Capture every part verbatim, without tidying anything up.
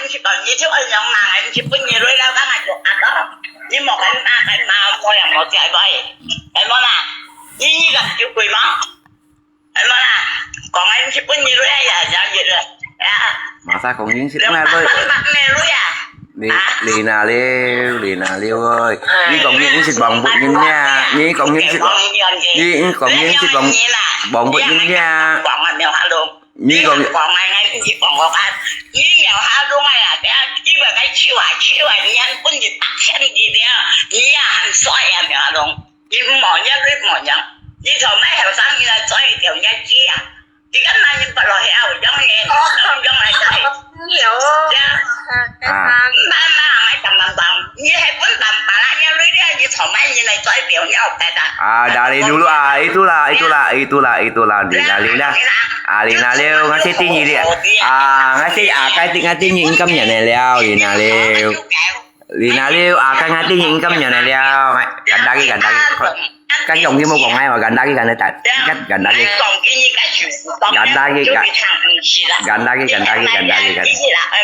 你就愛用人，你就分你來了，剛才就啊到，你莫跟那个嘛，我也莫在外，哎，莫啦，你你敢就贵吗？哎，莫啦，讲个你就分你来呀，这样子的，啊，马上讲认识那个，那个呀，你你哪了，你哪了喂？你讲认识王不认呀？你讲认识，你你讲认识王王不认呀？讲啊，没有哈喽。你讲讲啊，你讲我看，你没有哈喽哎呀，这样基本上去啊去啊，你还分你打钱你的，你也很帅呀，没有哈喽。你莫样你莫样，你从买后生你来做一条日子啊，你干嘛你不落去啊？有用呢，用来做。有这样。啊，慢慢来，慢慢讲，你还不慢慢啦，你累了，你从买你来做一条，你好白的。啊，dari dulu ah, itulah, itulah, itulah, itulah, itulah, Lina Liu lah. Ah, Lina Liu, ngasih tinggi dia. Ah, ngasih ah, kai ting, ngasih tinggi income nya ne liao, Lina Liu. Lina Liu, ah, kai ngasih tinggi income nya ne liao. Ganda lagi, ganda lagi. Kan dong dia mau kong ai, ganda lagi, ganda tak. Kan ganda lagi. 讲给你个就是讲，干大个就去唱东西啦。干大个，干大个，干大个，干，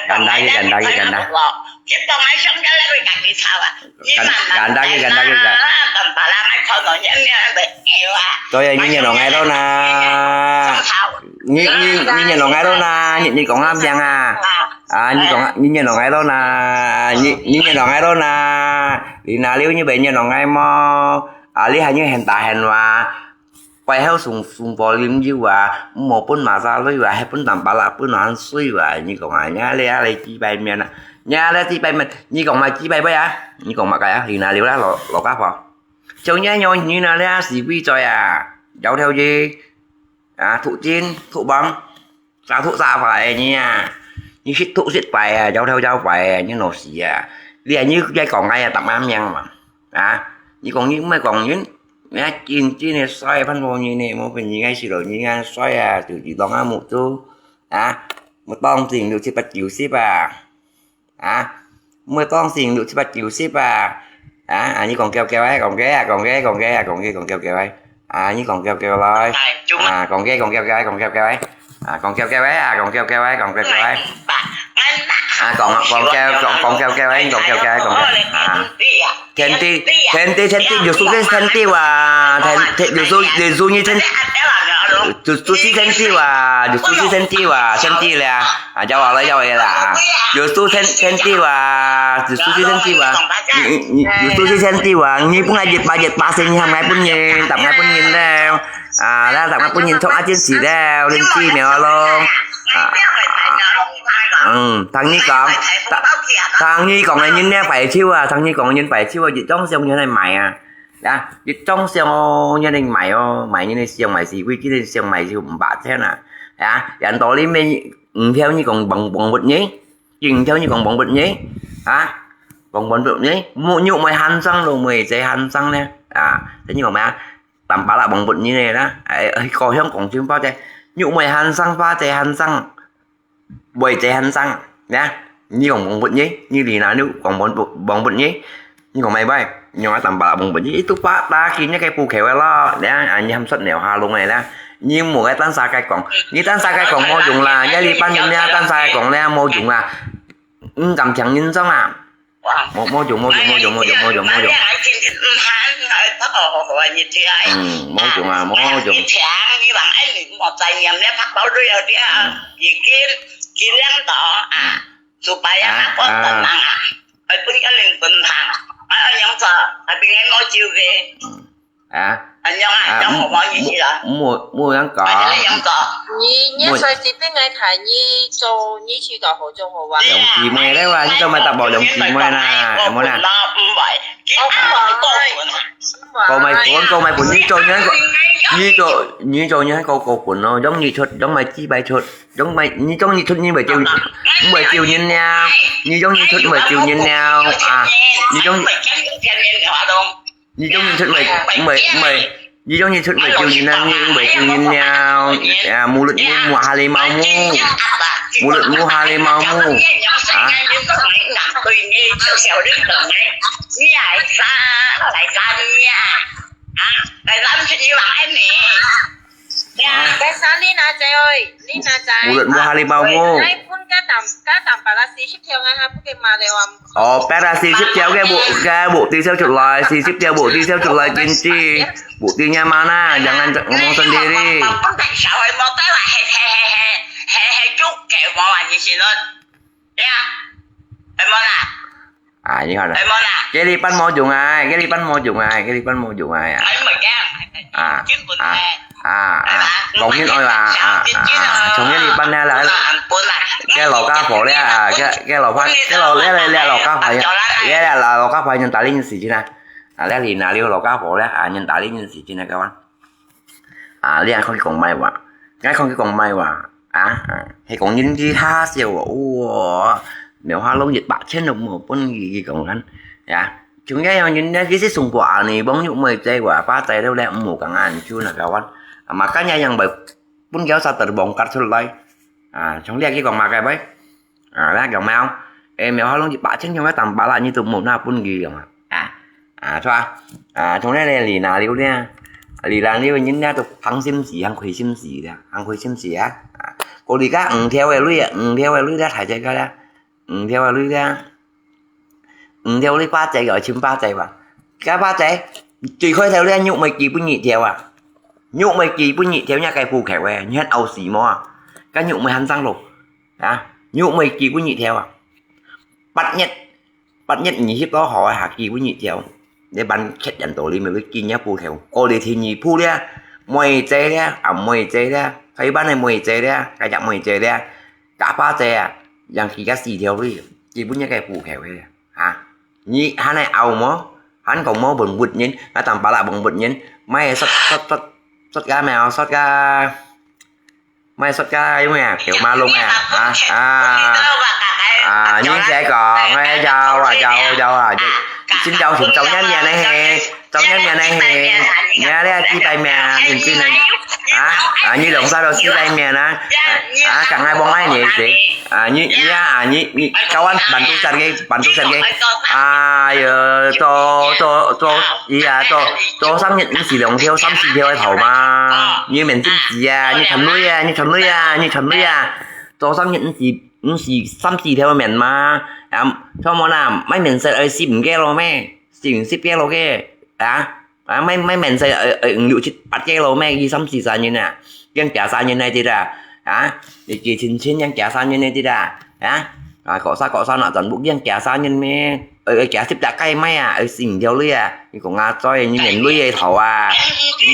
干大个，干大个，干大。这讲来想起来会家己吵啊。你慢慢干大个，干大个，干。干巴啦，买草东西，你那个哎哇。所以你也弄爱到啦，你你你也弄爱到啦，你你讲下边啊，啊，你讲你也弄爱到啦，你你也弄爱到啦，你哪里你别也弄爱么？啊，你还有很大很哇。 背後送送波啉酒啊，毋好分馬沙鐳啊，還分淡巴拉分冷水啊！你講啊，你這這幾百面啊，你這幾百面，你講嘛幾百倍啊？你講嘛个啊？你哪了啦，老老家伙，像你樣你哪了是鬼嘴啊？搖頭魚啊，吐金吐棒。 沙土沙壞个你啊，你食土食壞啊，搖頭搖壞啊，你老死啊！你啊，你再講个啊，答啱樣嘛？啊，你講你毋係講人，你啊，真真个衰，番婆人呢，無分人个死咯，人个衰啊，就係當下目珠啊，無當時就七八九十啊。 啊，毋會當時六七八九十啊！啊，啊，你講叫叫啊，講叫啊，講叫，講叫啊，講叫，講叫叫啊！啊，你講叫叫來！啊，講叫，講叫叫啊，講叫叫啊！啊，講叫叫啊，講叫叫啊，講叫叫啊！啊，講講叫講講叫叫啊，你講叫叫啊，講叫啊！天地天地天地，有數个天地哇！天天有數有數你天，有數是天地哇！有數是天地哇！天地了！ 啊，叫我了，叫我了啊！有数千千地哇，有数是千地哇，你你你有数是千地哇，你本來一百一百千，你還買本人，答買本人了，啊，那答買本人從阿健起了，恁幾秒咯，啊，嗯，聽你講，聽聽你講个人呢，白手啊，聽你講人白手啊，一張相你來買啊，啊，一張相哦，你來買哦，買你个相買是，為今日相買就五百千啊，啊，人到你面。 五條你講幫幫不呢？五條你講幫不呢？啊，幫幫不呢？木肉妹喊聲咯，妹仔喊聲呢？啊，你講咩啊？淡巴拉幫不呢呢啦？哎，故鄉講真話啫，肉妹喊聲，花姐喊聲，妹仔喊聲，呀，你講幫不呢？你離哪路講幫不幫不呢？ 你講買買，你用啊淡巴拉幫分，你都把打去那个布口个咯，你啊，你喊出鳥下弄个啦，你莫个單沙个講，你單沙个講無用啦，你你班人咧單沙个講咧無用啊，毋敢聽人講啊，無無用無用無用無用無用無用。嗯，無用啊，無用。你聽，你人愛你莫再念了，拍包都要了，已經幾兩到啊。 Supaya Ah, aku ah. tenang ah. Ai pun ka ling tenang. Ai yang sa, ai pun ngai mau jiu ke. Ah, Ai yang ah, ah, yang mau mau ni lah. Mu mu yang ka. Ai yang sa. 你你在这边来看，你做你去到好做好玩。 Yang ki mai le wa, ni to mai ta bo yang ki mai na, mo na. Bai. Ki Oh, ah, Kau mai pun, kau mai pun, ni to ni ko. Ni to ni to ni ko ko pun no, yang ni chot, yang mai ki bai chot. Yang mai, ni trong ni chut ni bai chiu, bai chiu nhin liao. Ni trong ni chut bai chiu nhin liao. À, ni trong ni trong ni chut bai bai bai. Ni trong ni chut bai chiu nhin liao, ni bai chiu nhin liao. À, mulut mu mu halimau mu. Mulut mu halimau mu. À. 該三你拿走，你拿走。無人無下你包無。來分个當个當巴拉四十條，俺還不給罵的哇。哦，巴拉四十條个目个目的笑出來，四十條目的笑出來，真是目的nya mana，jangan ngomong sendiri。啊，你看啦，這禮拜無用啊，這禮拜無用啊，這禮拜無用啊，啊，啊，啊，啊，講人愛話，啊，啊，啊，從這禮拜呢來，這老家伙了啊，這這老家，這老這這老家伙，這這老老家伙人打你人死去啦，啊，這裡哪裡有老家伙了啊，人打你人死去那個啊。 啊，你還可以講麼話？𠊎可以講麼話？啊，係講人之下笑啊！哇，苗下弄一百千都無分佢，佢講緊，呀，像這樣人呢，其實送過啊，你幫玉妹仔話，花仔了咧，毋好講啊，你就那個玩，啊嘛，今日樣會分佢殺得王格出來，啊，從你去講麼个喂？ 啊，那講咩哦？誒，苗下弄一百千種个當巴拉，你都無拿分佢用啊？啊，啊，著啊，啊，從那裡哪裡咧？裡哪裡人家都行心事，行虧心事的，行虧心事啊！啊，過你个五條个鐳啊，五條个鐳咧，大隻个咧，五條个鐳咧，五條鐳八隻个，千八隻吧？該八隻，最開頭咧，玉妹寄分你條啊，玉妹寄分你條，你該布條个，你還拗死無啊？該玉妹還生咯。 啊，玉妹寄分你條啊。八月，八月二十多號啊，下寄分你條。你辦客人到你咪去寄若布條，過了第二鋪咧，妹仔咧，啊妹仔咧，台灣个妹仔咧，該隻妹仔咧，假巴仔啊，讓佢个四條鐳，寄分你个布條个，啊，你還來拗無？還講無問物人，啊，當巴拉問物人，買个煞煞煞煞个咩？煞个 買煞个，因為啊，條馬龍啊，啊啊啊！你先講，哎，有啊有有啊，先有先做人面个嘿，做人面个嘿，你啊你啊幾百面，認真个啊啊！你兩儕都幾百面啊啊！講愛幫愛你个，啊你你啊啊你你，教阮辦都煞个，辦都煞个，哎喲，做做做，伊啊做做生日毋係兩條三四條个頭嘛，你面真 係啊，你賺鐳啊，你賺鐳啊，你賺鐳啊！做生日毋係毋係三四條个面嘛，啊，做麼啦？買面食愛食五個咯咩？食五十個咯个，啊啊！買買面食愛愛五六七八個咯咩？佢三四十人啊，驚驚生日那啲啦，啊！你幾千千驚驚生日那啲啦，啊！ 啊，各儕各儕拿轉屋，驚驚生日咩？呃，呃，驚十隻雞咩啊？呃，食毋掉鐳啊！你講阿嘴，你面鐳个頭啊！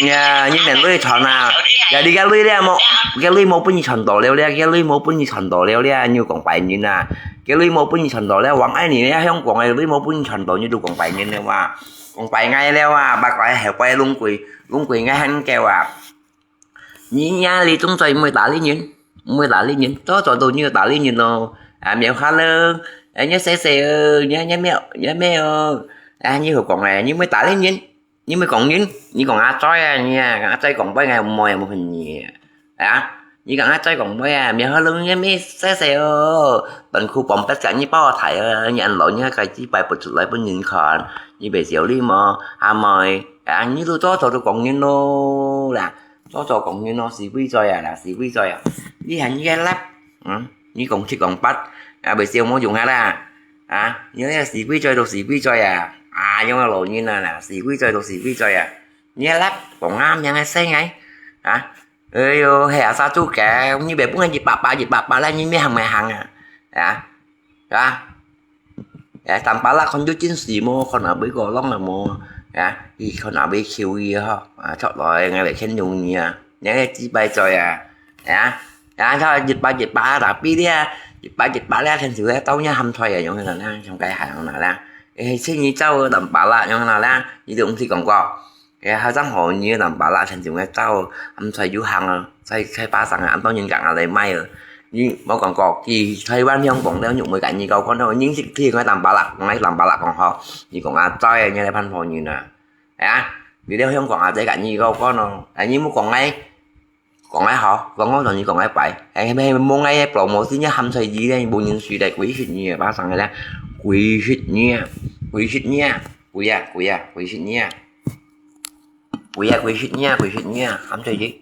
呀，你面鐳長啊！呀，你个鐳咧無？个鐳無分你賺到了咧，个鐳無分你賺到了咧，你又講別人啊！个鐳無分你賺到了，王愛你咧，香港个鐳無分你賺到，你都講別人了哇！講別人了啊，八卦後背攏鬼，攏鬼个很狗啊！ 你呀，你總在毋會打理人，毋會打理人，早早都你打理人咯。啊，苗下咯，啊，你細細哦，你你咩，你咩哦，啊，你好講誒，你毋會打理人，你毋會講人，你講阿嘴啊，你啊，阿嘴講分𠊎毋會，毋會你啊，啊，你講阿嘴講分啊，苗下咯，你咩細細哦，短褲綁不緊，你包大啊，你恁老，你還該雞掰拔出來分人看，你白笑你無，阿妹，啊，你都早早都講人咯啦。 早早講人咯，死鬼嘴啊啦，死鬼嘴啊！你還你个laptop，嗯，你講七講八，啊，袂笑無用啊啦！啊，你个死鬼嘴都死鬼嘴啊！啊，用个老人啊啦，死鬼嘴都死鬼嘴啊！你个laptop講啊，名个聲哎，啊，哎喲，係啊，殺豬狗，你袂分人一百八一百八啦，你咩行咩行啊？啊，啊？ 哎，當巴拉看到真實無？看下尾個浪了無？啊，佢看下尾球佢吼，啊，出來，𠊎來牽用你啊，你个雞掰嘴啊，啊，啊，他一百一百打比咧，一百一百咧，牽手咧，到你喊出來啊，用那啦，像該喊那啦，哎，請你走當巴拉，用那啦，你都毋使講過。 哎，好像吼，你个當巴拉親像个走，含在有行啊，在在巴生啊，恁多人講啊來買啊。你無講過，去台灣香港了，玉妹甲你講，看到認識佢个當巴拉，講个當巴拉講吼，你講啊，在你个潘婆人啊，啊，你了香港啊，在甲你講看咯，哎，你莫講个，講个好，講講同你講个白，哎，咩無个，無無，真正含在你个，無認識个，鬼識你个，巴生个咧，鬼識你啊，鬼識你啊，鬼啊，鬼啊，鬼識你啊。 鬼啊，鬼識你啊，鬼識你啊，含在你。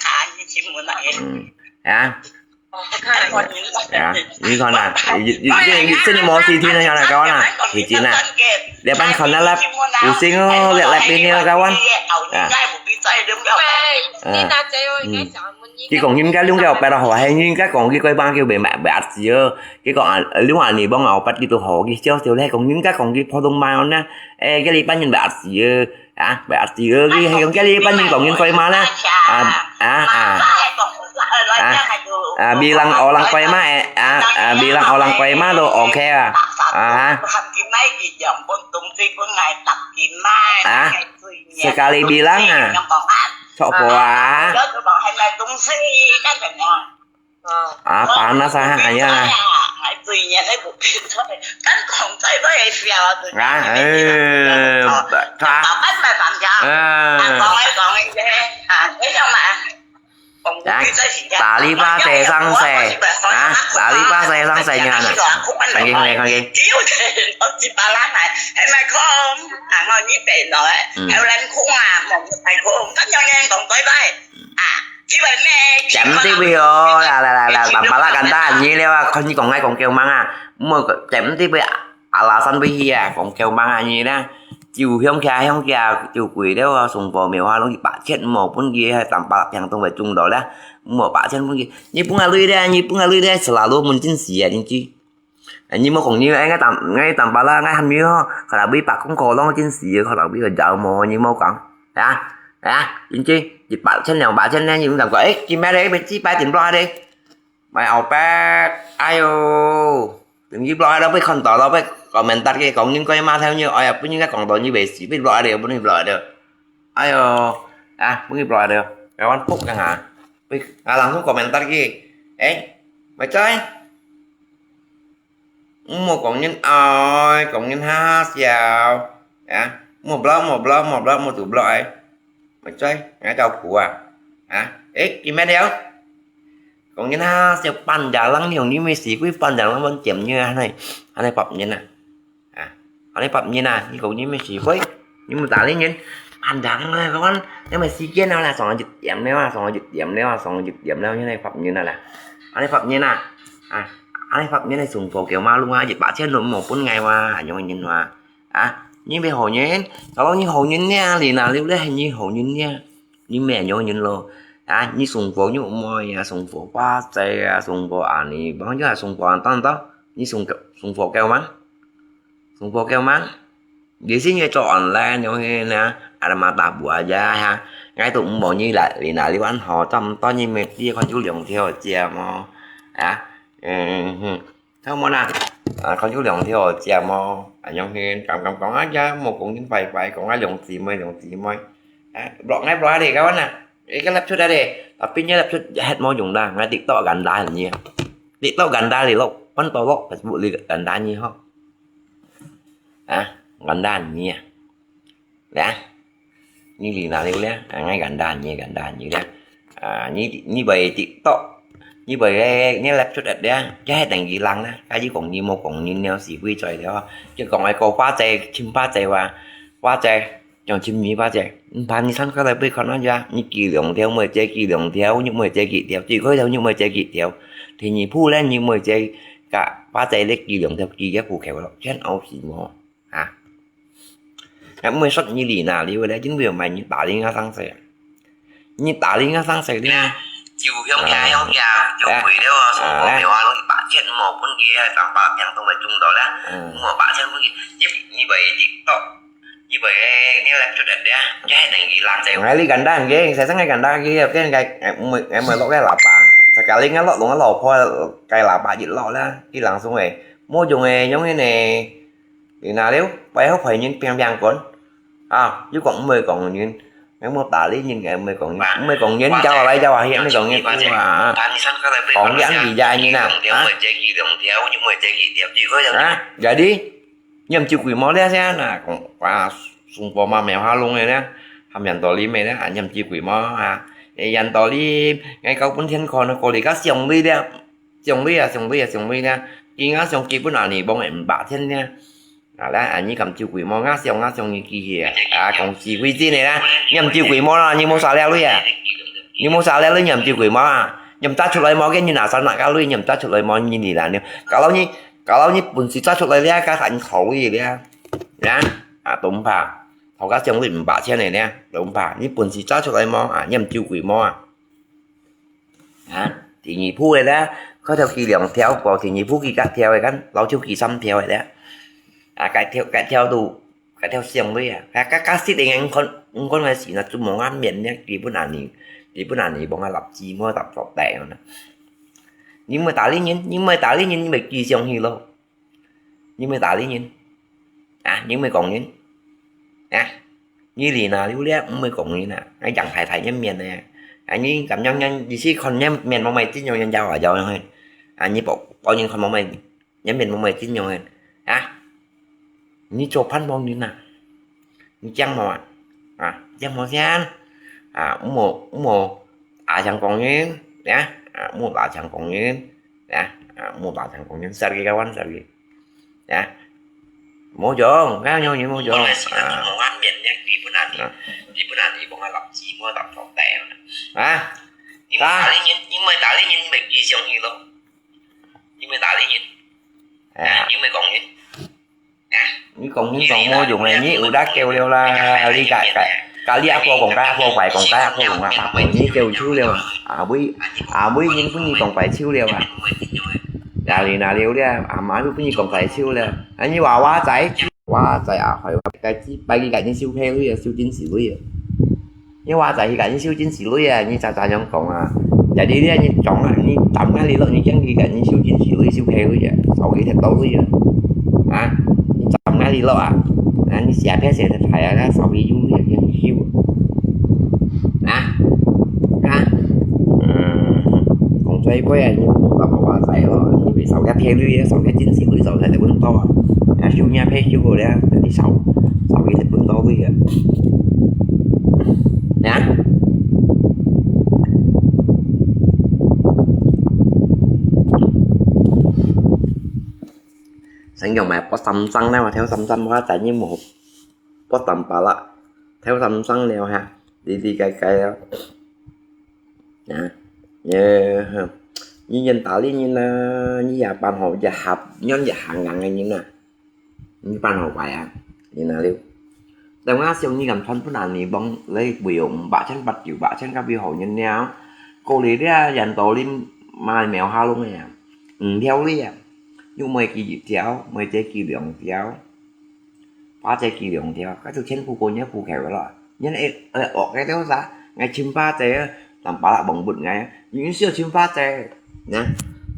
看，你新闻啊，嗯，啊。 啊，你看啊，你，你，你，你，你，你，你，你無事聽啊，來講啊，已經啊，這班看啊，有聲哦，這，這邊呢，來講啊，啊，嗯，嗯，佢講人家兩個白話，係人家講佢鬼馬叫袂，袂，袂，阿姊哦，佢講啊，你話你幫我八字都好，佢笑笑咧，講人家講佢普通話哦，那，誒，這一般人袂，阿姊哦。 啊，berarti佢係用該一般人講人鬼馬啦。啊，啊，啊。啊，啊，bilang orang鬼馬，誒，啊，啊，bilang orang鬼馬都OK啊。啊哈。啊，sekali bilang啊，著無啊？ 啊，panas啊，哎呀。啊，呃，他，啊，打理巴得上世，啊，打理巴得上世，你看啊，看見，看見，看見。嗯。 點滴位哦，來來來來，爸爸啦，簡單，你了啊，看你講愛講夠猛啊，莫點滴位，alasan位去啊，講夠猛啊，你啦，就鄉下鄉下，就跪了啊，送婆廟啊，攏一百千，莫分佢，三百平東位中到啦，莫百千分佢，你分啊鐳咧，你分啊鐳咧，selalu門診時啊，真係。 哎，你莫講你，哎，𠊎打，𠊎打巴啦，𠊎喊你吼，可能會百公可能真係，可能會個找無，你莫講，啊，啊，真係一百千、兩百千呢，你毋敢講，哎，今擺咧，要幾百點多咧，買後壁，哎喲，等佢落來了，被看到了，被komentar个，講人个罵頭你，哎呀，分人家講到你袂死，被落來了，分你落來了。哎喲，啊，分你落來了，kawan puk yang ha，被啊，langsung komentar个，哎，買在，莫講人愛，講人哈哈笑，啊，莫 block，莫 block，莫 block，莫 tu block 哎，買在，ngài tau苦啊，啊，哎，佢咩了？ 講人哈，笑半家人，你用你咩死鬼半家人，問點你啊，恁樣，恁樣發言啊？啊，恁樣發言啊？你講你咩死鬼？你莫搭理人，半家人啊，kawan，你咩時間啊啦，上一點了啊，上一點了啊，上一點了，你來發言啊啦，恁樣發言啊？啊，恁樣發言你送貨叫馬路啊，一百千都無分𠊎哇，恁樣人哇，啊，你咩好人？Kalau你好人呢，你哪裡咧，你好人呢？ 你咩樣人咯？啊，你送貨肉妹啊，送貨花仔啊，送貨啊，你，反正啊，送貨啊，等等，你送个，送貨夠嗎？送貨夠嗎？你先要做online樣个呢，ada mata buaya ha，𠊎都毋望你來，你哪裡玩好，差毋多你每日看有兩條節目，啊，嗯哼。 Kamu na, ah, kau juga orang dia siamo, ah, yang hin, kam kam kong aja, mau kong hin pai pai, kong aja yang si mai, yang si mai. Ah, blok ngai blok ada, kawan na. Ika lap chut ada, tapi nya lap chut jahat mau jung dah, ngai TikTok ganda ni. TikTok ganda li lok, pan tolok Facebook li ganda ni ho. Ah, ganda ni. Ya. Ni li na liu lia, ngai ganda ni, ganda ni lia. Ah, ni, ni bai TikTok, ni bai ni lap chut at lia, ya hai tang gi lang na, ka ji kong ni mo kong ni neo si kui choi lia. Ji kong ai ko pa chai, chim pa chai wa, pa chai, jong chim mi pa chai. Ba ni san ka lai bai kon na ya, ni ki liong tiao, mo chai ki liong tiao, ni mo chai ki tiao, ji koi tiao, ni mo chai ki tiao. Thì ni pu lia, ni mo chai ka pa chai le ki liong tiao, ki ya pu keo lo, chen au si mo. Ha. Ngài mui sot ni li na liu le, chính vì mà你打理我生死。你打理我生死了。就向下向下，就跪了啊，送我给我了，一百千莫分佢，三百两都没中到了，莫八千分佢，你你被TikTok，你被你来出来的，这等于烂仔。Ngài li ganda nggih, saya sangat ganda nggih, kan ngài ngài mui ngài mui lok cái lapa. Sekali ngài lok lok ngài lok pho cái lapa jit lok lah, ki langsung eh. Mo jong eh, nyong ini. Li na liu, pai hok pai nyin piang piang kon. Ah, yu kong mui kong nyin. Ngai mo ta li nyin, ngai mui kong nyin. Mui kong nyin, jauh lai jauh ahi, mui kong nyin. Wah. Kong yang di jai nyin na. Ah, jadi, nyam jiu kui mo lia sia na, kong pa sung po ma mèo ha lung lia. Ham yan to li me lia, nyam jiu kui mo ha. Yan to li, ngai kau pun thiên kon, ko li ka siong li lia. Siong li a, siong li a, siong li lia. Ki nga siong ki pun ani bong em ba thiên lia. 啊，咱安尼敢照顧無？我想，我想你機器啊，啊，講是為真的啦，你毋照顧無啦，你無三粒鐳啊？你無三粒鐳，你毋照顧無啊？你毋紮出來無？你哪三哪个鐳，你毋紮出來無？你你啦，你，kalau你，kalau你本事紮出來了，該還好一點，啊，啊，都毋怕，頭家想你五百千的呢，都毋怕，你本事紮出來無？啊，你毋照顧無啊？ 啊，第二步的咧，該條佢兩條，無第二步佢甲條的，敢老少佢三條的咧。啊，該條，該條都，該條相對啊，啊，甲，甲識的人看，人看个時，那就無眼面咧，基本安尼，基本安尼，無眼立志，無立落地呢。你莫搭理人，你莫搭理人，你咪記上去咯。 你莫搭理人，啊，你莫講人，啊，你理那溜咧，毋會講人啊，啊，養太太人面呢，啊，你咁樣樣，你去看人面，無買真樣樣，搖啊搖樣，啊，你保，保人看無買，人面無買真樣樣，啊，你做盼望人啊。 你驚無啊？啊，驚無先？啊，莫，莫，啊，像講人，呀，啊，莫打像講人，呀，啊，莫打像講人，sorry kawan，sorry，呀，無用，該樣你無用，啊，啊，你莫打理人，你莫打理人，你莫記上去咯，你莫打理人，啊，你莫講人。 你講你講無用咧，你有得救了啦！你甲，甲，甲你阿婆講，甲阿婆壞講，甲阿婆講啊，阿婆你救手了啊！阿妹，阿妹人分你講壞手了啊！哪里哪里了？阿媽都分你講壞手了。啊，你娃娃仔，娃仔啊，壞，該擺佢甲你收皮鐳啊，收真是鐳啊！你娃仔佢甲你收真是鐳啊！你咋咋樣講啊？ Jadi dia你撞啊，你站該裡落，你驚佢个，你收真係鐳，收屁鐳啊，手機忒多鐳啊。啊，你站該裡落啊，啊，你寫片寫得排啊，手機有鐳啊，驚你收啊。啊，啊，嗯，講最尾啊，你無打無話仔咯，你咪手機忒鐳啊，手機真係鐳，手機忒多啊，啊，收你屁收好了，你手，手機忒多鐳啊。啊？ 先用買八三三啦，挑三三花仔你無八三八啦，挑三三了哈，哩哩个个啊。啊，呃，你人打理人啊，你也辦好一下，你一下硬个人啊。 你辦好壞啊，你那了。等下想你敢穿不難你幫，你會有五百千、八九百千个比好人了。過來了，人到你買苗下弄个啊，五條哩啊，又買幾條，買這幾兩條，花這幾兩條，該就全部過年戶口了。人會，會惡个了啥？𠊎尋花姐啊，但把拉忙不𠊎，你需要尋花姐。 呢，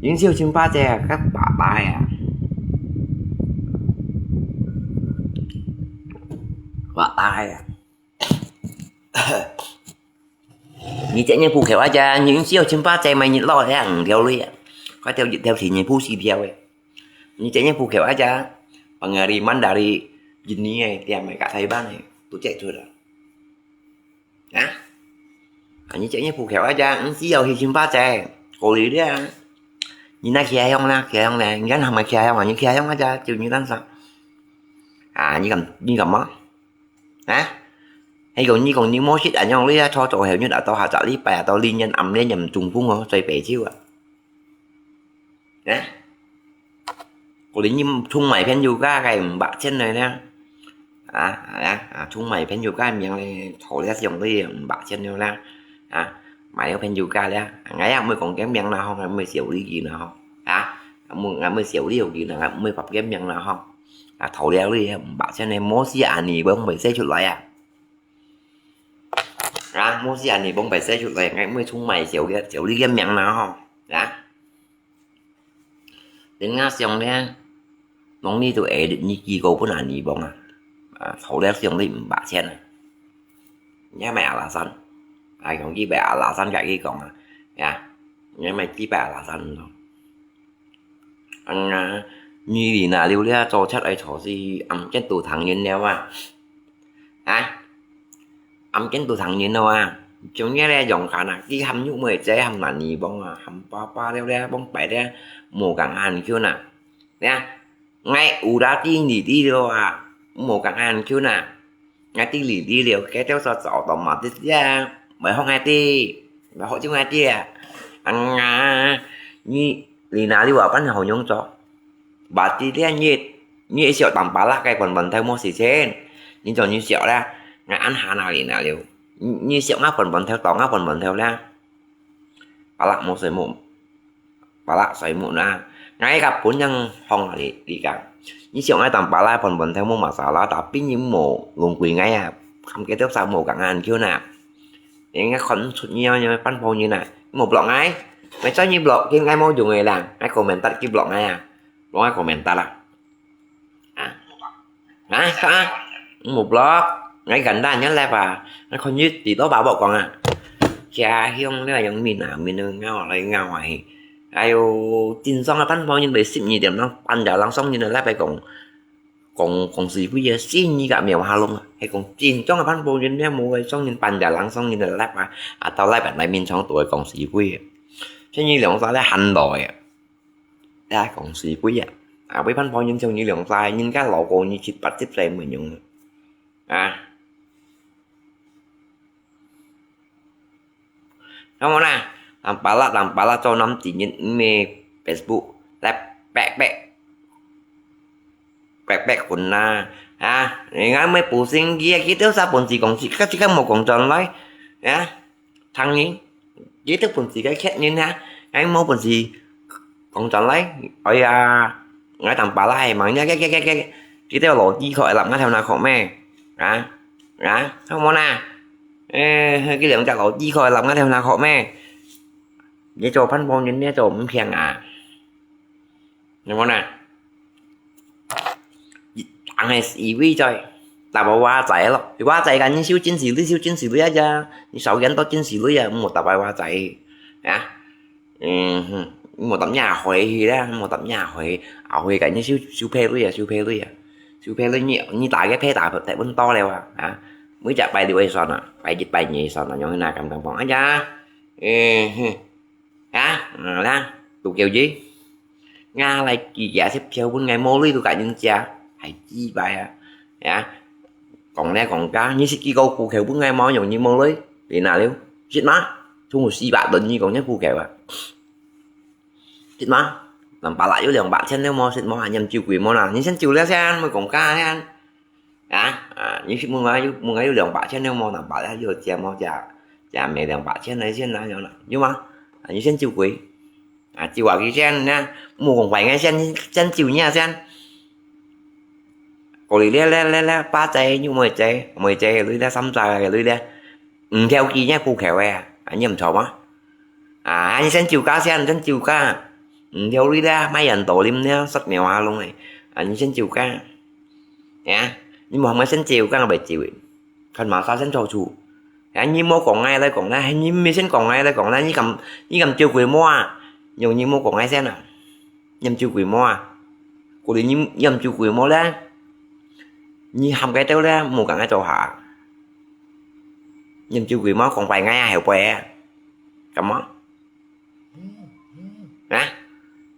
恁少千把隻啊，該白帶啊，白帶啊。你這年不口啊，恁少千把隻買你老兩條嘞啊，快條一條是你不死條誒。你這年不口啊，Bangladesh、Mandari、India个，店買个台灣个，都接出來。 啊？啊，你這日不巧啊，毋需要去尋巴仔，過來了啊。你那去向啦，去向咧，你看他們去向啊，你去向啊，就你那啥。啊，你敢，你敢麼？啊？還有你講你莫食恁樣，你啊，初初後日啊，到下隻禮拜啊，到今年暗年也毋中風哦，所以白酒啊。 啊？過來你重買片油價个五百千來呢？啊，啊，啊，重買片油價名咧，頭咧上去五百千了啦。啊，買个片油價咧，𠊎也毋會講佢名啦吼，𠊎毋會笑你佢啦吼。啊，𠊎毋，𠊎毋會笑你佢啦，𠊎毋會發佢名啦吼。啊，頭了你五百千咧，無事啊，你講袂使出來啊。 啊，無事啊，你講袂使出來，𠊎毋會重買笑个，笑你个名啦吼，啊。人家想咧，農曆都下日你幾個分啊你講啊，啊，頭了想你五百千啊，你還買阿拉山，啊，用幾百阿拉山甲佢講啊，呀，你還買幾百阿拉山咯。 嗯啊，你哩那溜咧，做出來做事，暗間都聽人了啊。啊？暗間都聽人了啊。像你咧，用看啊，佢喊玉妹姐，喊男兒幫啊，喊爸爸了咧，幫擺咧，無講恁久啊。呀，𠊎有啦，知你知了啊，無講恁久啊。 𠊎知你知了，該條數做到嘛，這些，袂好𠊎知，袂好就𠊎知啊。啊，你，你那裡話辦好用做？Berarti咧，你，你惜當巴拉个本本頭無事情，你做你惜啦，𠊎恁下那裡那了，你，你惜𠊎本本頭，當𠊎本本頭啦。 Palak mo soy mo. Palak soy mo na. Ngai ka pun yang hong ali di ka. Ni siok ngai tang palak pon pon theo mo masalah, tapi ni mo lungkui ngai a. Kam ke teo sa mo ka ngan kiu na. Ni ngai kon chut ni ni pan po ni na. Mo block ngai. Ngai choi ni block, kin ngai mo jung ngai lang. Ngai komentar ki block ngai a. Block ngai komentar lah. À. Hả? Hả? Một block. Ngay gần đây nhớ lại và nó không như thì đó bàบอกcòn à. Kia hiông nữa yang min à, min ngao lại ngao à. Ai yo, chính xác là pan bao nhiêu để xịn như điểm năng pan giả lăng sóng như là lại phải còn còn còn gì bây giờ xin như cả mèo hà lông à. Hay còn chính xác là pan bao nhiêu mèo mua cái sóng như pan giả lăng sóng như là lại phải à tao lại bạn lại min sóng tuổi còn gì bây giờ. Thế như lòng ta lại hành đổi à. 呀，講是非啊！啊，尾番婆人像你兩歲，人家老過你七八十歲無用啊！啊！Kamu na, tampala, tampala cho năm chín chín me Facebook, lep pek pek. Pek pek kun na. Ha, ngai mui pusing kia, kita sa pun si kong si, ka si ka mo kong chon lai. Ya. Thằng ni, chỉ thức phun si cái khét như na, ngai mô phun si, con chọn lấy, ôi à, ngai tầm bà lai, mà nhá, cái, cái, cái, cái, chỉ theo lỗ chi khỏi lắm, ngai theo nào khỏi mẹ, à, à, không mô na, ê, cái lượng chặt lỗ chi khỏi lắm, ngai theo nào khỏi mẹ, 你做番邦人，你做毋平啊？你講呢？硬係以為在，大把話仔咯，話仔个，你收政治鐳，收政治鐳啊呀，你少見到政治鐳啊，莫大把話仔啊。嗯哼，莫搭野會去啦，莫搭野會，後會个你收收配鐳啊，收配鐳啊，收配鐳你你打个配打打分多了啊啊！每隻拜六个算啊，拜一拜二个算啊，用那咁樣講，哎呀，嗯哼。 啊，嗯啦，都叫佢。𠊎來寄幾隻票分𠊎無鐳都甲人借，還幾擺啊？啊，講咧講假，你食幾個苦口分𠊎無用，你無鐳，你哪了？食嘛？總有四百輪，你講你苦口啊？食嘛？兩百啦，有兩百千了無？食無？還念酒鬼無啦？你先酒了先，莫講假先。 啊，啊，你去問𠊎有，問𠊎有兩百千了無？兩百了，有借無？借，借沒兩百千來先哪有啦？有嗎？啊，你先酒鬼。啊，酒啊，佢先呢，莫講壞个先，先酒你啊先。過來咧咧咧咧，八仔，有妹仔，妹仔，鐳咧，三仔，鐳咧，五條幾呢，苦口个，啊，你毋錯嗎？啊，你先酒家先，先酒家。五條鐳咧，買煙多啉咧，食苗下弄咧，啊，你先酒家。 呀，你莫喊𠊎先酒，敢會酒？看嘛，啥先做主？呀，你莫講𠊎來講啦，你毋係先講𠊎來講啦，你敢，你敢酒鬼無啊？用你莫講𠊎先啊，你敢酒鬼無啊？古里你，你敢酒鬼無咧？你喊該兜咧，莫講𠊎做下。你敢酒鬼無？講拜𠊎啊，後背啊，敢無？ 啊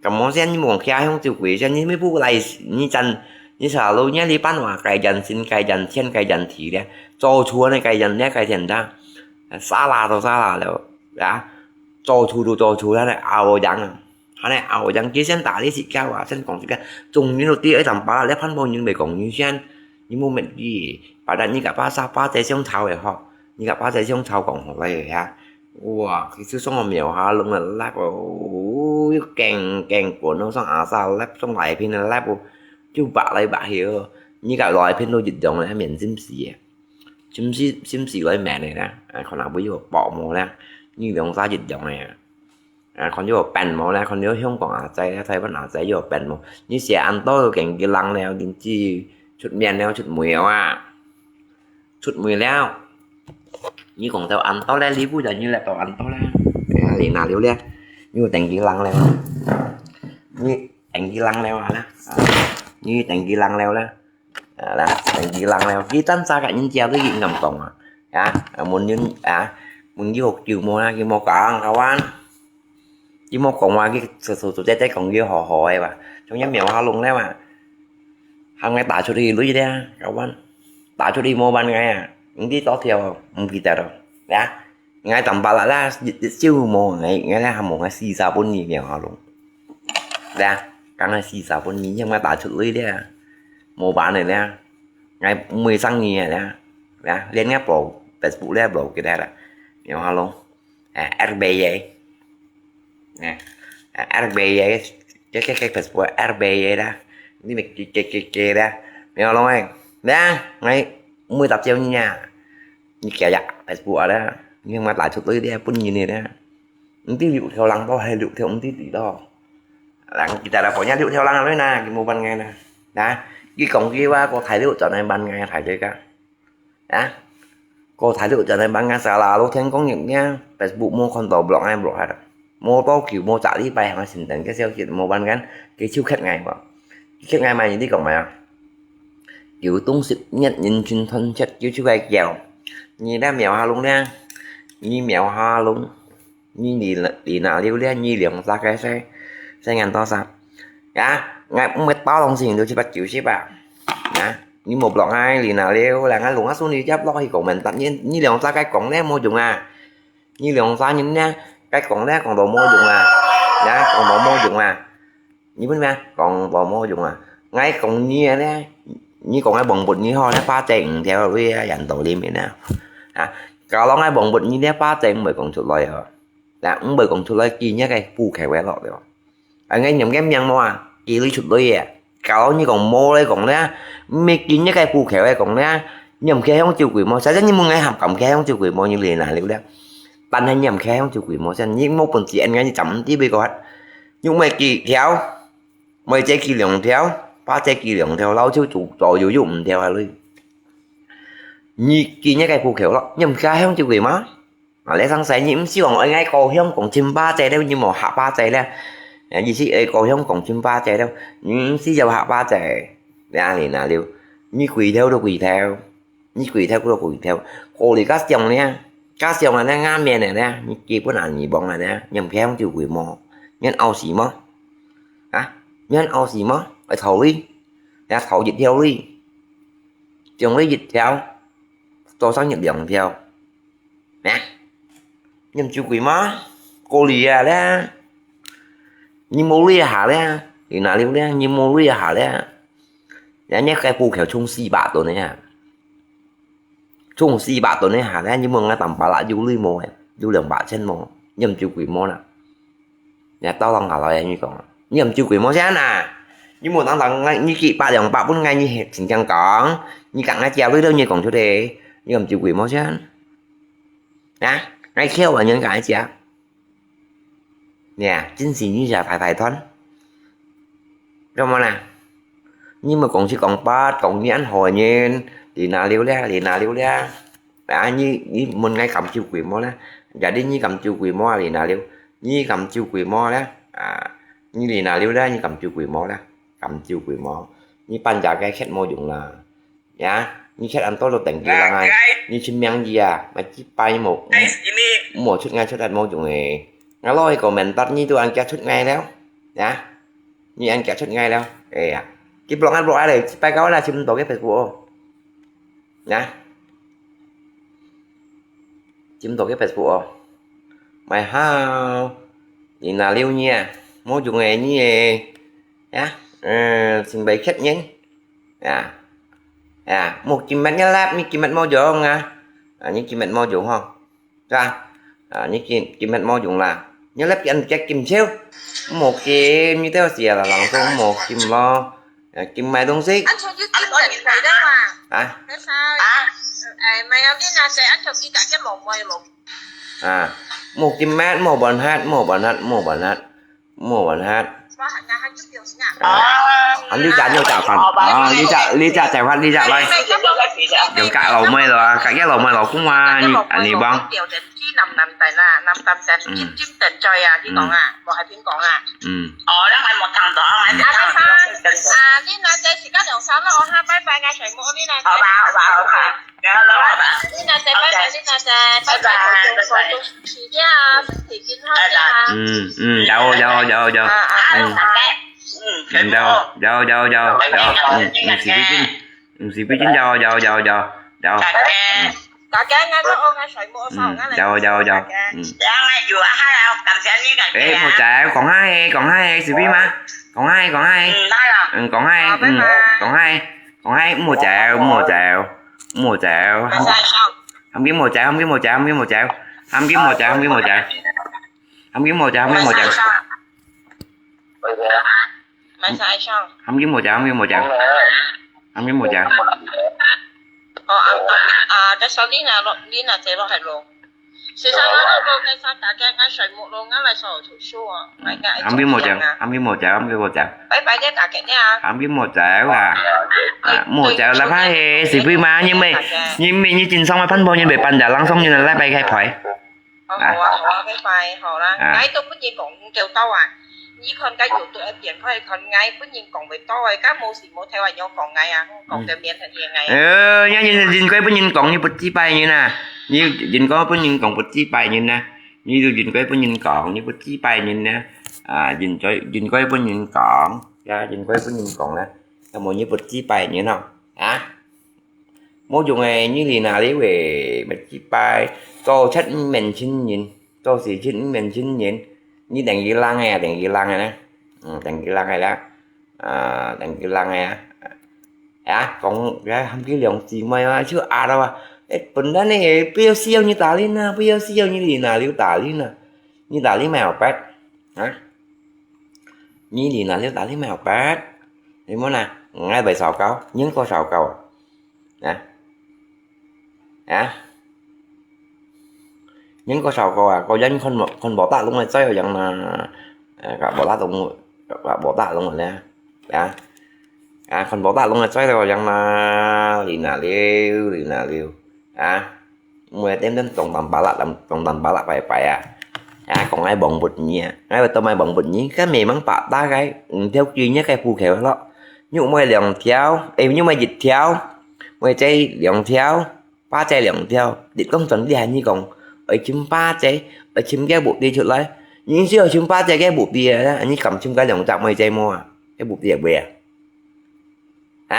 ？Kamu sian你無care向酒鬼sian，你乜不來，你真，你啥路你你辦法改善心、改善錢、改善體咧？做出來改善咧、改善他，salah都salah了啊！做出都做出來了，拗樣啊！還來拗樣，佢先打你自家啊，先講自家，總人都知一陣巴啦，你潘博人未講你先，你無乜理，pada你个巴沙巴仔想吵个吼，你个巴仔想吵講好來个呀。 哇，佢就上个廟下弄个lap哦，又驚驚滾哦，上阿沙lap，上來片个lap哦，就拔來拔去哦。你个來片都一樣个，免心事个，心事心事來免个啦。啊，可能會有薄膜啦，你兩儕一樣个啊。啊，可能有變膜啦，可能有香港阿仔啦，台灣阿仔有變膜。你寫恁多都驚佢冷了，甚至出面了，出味了啊。 出味了。你講到恁多咧，你不然你來到恁多咧。哎呀，你哪了咧？你有等佢冷了啊？你等佢冷了啊啦？啊，你等佢冷了啦？啊啦，等佢冷了，佢等啥个人家都已經咁講啊。啊，問人啊，問佢好久無啦，佢無講，kawan。 佢無講話，佢手手手在在講佢好好个嘛，從一秒下弄了嘛，喊𠊎打出去鐳咧，kawan，打出去無還𠊎啊，毋知多少，毋記得了，呀，𠊎tambah啦啦，一一招無，𠊎𠊎咧還無，𠊎四十分你秒下弄，呀，剛剛四十分你，喊𠊎打出鐳咧，無還个咧，𠊎毋會生你个咧，呀，連𠊎block Facebook咧block佢咧啦，秒下弄。 啊，RBA，啊，啊，RBA，這這這Facebook RBA啦，你咪記記記記啦，你好弄哎，啦，𠊎毋會搭招你啊，你寄啊Facebook啊啦，你喊𠊎打出鐳咧，本人个啦，毋知六條人到，還六條毋知幾多，人佢大大半夜六條人來啦，佢無還𠊎啦，啦，佢講佢話過大陸轉來還𠊎大隻个。 啊，過大陸轉來還𠊎salah，老天公認命，Facebook無看到block𠊎block下，無多久無十禮拜，𠊎先等个消息無還𠊎，佢就㧒𠊎無，佢㧒𠊎嘛，你講嘛啊？九冬十月人群團結，佢就該叫，你那秒下弄咧，你秒下弄。 你你你哪了咧？你兩隻个細細眼多少？啊，𠊎毋會打東西，都七八九十啊。啊，你無block𠊎，你哪了？來，𠊎弄下手你接落去講問答，你你兩隻个講咧無用啊！你兩隻人咧，該講咧講到無用啊！啊，講到無用啊！ 你分咩？講到無用啊！𠊎講你个咧，你講个忘不你好咧，八隻五條鐳啊，人都裡面啊！啊，假如𠊎忘不你咧，八隻毋會講出來哦。啊，毋會講出來，佢若个補開會落了。啊，𠊎念个名目啊，佢裡出來个。假如你講無來講咧，毋係佢若个補開會講咧，你毋開向酒鬼無？實在你問𠊎含敢開向酒鬼無？你連哪了咧？但係你毋去向周圍摸先，你無本事，恁樣你站毋知尾个。又買幾條，買這幾兩條，把這幾兩條，老手做，做又又五條下來。你今日个步口咯，你毋去向周圍摸？啊，你上世你毋希望愛𠊎高雄講真巴濟了，你無客巴濟了。啊，意思愛高雄講真巴濟了，你毋需要客巴濟。你哪了？你幾條都幾條。 你幾條過幾條，過你家鄉呢？家鄉啊，那外面的呢？你基本上你忘了呢？你毋去向周圍摸，你好死麼？啊？你好死麼？愛討你，你討一條你，將你一條，多上一兩條，啊？你毋周圍摸，過你啊咧，你無你下咧，你哪了咧？你無你下咧？人家該步口衝四百噸的呀。 衝四百噸个下咧，你問𠊎當巴拉有鐳無誒？有兩百千無？你毋周圍摸啦？你到人家來你講，你毋周圍摸先啊？你無當當𠊎，你幾百兩百分𠊎，你係真正講，你講𠊎借鐳了，你講出來，你毋周圍摸先？啊？𠊎竅啊，你講𠊎借？ 呀，真係你這大大團，知無啦？你莫講七講八，講你恁好个人，你哪了咧？你哪了咧？啊，你，你問𠊎敢周圍摸咧？Jadi你敢周圍摸啊？你哪了？你敢周圍摸咧？啊，你，你哪了咧？你敢周圍摸咧？敢周圍摸？你搬家个客無用啦。 呀，你出恁多都等佢啦，你出名字啊，買幾擺無，無出𠊎出得無用誒。𠊎老一個面搭你都恁加出𠊎了，呀，你恁加出𠊎了，哎呀，佢block𠊎block𠊎咧，幾擺搞啦，尋毋到个Facebook哦，呀，尋毋到个Facebook哦，買好，你哪了你啊，無用誒你誒，呀，嗯，先買客人。 呀，呀，莫金乜一粒，你金乜無用啊？啊，你金乜無用吼，係吧？啊，你金，金乜無用啦。你粒人隻金超，莫金，你都係啦，人都莫金咯。啊，金買東西。啊？啊，莫金乜，莫辦法，莫辦法，莫辦法。 莫問哈。啊，你隻，你隻飯，啊，你隻，你隻食飯，你隻來。用隔老妹咯，隔壁老妹老公啊，你，啊，你幫。嗯。嗯。好吧，好吧，好吧。 你那仔，拜拜，你那仔，拜拜，保重身體啊，身體健康啊。嗯，嗯，有，有，有，有。啊，啊，嗯。拜拜。嗯，有，有，有，有，有。嗯，嗯，是畢竟，嗯，是畢竟有，有，有，有，有。嗯。大家，𠊎都，𠊎睡目，嗯，有，有，有。嗯。誒，莫走，講下嘿，講下嘿，是畢嗎？講下嘿，講下嘿。嗯，講下嘿，嗯，講下嘿。 講下，講下，莫走，莫走，莫走，喊佢莫走，喊佢莫走，喊佢莫走，喊佢莫走，喊佢莫走，喊佢莫走，喊佢莫走，喊佢莫走，喊佢莫走，喊佢莫走。哦，啊，啊，該所以呢，你那這落係咯。 先生，𠊎都講該儕大家，𠊎睡目咯，𠊎來上圖書哦。喊佢莫走，喊佢莫走，喊佢莫走。拜拜，你大家呢？喊佢莫走啊！啊，莫走啦，怕嘿，是非嘛，因為，因為你經常會盼望你會搬家，人送你來拜開牌。哦，好啊，好啊，拜拜，好啦。啊。𠊎都分你講，你叫到啊。 你看該有對一邊，可以看𠊎本人講會到誒，該無時無頭啊，仰講𠊎啊，講到面很遠𠊎啊。呃，人，人，人該本人講，你不知拜人啊。你人該本人講不知拜人啊。你就人該本人講，你不知拜人啊。啊，人該，人該本人講，呀，人該本人講啦。那麼你不知拜人哦，啊？ 無用誒，你去哪裡誒，乜幾擺，做賊毋免尋人，做事賊毋免尋人，你等於人誒，等於人誒呢，嗯，等於人誒啦，啊，等於人誒啊，啊，講，啊，喊佢兩姊妹啊，就啊到啊，誒，本來呢，不要需要你打人啊，不要需要你去哪裡打人啊，你打人乜有辦，啊？你去哪裡打人乜有辦？你問啊，𠊎會燒高，應該燒高啊。 啊？啊？人个效果啊，个人看無，看無大龍个嘴个樣啦，呃，个無大龍，个無大龍个咧，啊，啊，看無大龍个嘴个樣啦，你那溜，你那溜，啊，每點點當當巴拉，當當巴拉拜拜啊，啊，講愛忘不你啊，愛到買忘不你，該memang白搭个，毋條件个个步口咯，肉買兩條，誒，肉買一條，買這兩條。 巴仔兩條，你講真厲害，你講，愛尋巴仔，愛尋个目的出來，你只愛尋巴仔个目的啊，你敢尋該兩隻妹仔無啊？个目的會啊？啊？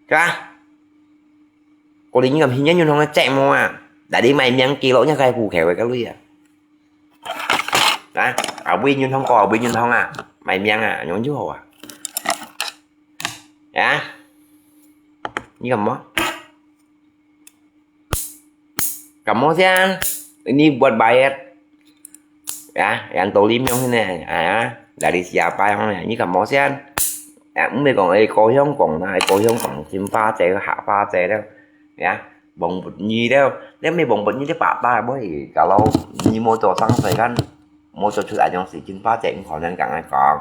係吧？過年你敢尋人用个節目啊？來你買命記錄，你該步口个个鐳啊？啊？阿偉銀行過，阿偉銀行啊，買命啊，用就好啊。 Ya. Ini kamu? Kamu sian, ini buat bayar. Ya, yang tolim yang ini. Ya, dari siapa yang ini? Ini kamu sian. Ya, 毋係講，誒，故鄉講啦，故鄉講，新花姐、客花姐了。Ya, 忘不你了。你毋係忘不你，你白搭，喂，kalau你無做生意，kan，無做出來種事情，花姐毋可能同你講。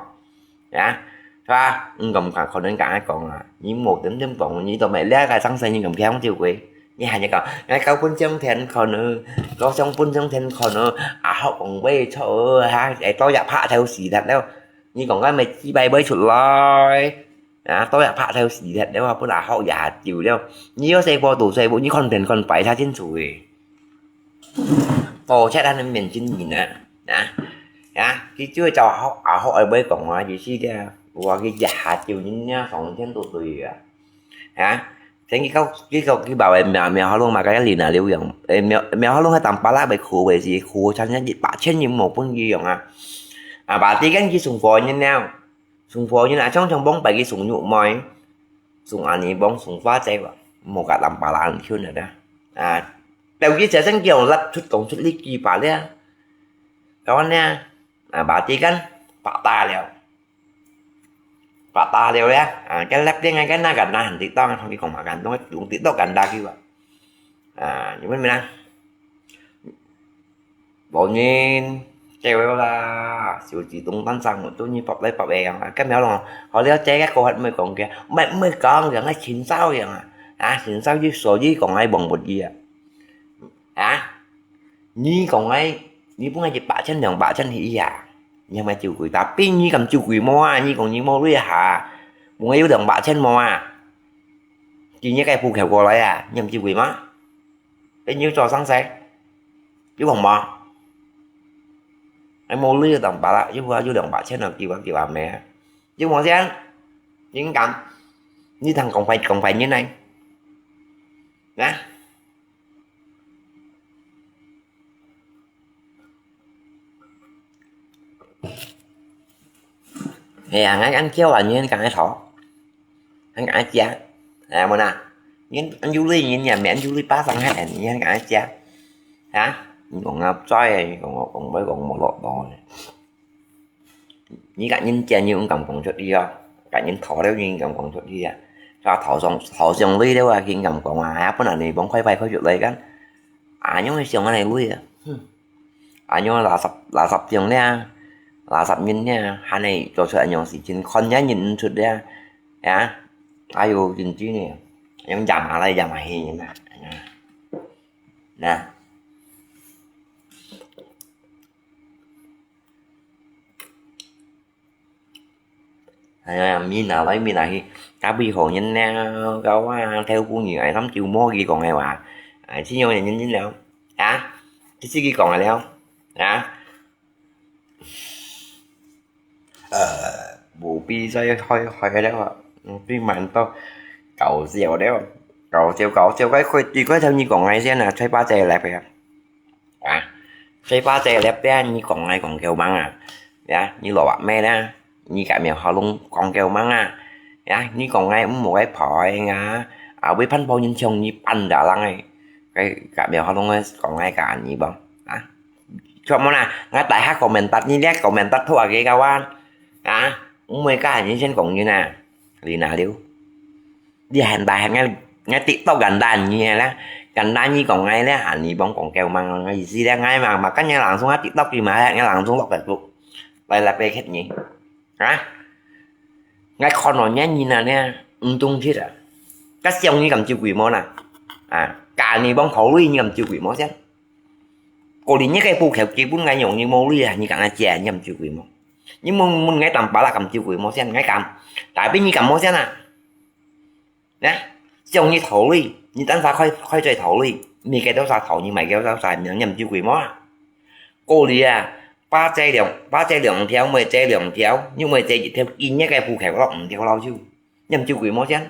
Ya, 係吧？你敢敢可能同佢講啊？你無點點講，你都無了解生死，你敢聽就過？你還要講，𠊎交分上天看哦，老想分上天看哦，阿學講會錯哦，哈，誒，到也拍頭死忒了。你講𠊎乜幾擺會出來？啊，到也拍頭死忒了，分阿學也走了。你有細波大細波，你看天看擺，他清楚誒。 多謝咱的面前人啊，啊，啊，佢就會找阿學，阿學會講話，就是這，我去下酒人家上天都對啊，啊，先去到，去到，去把外面，面好弄嘛，該人啊，留言，誒，面，面好弄還當巴拉被苦，為是苦，常常一百千人無分佢用啊，啊，把地跟佢送貨人了。 送貨人啊，常常幫別个送肉妹，送阿尼幫送花姐哇，無甲人巴拉人圈了啦。啊，到佢這陣叫立出講出呢句話了，講呢，啊，把地跟白打了，白打了呀，啊，跟立定啊，跟那个那很地道，同佢講嘛，感動，用地道感大佢哇。啊，你問咩啦？ 無人，走了啦，手指動彈生，做你拍來拍去樣啊，該苗咯，好了，這个過後毋會講个，毋會，毋會講樣啊，清掃樣啊，啊，清掃佢所以講愛忘不佢啊，啊，你講愛，你分𠊎一百千、兩百千去啊，你還愛走鬼，tapi你敢走鬼無啊？你講你無鐳下，分𠊎有兩百千無啊？今日該步口過來啊，你敢走鬼嗎？ 你有做生意，有紅無？你無鐳就當白啦，有無有兩百千啊，幾萬幾萬咩？有無先？你敢？你通講快講快人來，啊？ 係啊，𠊎恁叫啊，你敢愛討？你敢愛食？哎，無啦，你恁有鐳，你也免有鐳巴掌還，你敢愛食？啊？你講啊，在啊，你講我講，我講無落落呢。你甲人講，你毋敢講出去啊；甲人討了，你毋敢講出去啊。啊，討上，討上鐳了啊，佢毋敢講啊，還本來你講快快快出來kan。啊，因為想恁樣鐳啊，哼。 啊，你垃圾，垃圾種咧，垃圾人咧，還會做出恁樣事情，看人認毋出咧，啊，哎喲，真正呢，用罵來罵去嘛，啊。 哎呀，面啊來面啊去，甲尾好人了，甲我啊，頭部女癌，他們就莫去講个話，哎，這樣人人了，啊，這是佢講个了，啊，呃，無必再開開了啊，嗯，對蠻多，搞笑了，搞笑搞笑，該開對該頭你講个先啊，吹巴仔來个啊。 啊，嘴巴這粒咧，你講𠊎講夠猛啊？呀，你蘿蔔咩咧？你甲苗學龍講夠猛啊？呀，你講𠊎毋好个婆个啊？啊，會盼婆人像你半打人个，該甲苗學龍个講𠊎甲你無？啊，做麼啦？𠊎大下comment你咧comment拖啊个个話，啊，毋會甲人先講人啊，你哪了？ 你還大還𠊎，𠊎TikTok簡單你啦，簡單一講，𠊎咧，喊你幫講夠嘛，𠊎意思咧，𠊎嘛，嘛，跟人朗誦啊，TikTok嘛，𠊎朗誦落Facebook，來，來，別客人，啊，𠊎看到人人啊，呢，毋中意啊，該想你敢就鬼毛啦，啊，教你幫考慮，你敢就鬼毛先。過年个補習基本𠊎用你無理啊，你敢啊借，你敢就鬼毛？你問問𠊎敢巴拉敢就鬼毛先，𠊎敢，tapi你敢毛先啊？ 呢，想你道理，你單單開開嘴道理，買幾多少道理，買幾多少，你你毋就鬼毛啊？過年啊，八隻兩八隻兩條，妹仔兩條，你妹仔一條，一日个補習落五條老手，你毋就鬼毛先？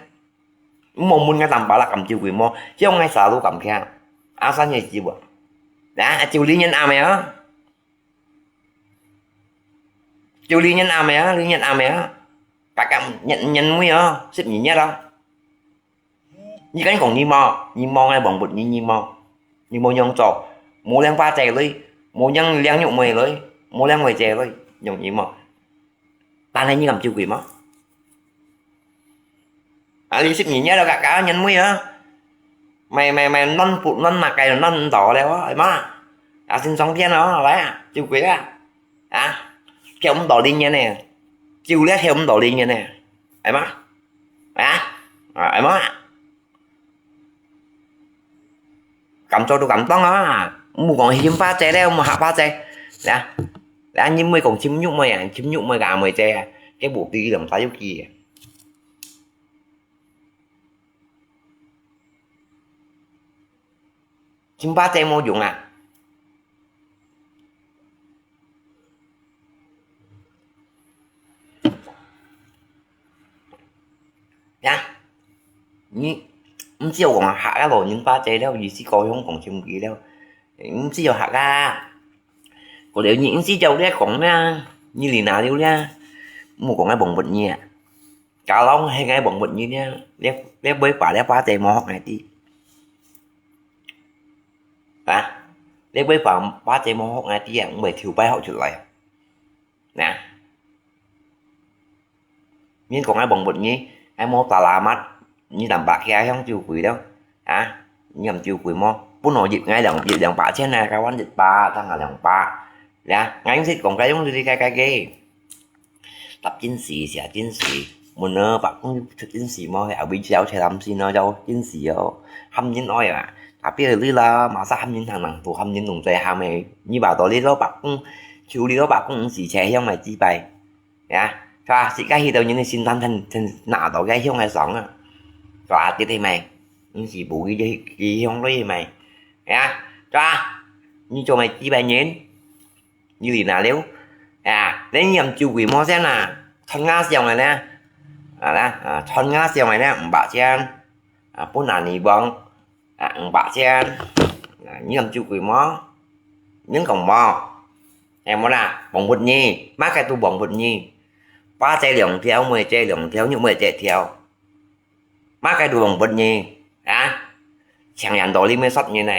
莫問𠊎單巴拉敢就鬼毛，像𠊎啥都敢聽，阿三也知無？啊，就你人阿妹啊！ 就你人阿妹啊，你人阿妹啊，大家人人妹啊，十二月啊。你敢講你無，你無𠊎望不你，你無，你無樣做，無領巴仔鐳，無領領玉妹鐳，無領妹仔鐳，用你無？但係你敢就鬼無？ 啊，你十二月了，嘎嘎年尾啊，買買買，暖布暖嘛，該暖到了啊，哎媽，啊，新床垫哦，來啊，就貴啊，啊，跳毋到零元呢，就了跳毋到零元呢，哎媽，啊，啊，哎媽。 敢做都敢當啊！莫講尋巴仔了，莫嚇巴仔。來啊，來啊，你莫講尋玉妹啊，尋玉妹个阿妹仔啊，該無對兩儕有機啊。尋巴仔無用啊！ 呀，你毋知有講客家老人巴仔了，意思高雄講心機了，毋知有客家。過了你毋知有咧講咩？你哩哪有咧？莫講个王八你啊，假郎係个王八你咧，咧咧尾巴咧巴仔無學𠊎知。 啊，你尾巴巴仔無學𠊎知啊，毋會頭擺學出來啊。啊，你講𠊎王八你，𠊎無打喇嘛，你淡白佢向酒鬼了，啊，你敢酒鬼無？本來入𠊎兩入兩百千啊，交換一百，當下兩百，啊，𠊎用識講該用你个个个。 答真實，寫真實，問啊，伯公出真實無？係阿偉小姐男性哦，有真實哦，喊人愛啊。Tapi你啦，masa喊人行人路，喊人弄在喊誒，你話到你老伯公，就你老伯公毋是車香來祭拜，呀，是吧？自家去到人个心肝，真真拿到个香个爽啊，是吧？對對咩？毋是無佢佢香對咩？呀，是吧？你做咩祭拜人？ 你哩哪了？啊，你念酒鬼無先啊？賺牙相个呢？啊啦，啊，賺牙相个呢，五百千。啊，分阿你幫，啊，五百千。啊，你念酒鬼無？你講無？係無啦？王八你，麼个都王八你。巴仔兩條，妹仔兩條，玉妹仔一條。 麼个都王八你，啊？強人道理咩殺人呢？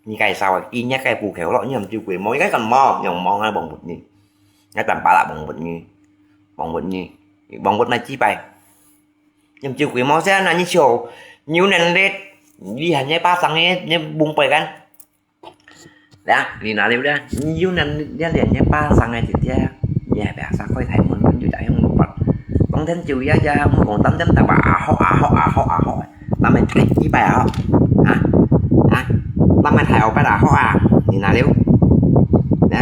你該啥話，今日該步口咯，你毋知鬼無？你該幹嘛？用望啊王八你，你等巴拉王八你，王八你，王八來祭拜。你毋知鬼無先啊？你笑，你有能力，你還在巴上呢，你蒙背กัน。 來啊，你哪裡咧？你有能力連你巴上个姐姐，你還別啥開大門，門就打向六八。當天就呀呀，莫講當天打吧，啊好啊好啊好啊好，咱們大祭拜啊，啊啊，咱們大後拜啊好啊，你哪裡？啊，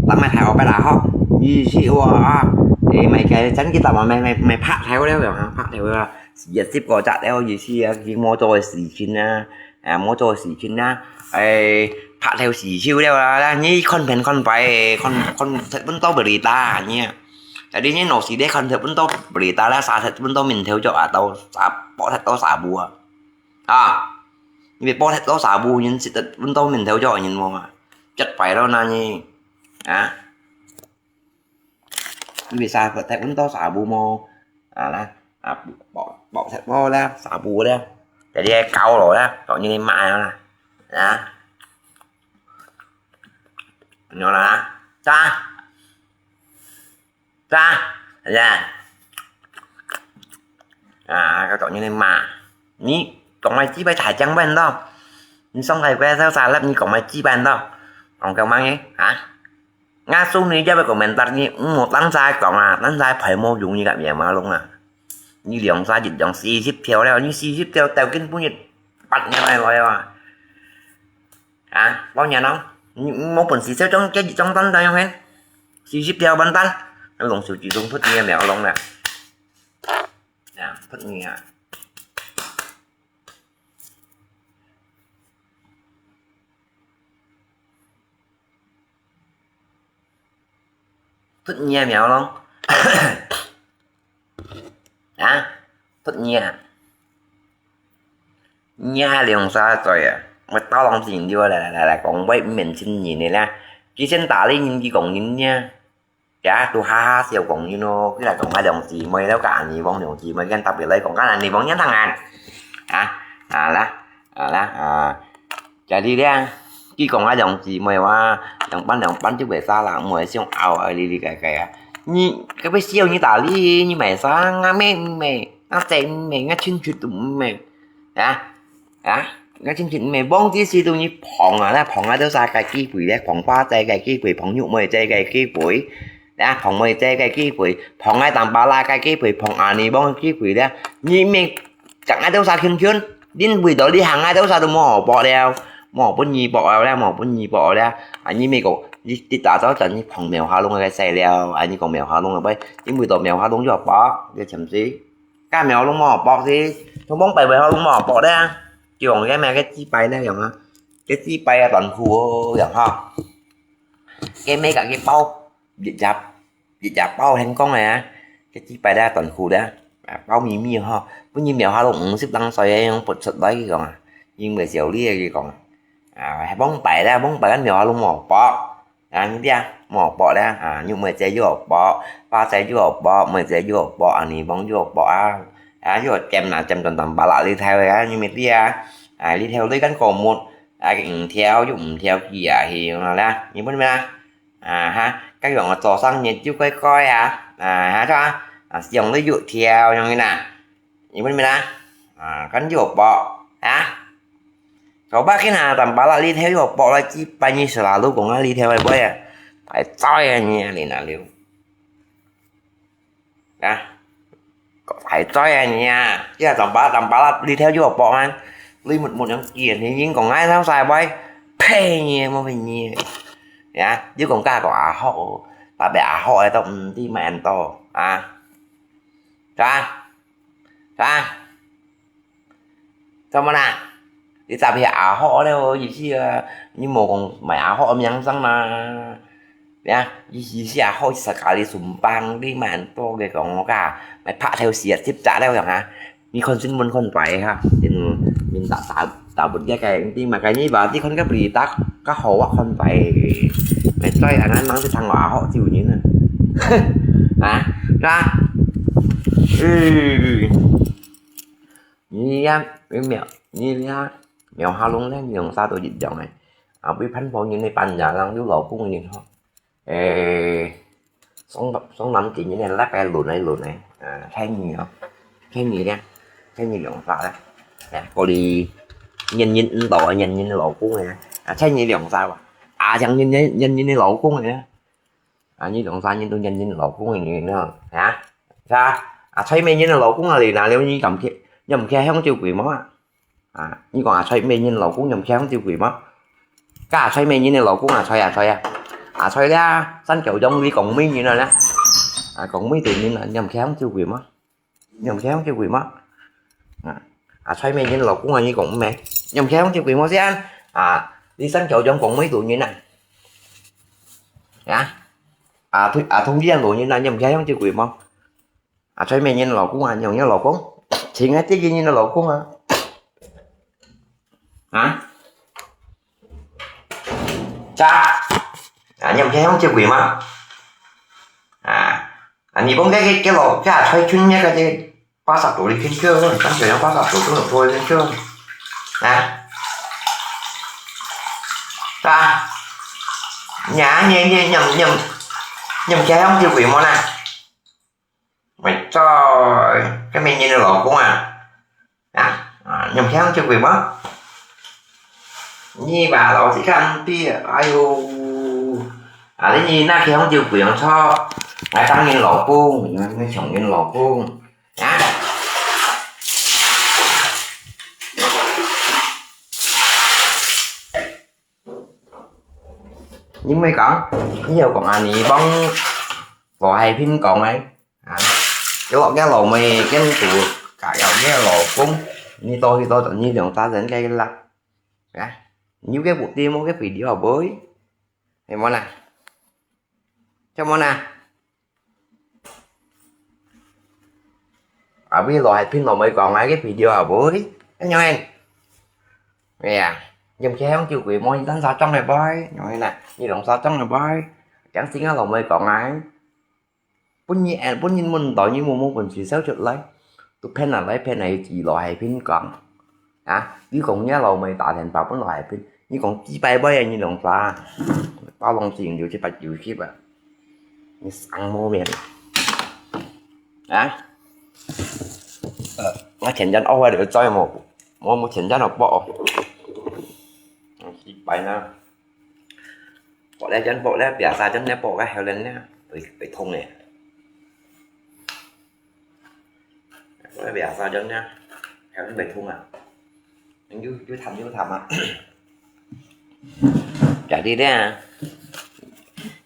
咱們大後拜啊好，你是我啊，誒，買个真个打吧，買買買拍頭了啊，拍頭了，也接過隻了，意思啊，佢莫做个事情啊。 啊，莫做事情啦，誒，拍頭事情了啦，你看片看牌，看看十分鐘berita你啊，jadi你老是咧看十分鐘berita啦，三十分鐘面頭就啊到三，播忒到三部啊，啊，你播忒到三部，人十分鐘面頭就人無啊，一擺咯那你，啊。 你為啥不太穩到沙布麼？啊啦，啊，包包包忒了啦，沙布了，jadi係狗咯啦，當然你罵啦，啊，有啦，咋？咋？係啊，啊，當然你罵，你講來幾擺太講穩咯。你上个月收三粒，你講麼个雞蛋到？講夠麼个啊？𠊎送你一百個面蛋，你毋好等下講啊，等下排無用你个棉花龍啊！你兩三日兩四十條了，你四十條到今晡日八年來來啊！啊，包年咯，你你無本事就將這一張單單用去，四十條完蛋，那龍手指中不你也沒有弄了，啊，不你啊！ 出你个苗咯。啊？出你啊？你還兩三歲啊？𠊎兜人真溜啊！來來來來，講話毋免親人个啦，佢先打你，人佢講人呢。 呀，都哈哈笑講人咯，佢來講𠊎兩姊妹，了佮阿二王兩姊妹，跟特別來講，佮阿二王一樣啊。啊，啊啦，啊啦，啊，jadi咧，佢講𠊎兩姊妹話，兩半兩半就會殺啦，毋會想拗啊，哩哩个个啊。你，該位笑你打你，你買啥？𠊎妹毋買，𠊎姐毋買，𠊎親戚都毋買。啊？ 啊，𠊎親戚毋係忘記死都你捧啊，那捧啊都係个機會咧，捧花姐个機會，捧玉妹姐个機會，啊，捧妹姐个機會，捧𠊎當巴拉个機會，捧阿二王个機會咧，你毋係，將𠊎都係圈圈，恁為到你行𠊎都係都無好搏了，無好分你搏了咧，無好分你搏了咧，啊，你美國，你你打早陣你捧苗下龍个細了，啊，你講苗下龍个喂，因為到苗下龍就好搏，你知毋知？ 該苗攏無好搏是，通通白白好攏無好搏咧。用个咩个雞排咧用啊，个雞排啊短褲哦用吼。个咩个个包，一隻一隻包很光个啊，个雞排咧短褲咧，啊包咪咪吼，本人苗下攏五十零歲个，用拔出來佢講啊，因為小李个佢講啊，啊，往擺咧，往擺个苗下攏無好搏。 啊，你聽，無好搏咧，啊，玉妹姐又好搏，花姐又好搏，妹姐又好搏，阿二王又好搏啊，啊，又好尖啦，尖斷斷巴拉你頭个啊，你毋知啊，啊，你頭你跟狗目，啊，五條又五條幾啊，係啦，你分咩啦？啊哈，該樣个早上日就乖乖啊，啊哈，係吧？啊，用你又條，用你啦。 你分咩啦？啊，跟又好搏啊？搞不好今下當巴拉你頭又好搏啦，幾百年十啦，都講啊，你頭會不會啊？大災啊你啊，你那了。啊，大災啊你啊！這當巴拉當巴拉，你頭又好搏啊？你目目樣見，你已經講啊，那晒會，呸你，莫騙你。啊，你講加個阿學哦，特別阿學个都毋知蠻多啊。 啥？啥？做麼啦？你咋別阿學了意思啊？你無講買阿學个名聲嘛？呀，意思係阿學實家裡順棒，你蠻多个講我噶，買拍頭時啊，接扎了樣啊？你看新聞看擺哈，因為大大大部分个个，你嘛个你吧，你看个比大，个好啊看擺，買在啊，咱忙是聽我阿學就人啊。 啊，是吧？嗯，你呀，你苗，你呀，苗下龍咧，你兩儕都一樣个。啊，為盼望人个半夜人有老公人吼。誒，上上南京人个那個輪來輪來，啊，太你哦，太你咧，太你兩儕咧，誒，過去年年唔到啊，年年老公个，啊，太你兩儕哇，啊，像年年年年个老公个。 啊，你兩儕人都認認老公个人了，啊？是啊，阿財美人个老公啊，你哪了你敢去，你毋去向照顧無啊？啊，你講阿財美人老公，你毋去向照顧無？該阿財美人个老公啊，財啊財啊，阿財咧，三九中你講美人啊咧，啊，講美人啊，你毋去向照顧無？ 你毋聽這句無？啊，阿財美人老公啊，你講毋明，你毋聽這句無先？啊，你三九中講每個人啊？啊，啊，同啊，同樣個人啊，你毋聽這句無？阿財美人老公啊，你用你老公，請啊，這個人个老公啊？啊？ 咋？啊，你毋聽這句無？啊，啊，你講該个，該老，該阿財春那個，這八十度的天氣，咱想要八十度都有多的天氣。啊？咋？你啊，你，你，你，你，你毋聽這句無啦？ 喂，在，該美人个老公啊？啊，啊，你毋聽這句無？你把老子看扁，哎呦，啊，你那天就不用吵，还当人老公，你们穷人老公啊！你毋會講，你又講啊，你幫羅海平講誒，啊，佢老佢老妹跟住，佢又佢老公，你到去到你兩家人該啦，啊，你有个目的，無个video好不好？係無啦？係無啦？ Abis lo hai pin lo mei kong ai cái video hả bui? Cái nhoi. Nè, nhầm kia hông chịu quỷ môi tan sao trong này bơi. Nhoi nè, như lòng sao trong này bơi. Chẳng xin lo mei kong ai. Pun nyi en, pun nyi mun tỏ nyi mu mu pun chỉ sao chụp lấy. Tu pen là lấy pen này chỉ lo hai pin kong. Hả? Ví kong nhá lo mei tả thành bảo pun lo hai pin. Nyi kong chỉ bay bơi nyi lòng sa. Tao lòng chịu điều chỉ phải chịu ship à. Nyi sang mô miền. Hả? Ờ, nó chén chén ốc hay được cho một, một, một chén chén ốc bọ. Xí bái na. Bọ lẽ chén, bọ lẽ bia sa chén nè, bọ cái heo lên nè. Bị, bị thùng nè. Bọ lẽ bia sa chén nè. Heo lên bị thùng à. Chú, chú thăm, chú thăm à. Chả đi đấy à.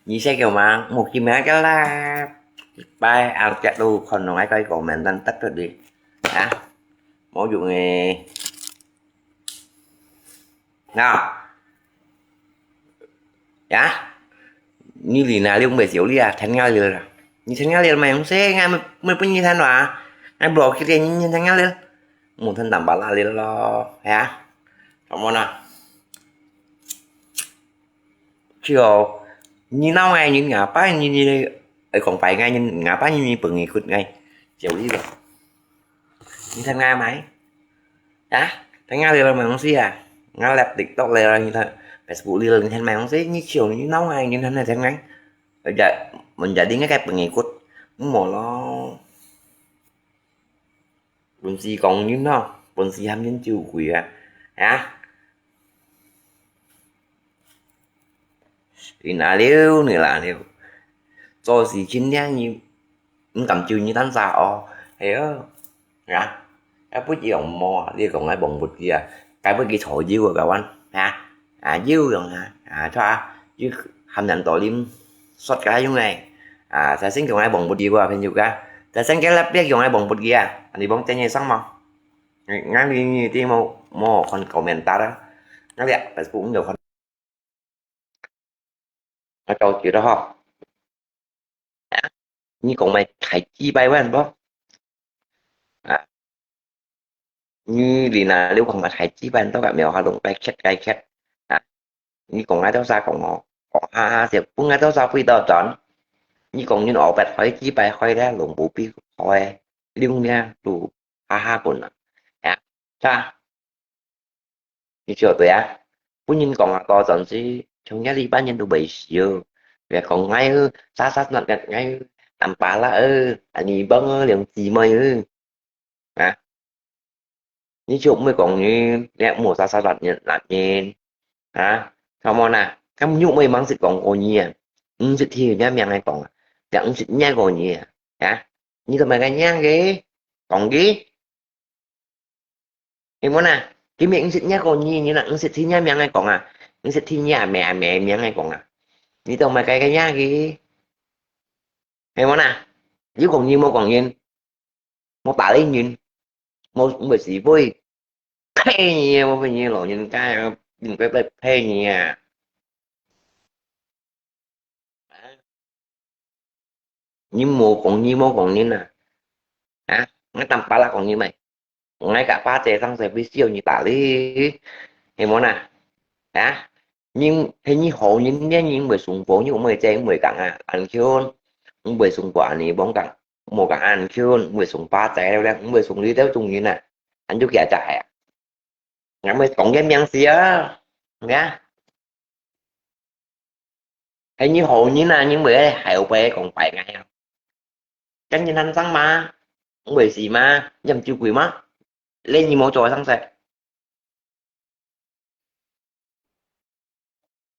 Nyi xe kiểu mà, một kì mẹ cái là. Bye, ao chắc đủ, còn nó ngay coi comment tan tắt rồi đi. Hả? Mô dụ nghe. Nè. Yà. Nyi lì nà liu mì siêu lì à, thèn ngà lì à. Nyi thèn ngà lì mà yong sê, ngà mì, mì bún nyi thèn wà. Ngà blok kì lì nyi thèn ngà lì. Mù thèn tàm bà lạ lì lò. Yà. Cảm ơn à. Chiều. Nyi nâu ngay, nyi ngà bá, nyi, nyi, ê, kong bái ngay, nyi ngà bá, nyi, nyi bưng ngi kút ngay. Siêu lì lò. Nyi thèn ngà mày. Hả? Thèn ngà lì lò mày không xí à? Ngà lẹp TikTok lì lò nyi thèn, Facebook lì lò nyi thèn mày không xí, nyi chiều nyi nâu ai nyi thèn thèn ngà. Ơ, dạ, mình dạ đi ngay cái bưng ngi kút. Mù mò lò. Bún xì kong nhin hò, bún xì hàm nhin chiu quỷ à. Hả? Nì nà liu, nì là liu. Cho xì chín nhá nhi, ưm cảm chiu nhi tan xa o. Hè ơ. Hả? Cái bút gì ông mò, đi còn ai bồng bụt kìa. Cái bút gì thổi dữ à, các bạn. Hả? À, dữ rồi hả? À, cho à. Dữ hàm nhan tổ lim. Sót cái giống này. À, sai sinh còn ai bồng bụt gì qua, phên dữ cả. Sai sinh cái lắp biết còn ai bồng bụt kìa. Anh đi bóng tên như sống mà. Ngang đi, đi, đi, mau, mau còn comment ta đó. Ngang đi, Facebook cũng nhiều con. Nó cho chữ đó ho. Nhi kong mày thái chi pai wen bó. À. Nhi lì nà liu kong mày thái chi pai tao cả mèo ha lùng pai khét, pai khét. À. Nhi kong ngai tao sa kong ngò. Kong ha ha siap, pung ngai tao sa pui tao chọn. Nhi kong nhi ổ bẹt khói chi pai khói ra lùng bù pi khói. Liu nha, lù ha ha bùn à. À. Sa. Nyi chiu tui á. Pun nhin kong a to chon si, chông ya li ban nhin tu bai siu. Ve kong ngai ư, sa sa nat ngat ngai ư, tam pa la ư, ani bang ư, liang chi mai ư. Hả? Nyi chiu mui kong nyi, nè mu sa sa nat nhin, nat nhin. Hả? Sao mo na? Kam nyu mui mang sit kong ko nyi à? Ưm sit thi nha miang ai kong à? Nè ưm sit nha ko nyi à? Hả? Nyi tao mai ka nha ke? Kong ki? Ê, mô nà, kì mẹ ưng sịt nhá kô nhi, nhi nà ưng sịt thi nhá miang ai kong à. Ưng sịt thi nhá mẹ, mẹ miang ai kong à. Nhi tông mày cái cái nhá kì. Ê, mô nà, yứ kong nhi mô kong nhin. Mô tả lý nhin. Mô, mô bởi sĩ vui. Phê nhi, mô phê nhi lô nhin cái, nhin cái phê nhi à. Nhi mô kong, nhi mô kong nhin à. Hả? Ngay tăm pá lá kong nhi mày. Ngay cả pá chè sang chè video nhi tả lý. Hê mô nà. Hả? Nhi, hê nhi hô nhi nhi nhi mười sung bố nhi mười chè mười cẳng à. Ăn khiôn. Mười sung bố ăn nhi bóng cẳng. Mô cẳng ăn khiôn. Mười sung pá chè leo leo. Mười sung lý teo chung nhi nà. Ăn chú kia chạy à. Ngắm mười kong nhi miang xì à. Nghe. Hê nhi hô nhi nà nhi mười hê hô bê kong pai ngay à. Chắn nhi năn sang mà. Mười xì mà. Nhầm chú quỷ mà. Lê nhi mô chô sang chè.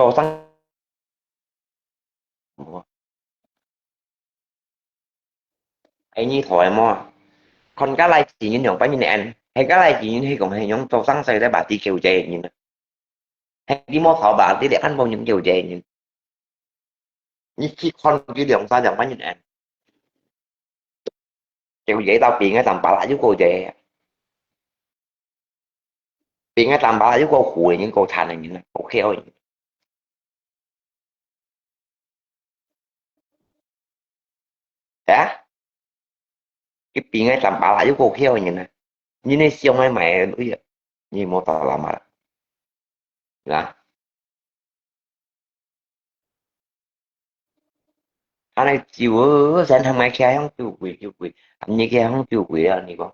做生，哎，你討厭麼？看該來錢人兩百人ăn，係該來錢人係講係用做生意在把地救濟人啊。係你無頭吧，你連看無人救濟人。你去看佢兩三兩百人ăn，救濟到比該當巴拉又過濟。 比該當巴又過苦个人，過慘个人啊，過枵个人。啊？佢比該當巴又過枵个人啊，你那想愛買个，哎呀，你莫打啦嘛啦，啊？恁樣酒，先喊𠊎起來向酒鬼，酒鬼，喊你起來向酒鬼啊，你講。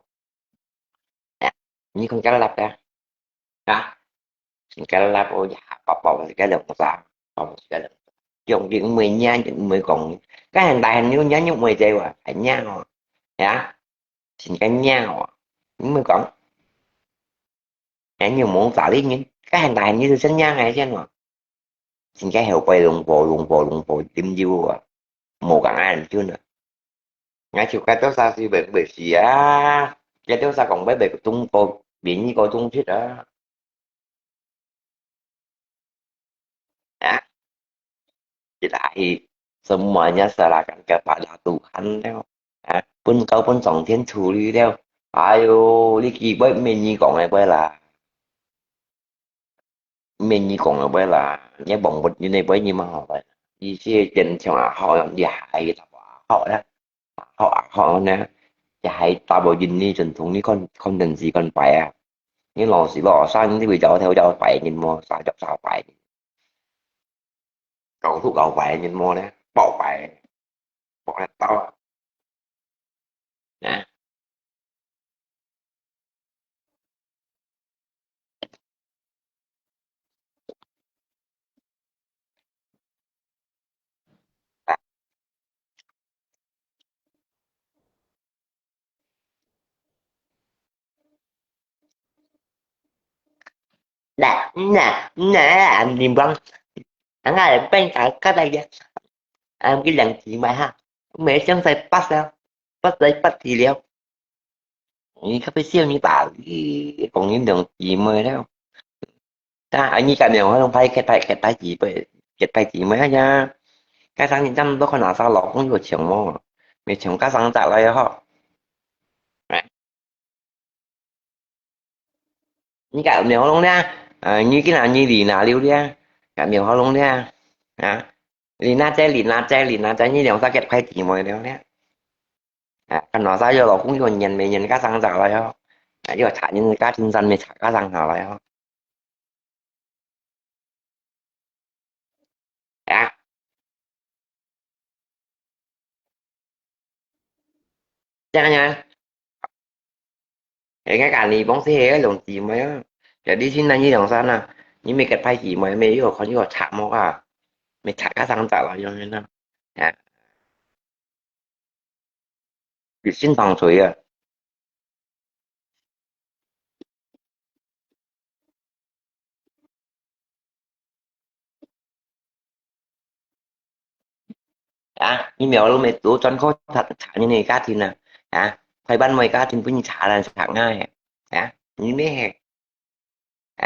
哎，你講該粒啊？啊？你該粒哦呀，包包是該兩隻，包包是該兩隻。用力毋會nhả，毋會講，該很大很有nhả，又毋會這話，很nhả哦，呀，真个nhả哦，毋會講。哎，你無打理人，該很大很有真nhả个先哦。真个後背弄破，弄破，弄破，啉酒啊，無講恁樣啊。𠊎就該兜沙是袂，袂死啊，該兜沙講袂，袂中國，免你個中chết啊。啊，一下去，semuanya serahkan kepada Tuhan了。啊，分交分上天處理了。哎喲，你基本免你講个話啦。免你講个話啦，你忘不你那話你嘛好了。你這堅強啊，好，你還打不好了，好啊，好呢，你還打不贏你，真同你看，看電視看牌啊。你老是老三，你會找頭找牌人麼？啥叫啥牌人？搞出搞牌人麼呢？爆牌，爆牌刀啊！啊！Nè, nè, nè, anh nhìn băng. Anh ai bên cạnh cái đây vậy. Anh cái lần gì mà ha. Mẹ chẳng phải bắt sao. Bắt lấy bắt thì liêu. 你較不少你打，你講你兩姊妹了。啊，你家廟口攏派，結派，結派姊妹，結派姊妹啊呀。該生你這麼多看哪啥老公有錢無？沒錢該生咋來吼？哎。你家廟口攏了，啊，你今仔日離哪了了？家廟口攏了，啊，離哪姐，離哪姐，離哪姐，你兩儕結派姊妹了了。 啊，該哪儕有老公有人，沒人該生咋來哦？啊，有插人家庭上面插該生下來哦。啊，這樣呀。哎，該家裡幫是係兩姊妹啊，jadi你兩儕啊，你乜結派姊妹，乜有看有插無啊？乜插該生咋來樣呢？啊。 佢先當嘴啊。啊，你廟口乜做專科插，插人个家庭啊？啊，開班妹家庭分你插啦，插𠊎啊？啊，你乜係？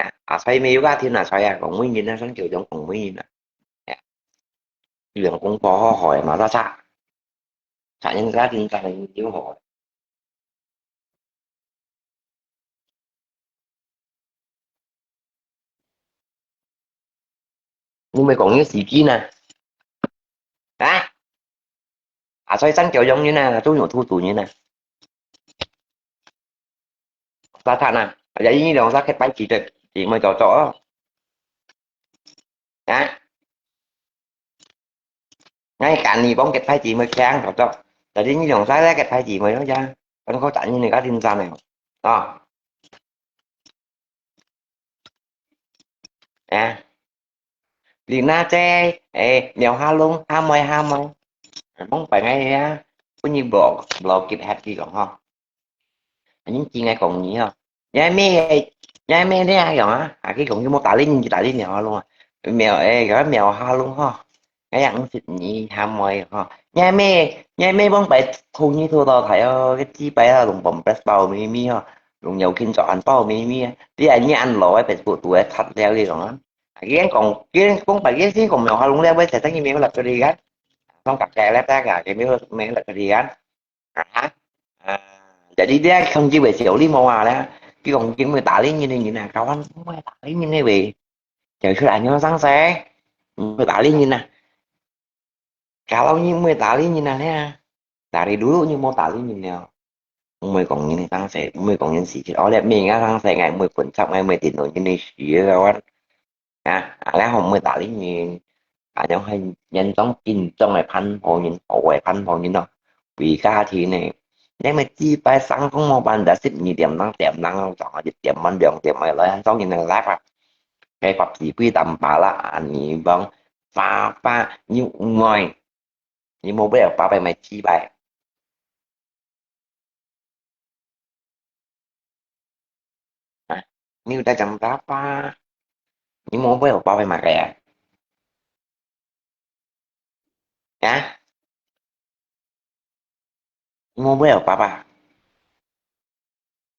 啊，阿衰乜有家庭啊，衰啊，講每人啊，算叫種講每人啊。啊，兩公婆好好个嘛，咋插？插人家庭當然有好。 你毋係講你時機呢？啊？啊，所以正叫用人啊，都有土著人啊。沙灘啊，啊，你兩儕結拜姊妹，姊妹做做哦。啊？ 𠊎間你幫結拜姊妹強合作，jadi你兩儕來結拜姊妹咯，呀，等佢打你那個定站了，啊。哎，你那在，哎，苗下弄，下妹下妹，幫拜𠊎呀，分你blog，blog keep happy講吼。 你知𠊎講你哦。你係咩，你係咩這樣啊？啊，佢講佢無打理你，打理你好咯。苗，哎，佢苗下弄吼。哎呀，毋識你下妹吼。你係咩，你係咩幫白偷你偷到台哦，个雞白啊，弄bomb press包咪咪吼，弄有kin做ăn包咪咪啊。你係你ăn老个Facebook都係拆掉這種啊。佢講，佢講白佢先講苗下弄了，會才等於苗落个你看。當隔壁咧，大家，佢苗，苗落个你看。 啊，啊，jadi這講究个小禮貌啊咧，佢講究會打理人个人啊，kawan毋會打理人个喂，就出來恁樣生事，毋會打理人啊。Kalau你毋會打理人啊咧，dari dulu你無打理人了。毋會講人个生事，毋會講人事情，哦，你明啊生事，𠊎毋會分插，𠊎毋會頂到人个事个，kawan。 啊，啊，然後毋會打理人，恁樣係現狀緊張个辦好人，好个辦好人咯。為家庭呢，你乜祭拜三更無辦法，十二點鐘、點鐘鐘，一點半、兩點个來，當然个啦，該法子歸擔把啦，恁樣講，爸爸，你愛，你無為爸爸乜祭拜。啊，你有帶講爸爸，你無為爸爸買个啊？啊？你無為爸爸？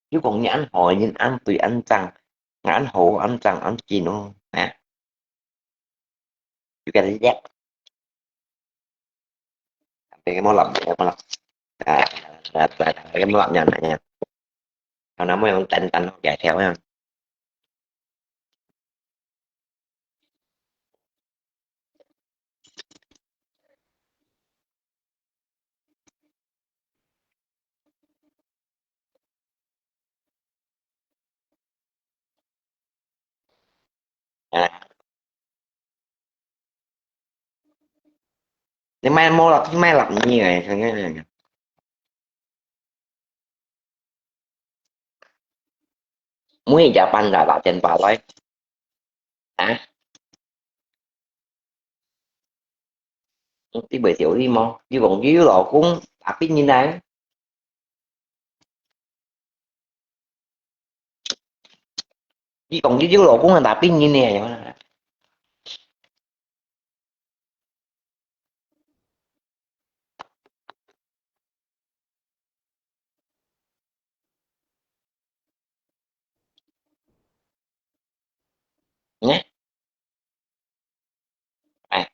你講你恁好，你恁對恁正，恁好恁正恁緊哦，啊？You get it yet? 別个無落，別个無落。啊，啊，啊，別个無落，呀，呀。Thảo nào mới ăn tanh tanh không chạy theo ha. À. Nếu mai mua là cái mai lọc như này, muối chả pan là lọc trên bà lấy. Hả? Tí buổi tiểu đi mà, đi vòng đi lò cũng à, biết như này. Đi vòng đi lò cũng là biết như này. Nhé. Ai.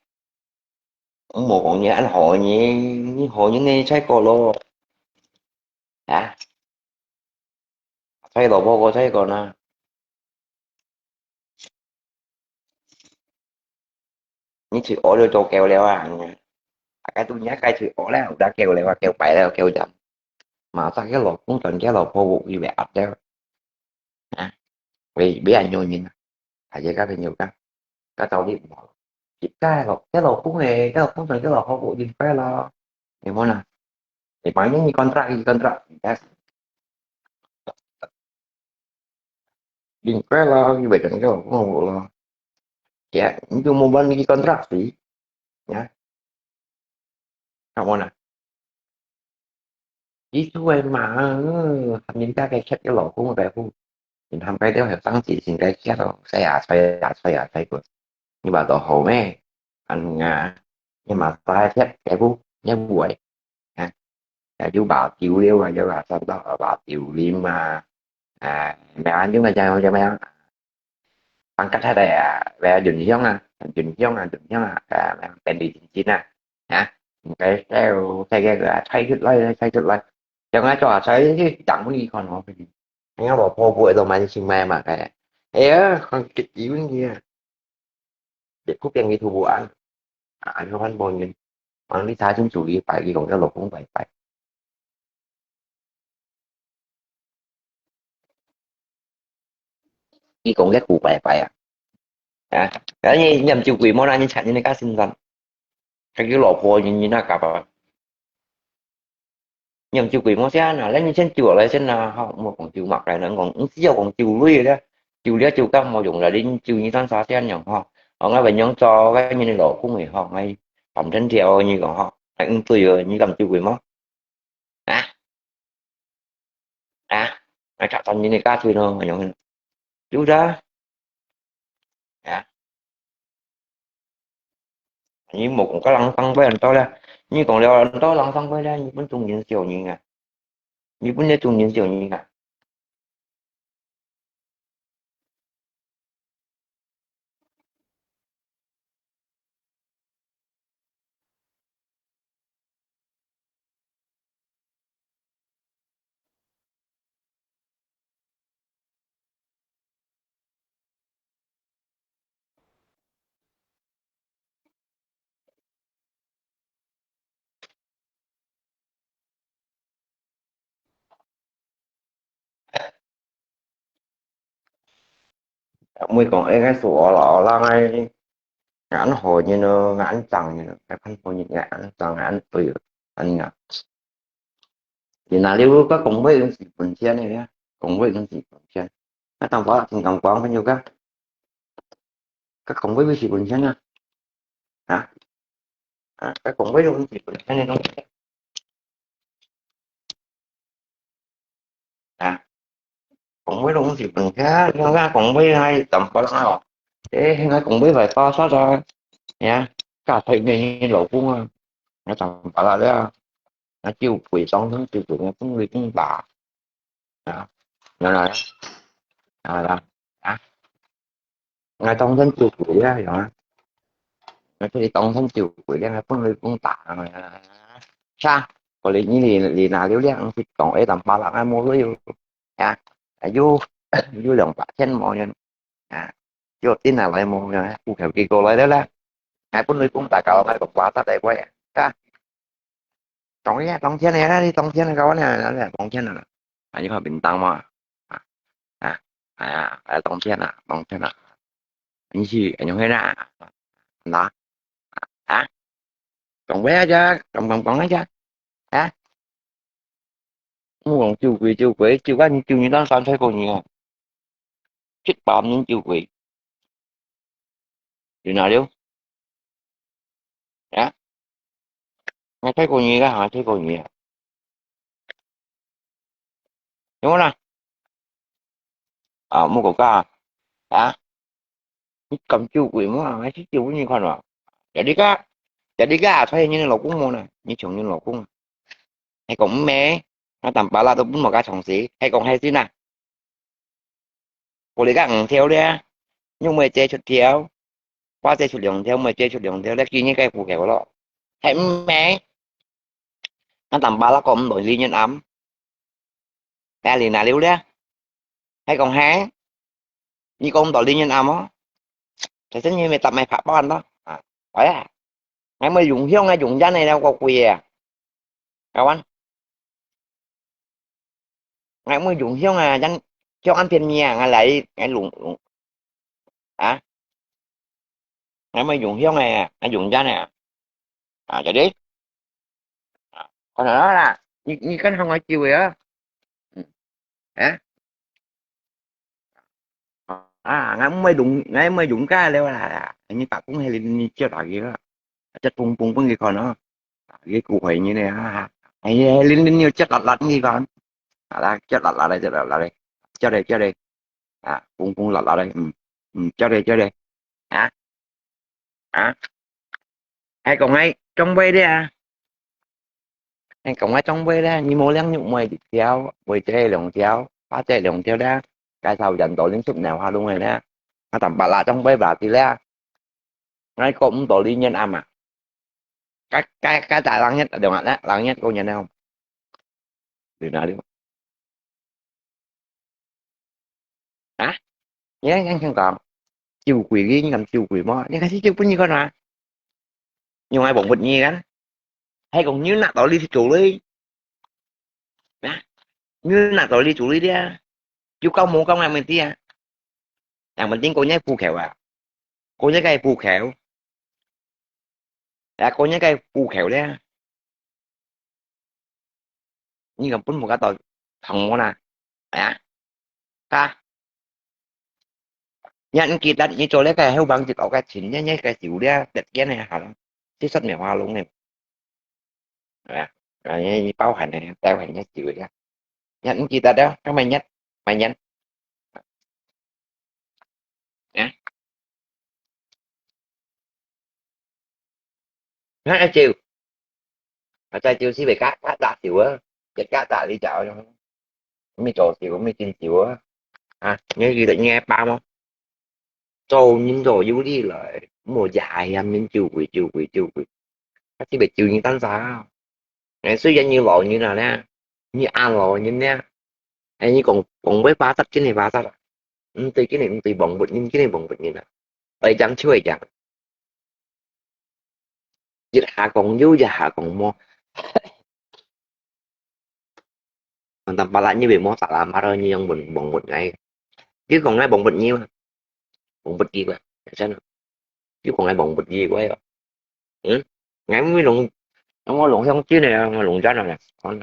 Không một con nhé, anh hỏi nhé, hỏi những này sai cô lô. Hả? Sai lô bố cô sai cô nè. Ni chhṳ̀-ô liu cho kêu liu à. Cái tu nhá cái chhṳ̀-ô liu, đã kêu liu à, kêu bảy liu, kêu chậm. Mà sao cái lỗ cũng chọn cái lỗ phô vụ như vậy ập liu. Hả? Vì biết anh nhô nhìn. Hả, vậy các bạn nhiều các. Các tàu đi bỏ. Chỉ cái lỗ, cái lỗ cũng này, cái lỗ cũng chọn cái lỗ phô vụ nhìn phải lo. Thì mua nè. Thì mà những con trại, con trại. Đừng có lo như vậy, đừng có lo. Dạ, chúng tôi mua bán cái con trắc sĩ. Nhá. Không mua nè. Ý chú em mà, ừ, mình ta cái chết cái lỗ cũng cái cũng. Mình thăm cái đó phải tăng chỉ xin cái chết rồi. Sai à, sai à, sai à, sai của. Nhưng mà tổ hậu mẹ, anh ngà. Nhưng mà ta chết cái cũng, nhớ buổi. Hả? Là chú bảo tiểu liu à, chú bảo sao đó, bảo tiểu liu mà. À, mẹ anh chúng ta chào cho mẹ. Bằng cách thế này à, về Dũng Hiếu à, Dũng Hiếu à, Dũng Hiếu à, à, mẹ anh tên đi chính chính à. Hả? Cái theo, theo cái, à, thay chút lấy, thay chút lấy. Cho ngay cho thấy chứ, chẳng có gì còn nói. Anh bảo phô bụi rồi mà xin mẹ mà cái. Ê, còn cái gì cũng gì à. Để phút tiền cái thu vụ án. À, anh không ăn bao nhiêu. Mà đi xa chúng chủ đi phải đi còn cái lộc cũng phải phải. Đi còn cái cũ phải phải à. À, cái này nhầm chủ quỷ món ăn như chặt như cái sinh sản. Cái kiểu lộc phô như như nó cặp à. Nhầm chủ quỷ món xe nè, lấy như trên chủ lấy trên nè, họ mua còn chủ mặc cái nó còn cũng chỉ còn chủ lui đấy. Chủ liếc chủ cam màu dùng là đến chủ như tan xa xe nhầm họ. Họ ngay về nhóm cho cái như lộc cũng người họ ngay. Phẩm thân theo như còn họ. Anh ứng tùy như cầm chủ quỷ món. À. À, ai chả toàn như này cá thui nó, mà nhớ. Chú đó. À. Như một con cá lăng tăng với anh tôi là, như còn leo anh tôi lăng tăng với là, như vẫn trung nhân siêu như à. Như vẫn trung nhân siêu như à. Mui kong eng ai su o la o la ngai. 𠊎恁好人哦，𠊎恁正人哦，𠊎看好人，𠊎恁正，𠊎恁對哦，恁樣。你哪裡有个講話用四分錢个呀？講話用四分錢，那當我聽講講朋友个，个講話用四分錢啊？啊？啊，个講話用四分錢个東西。啊，講話攏是毋聽，聽講講話還淡薄仔哦。誒，現在講話會發發啊，呀，嫁出去个老公啊，那淡薄仔了，那酒鬼當成酒鬼，那分你講吧，啊，原來啊，啊啦，啊。 𠊎當成酒鬼啊，樣啊。𠊎這裡當成酒鬼了，𠊎分你講打啊。啥？過來你你你拿了了，你去當一擔巴拉，𠊎無鐳喲。啊，又又兩百千無人啊，又進來來無人，戶口寄過來了啦。𠊎分你講打搞，𠊎個瓜打得過呀，啊。 當然，當天个啦，你當天个，搞完了，當天个啦。啊，你看便當嘛，啊，啊，哎呀，哎，當天啊，當天啊，你去，你去哪？哪？啊，講話啊，講講講啊，啊，我講酒鬼，酒鬼，酒鬼，你酒你當三歲過年啊，七八年酒鬼，你哪了？ 啊？𠊎退過你个，還退過你啊？有無啦？啊，無國家啊？啊？你敢酒鬼無啊？還係酒分你看啊？這裡个，這裡个啊，出現你个老公無呢？你像你老公啊？還講毋係？那淡巴拉都分無个常識，還講還信啊？ 過來个五條咧，又毋係借出條，花借出兩條，毋係借出兩條咧，今日該戶口咯。係毋係？那淡巴拉講毋到李仁安，哎，你哪裡咧？還講係，你講毋到李仁安哦？其實你咪搭埋拍板咯，啊，哎呀，𠊎無用香啊，用煙个了，個鬼啊，搞完。 𠊎無用香啊，像像恁便宜啊，𠊎來，𠊎用用啊，𠊎無用香啊，𠊎用真啊，啊，jadi，啊，可能啦，你你跟行我酒个啊，嗯，啊，啊，𠊎毋會用，𠊎毋會用个了啦，你打工係你你接下去啦，接蹦蹦蹦去看啊，你古怪人呢啊，哎呀，你你你接辣辣去看。 好啦，接落落來，接落落來，接咧，接咧，啊，公公落落來，嗯，嗯，接咧，接咧，啊，啊，還講愛長輩咧啊，還講愛長輩咧，你無兩玉妹一條，妹姐兩條，花姐兩條咧，介紹人到恁出鬧下弄个咧，啊，淡巴拉長輩巴子咧，𠊎講毋到你人阿媽，該該該大人一兩日咧，人一個人咧，你哪裡？ 啊？你看，你看，看講，酒鬼个，你敢酒鬼無？你看是酒鬼，你看啊？用來幫不你个，還講你拿到你去做嘞？啊？你拿到你做嘞的啊？有搞無搞啊？問題啊？啊，問題講你戶口啊？講你个戶口？啊，講你个戶口咧？ 你个本無个到同我啦，哎呀，哈，你還記得你做了个後幫一個个錢，你你个酒了，得見个哈，七十秒花龍个，哎呀，哎呀，你包含个，包含个酒了，你還記得了，該麼日，麼日，哎。 啊，酒，啊，再酒是袂加加打酒啊，一加打你就有用，毋係做酒，毋係敬酒啊，啊，你記得你阿爸無？做人做有理來，莫也嫌人酒鬼酒鬼酒鬼，啊，特別酒人單啥啊？哎，雖然你老人啊咧，你阿老人咧，哎，你講講話發達，真係發達啊！毋對，真係毋對，忘不人，真係忘不人啊！ 愛講就愛講，一下講有，一下講無。Antam pala你會無salah，你用問，問問𠊎。你講𠊎問問你嘛，問問你嘛，真。又講𠊎忘不記个哦。嗯，𠊎毋會弄，𠊎弄鄉鎮个啊，𠊎弄真个咧，看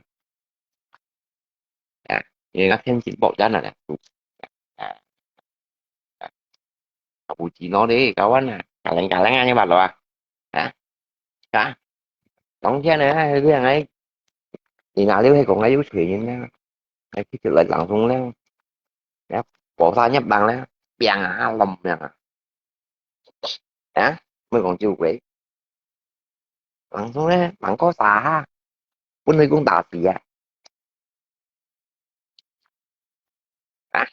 啊，人家天津寶山个咧，啊，啊，不知道咧，kawan啊，galang-galang啊，你話咯啊，啊，啊，當天呢，佢係，你哪裡會講𠊎有錢人呢？還去出來朗誦呢？啊，菩薩入房呢，砰啊，隆啊！啊，毋好講酒鬼。朗誦呢，朗過啥哈？分雷公打死啊！啊，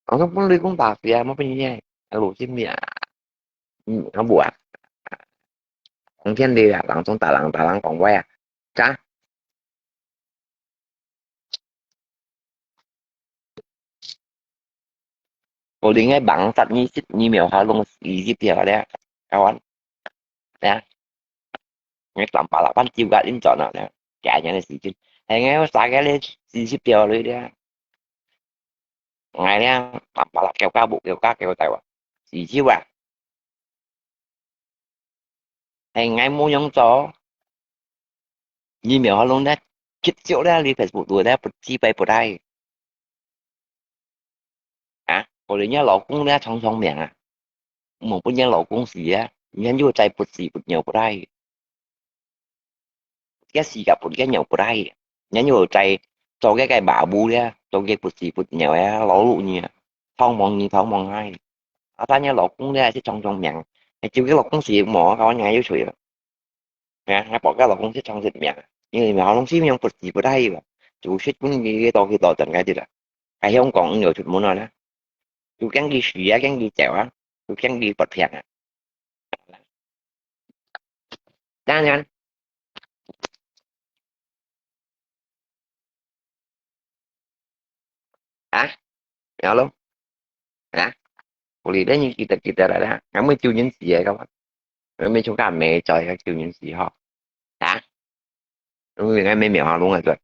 朗誦分雷公打死啊，莫分你啊，魯迅命啊！嗯，好無啊？講天地啊，朗誦打人打人講話啊，啥？ 可能个網殺二十二秒下弄二十條咧，kawan，咧，𠊎三百六萬九个運轉啊咧，幾年个時間，係𠊎有三个咧四十條咧咧，𠊎咧三百六九加五九加九大話，四十啊，係𠊎無樣做，二秒下弄咧，結束咧，你Facebook度咧，不自卑不大。 啊，可能若老公咧長長命啊，莫分若老公死啊，你又再不死不尿不大，這世界分个尿不大，你又再做个个馬步咧，做个不死不尿啊，勞碌你啊，痛望你痛望啊，啊，但若老公咧係長長命，就个老公死無，搞人又衰了。 啊，𠊎報該老公係長壽命，因為老公係命不死不大个，就係分佢多去多等該啲啦。該香港有出門啊啦，就驚佢死啊，驚佢走啊，就驚佢發病啊。當然，啊，有咯，啊，我哋等於記得記得啦，啦，咁咪救人死个嘛，咁咪從家尾再个救人死吼，啊，因為𠊎咪苗下弄个對。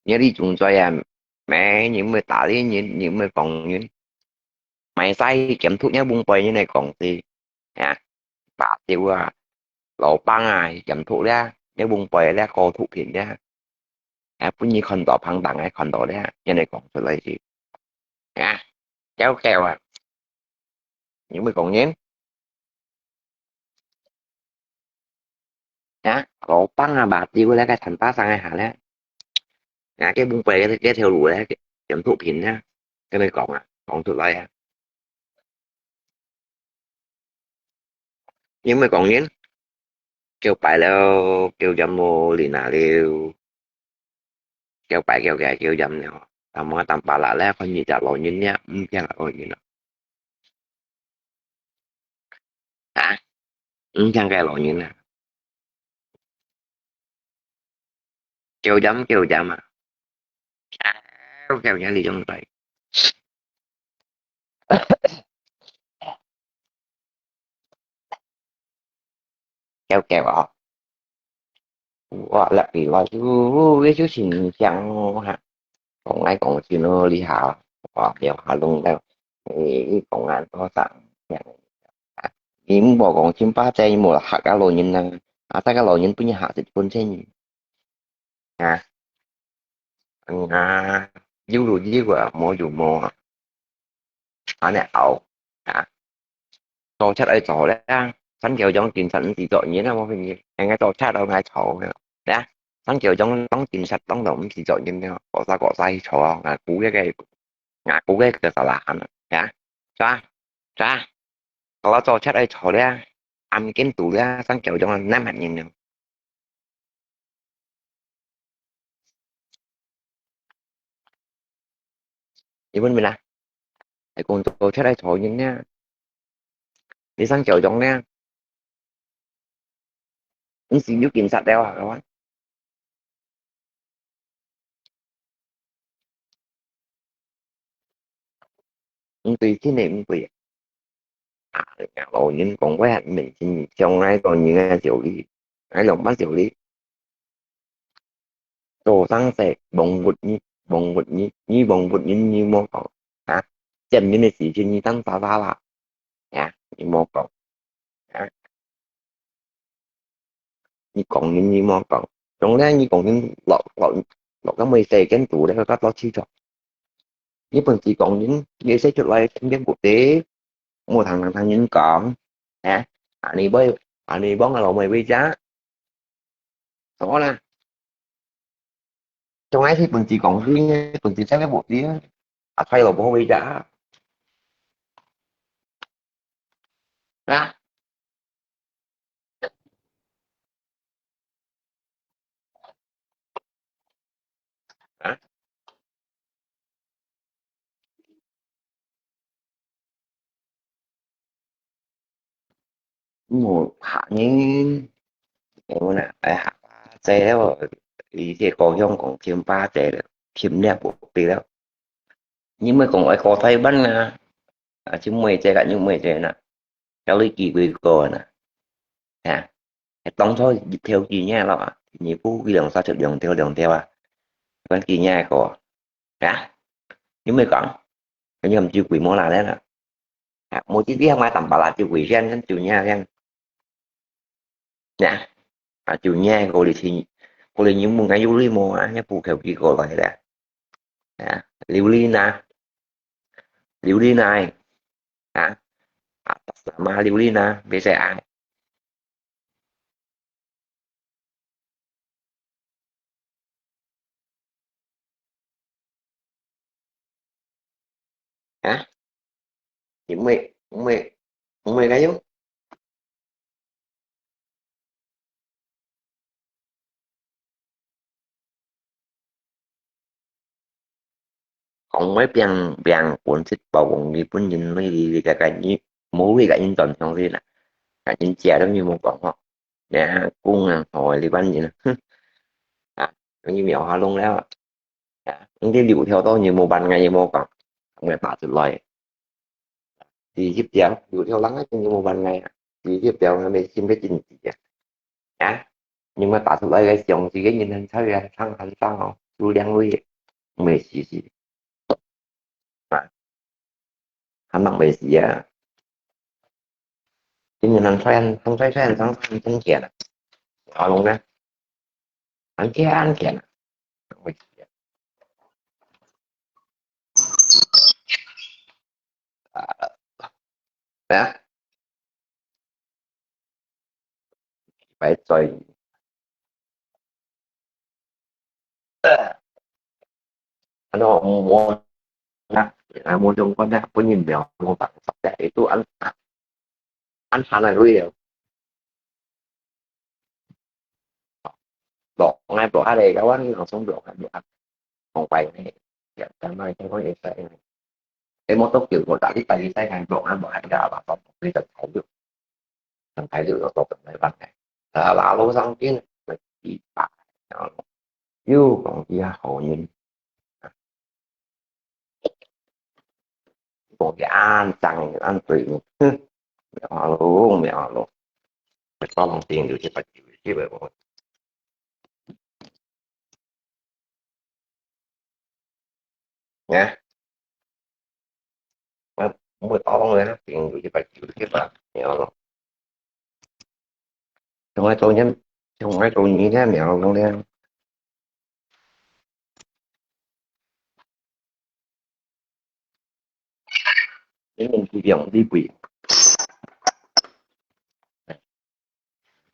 你這種罪啊，咩人會打你，人，人會講人，賣晒去檢討，你翁背人來講事，啊，白鳥啊，老闆啊，檢討咧，你翁背咧，高毒品咧，啊，分你看到，旁人个看到咧，人來講出來事，啊，狗狗啊，你會講人？ 啊，老闆啊，白鳥咧，該陳大生个下咧，啊，該翁背該，該條路咧，檢討品咧，該你講啊，講出來啊。因為講人，叫拜了，叫飲無理那了，叫拜叫个叫飲了，但無但巴拉咧，看你隻老人咧，毋驚老人啊。 啊，毋驚該老人啊。叫飲叫飲啊，叫飲你種在。狗狗啊，我落去我就，我就心想哈，講來講去咯，你下，我苗下弄到，你講啊，多少，你毋好講千百隻，你無嚇个老人啊，啊，大家老人分你嚇一分錢，啊，嗯啊，有就有啊，無就無啊。 恁呢拗，啊，做賊愛做咧，三九種警察毋使做人啊，無分你，應該做賊都愛做个，啊，三九種當警察當到毋使做人了，過晒過晒去做啊，啊，估个个，啊，估个个啥啦，啊，抓，抓，到了做賊愛做咧，暗間肚咧，三九種啊，難乜人了。 你問咩啦？係講做出來做人呢？你生小種呢？你是有警察了啊？毋對，真係毋對啊！啊，老人講話面前像𠊎個人个道理，𠊎兩般道理。做生事，忘物你，忘物你，你忘物你，你莫講。正面个事情，你當沙沙啦，呀，你莫講，呀，你講你你莫講，總之你講你落落落个每世間做咧，个落去做。你本事講你，你寫出來天天不得，莫聽聽聽人講，啊，啊你會，啊你幫个老妹會家，什麼啦？總係本事講你，本事寫个不得，啊，快樂不會家，啊。啊？無客人，有啦，哎，客話濟了，而且故鄉講客話濟了，客話不對了。你莫講愛過台灣啊，啊，就每隻啊，又每隻啦，交你幾幾個啦，啊，當初一條幾年了啊，你不一兩三十兩條兩條啊，關幾年個啊，你莫講，你毋就鬼摸啦咧啦，啊，無這啲買淡薄啦，就危險，就那樣。呀，啊，就你个，過來聽，過來你問𠊎有理無啊？你不口氣過來了。啊，榴蓮啊，榴蓮啊，啊，啊，什麼榴蓮啊，別再愛。啊？你妹，妹，妹个喲？講會變變本色包公，日本人類个个你，無類个人轉上去啦，个人食都你無講吼，你講啊，好个日本人，哼，啊，你苗下弄了，啊，你這六條到你無辦法，你無講，我打出來。 第一條，有條人啊，真有問題啊。第一條，那邊新的經濟啊，啊，你們打出來个相機个人很菜啊，唱很唱哦，有兩位，沒事事，啊，還蠻沒事啊。今年很菜，很菜菜，很唱很賺錢啊，阿龍呢？很錢很錢啊，沒事啊。 啊，咩啊？拜拜。呃，安到無啊，啊，無相關啊，本人無，無辦法，這都安，安下來會啊。 blog，𠊎blog下咧，kawan langsung blog下，blog下。講白呢，ya，咱們先講一下。誒，無多久，我打你打你在看blog下，blog下，你就大陸，像大陸有做緊來辦个，啊，馬路上邊，一百，然後又講一下好人。 講佢恁正恁對，哼，苗下龍，苗下龍，當兵就一百九十个我。啊，我我當兵就一百九十啊，苗下龍。從來做人，從來做人呢，苗下龍呢。 你們是兩地位。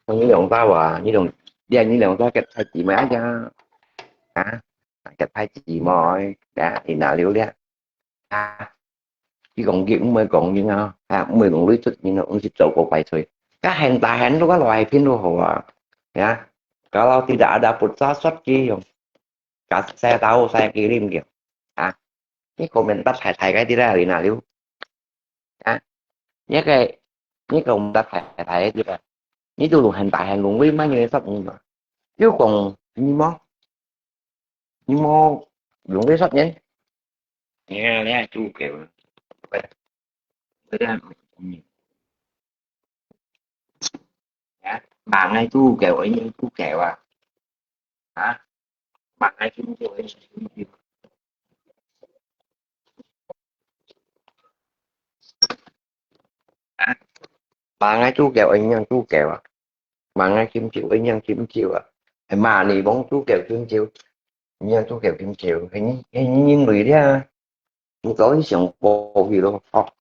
你兩隻啊，你兩，你兩隻結太子咩？哎呀，啊，結太子妹，啊，你哪裡了？啊，你講佢毋會講人啊，啊，毋會講你出人啊，毋係做過壞事。該很大很多个來拼都好啊，呀，kalau tidak ada putra sot kì用。 Ka saya tahu saya kirim gitu. Ha? Ini komentar saya, saya kan tidak Lina Liu. Ha? Ini kayak, ini komentar saya, saya tidak. Ini dulu hentak hen lungwi mah nyuruh sop ni mah. Yuk kong, ini mah. Ini mah lungwi sop ni. Ini, ini juga. Beda. Ya, mangai tu kayak ini tu kayak wah. Ha? Mangai tu kayak ini. 啊，罵𠊎豬狗，愛仰豬狗啊？罵𠊎金蕉，愛仰金蕉啊？係罵你黃豬狗金蕉，仰豬狗金蕉？係你，係你認為咧？你早就想過去咯，吼，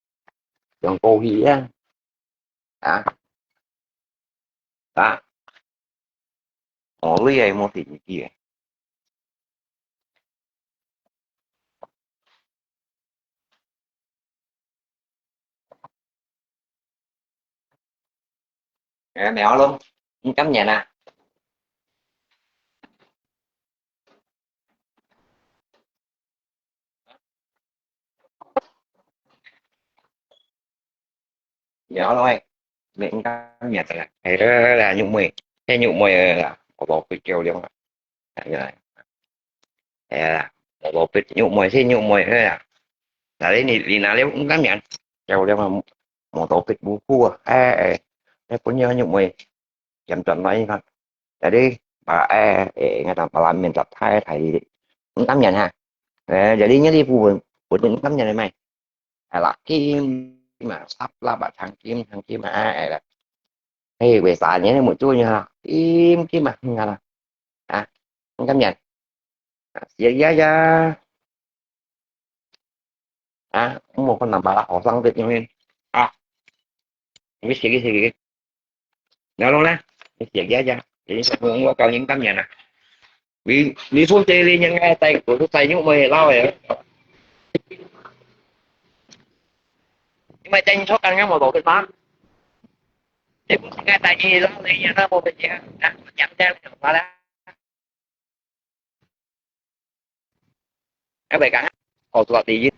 想過去啊？啊？啊？哦，你也無第二句誒。 哎，苗咯，你甘願啊？苗咯，哎，你你甘願啊？哎，來來來，玉妹，哎，玉妹啊，我都會叫了啊。哎呀，哎呀，我都會玉妹，是玉妹啊。那你你你哪裡你甘願？叫了啊，我都會不哭啊。哎哎，哎，不要玉妹。 Jam tuan mai kan. Jadi, ba, eh, eh, ngata palamin ta thai thai. Engkam nyan ha. Eh, jadi nyali pun, pun engkam nyan mai. Ala kim, ma, sap la ba thang kim, thang kim, ah, eh, la. Hei, wei sa nyan mu tu nya ha. Kim, kim, ah, ngala. Ah, engkam nyan. Ah, sia ya ya. 啊，我無可能把學生仔用个啊，你寫个寫个，然後呢，你寫一下，你寫我我教你甘願啊。你你說這裡應該在我是在用我也老了，因為在你說剛剛我老是啥，這不是該在你老了也那我們也啊，講這樣講啥了？ 啊，袂講，學做第一。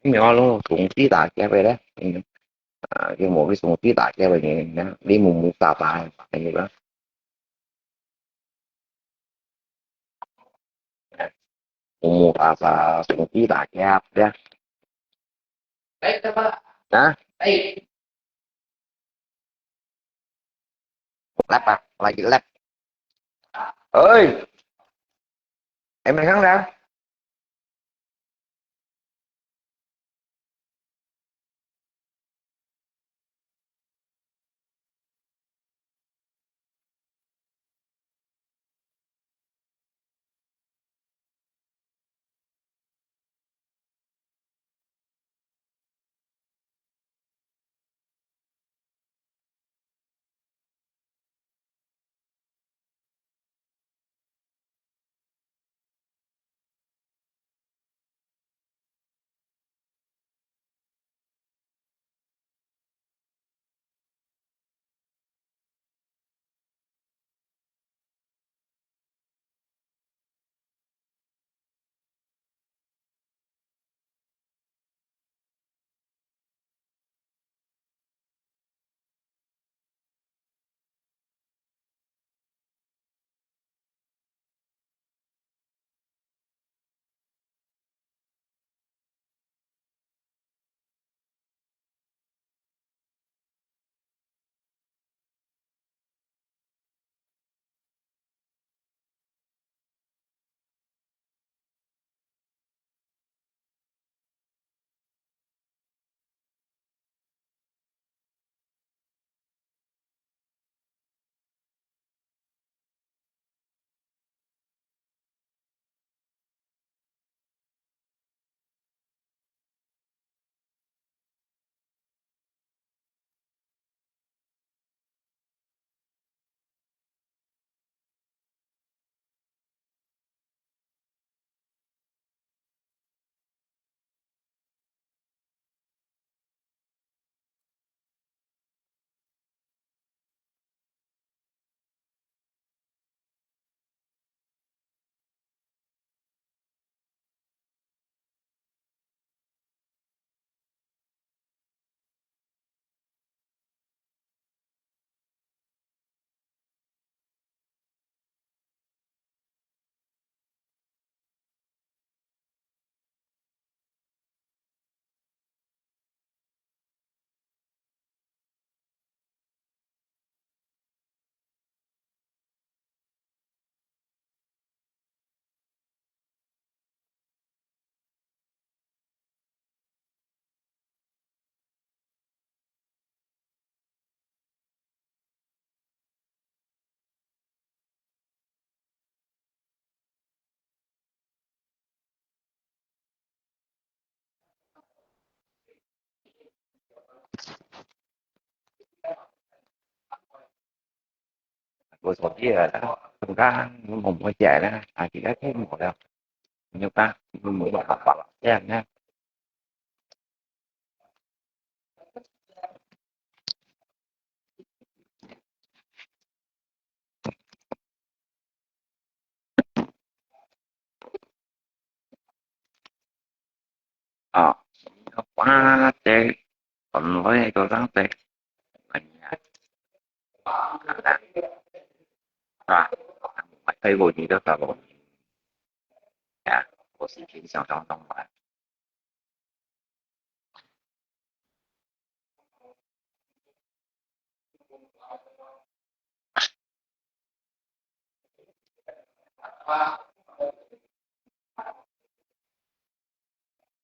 苗咯，總之打劫个咧，嗯，啊，佢無去總之打劫个人，你目目打打，係咪啦？目目打打，總之打劫咧。啊？ Lap ah, lagi lap. Oi. Em, em, em. Gue sổ đi là đã không có một mối giải đó, à, chỉ có thêm một đâu. Nhiều ta, một bạn học bạn xem nhé. Ờ, quá tệ, còn với tôi lắm tệ. Mình, à, à, à, phải thấy vô gì đó là vô gì. Dạ, vô sự kiện sau đó trong bài.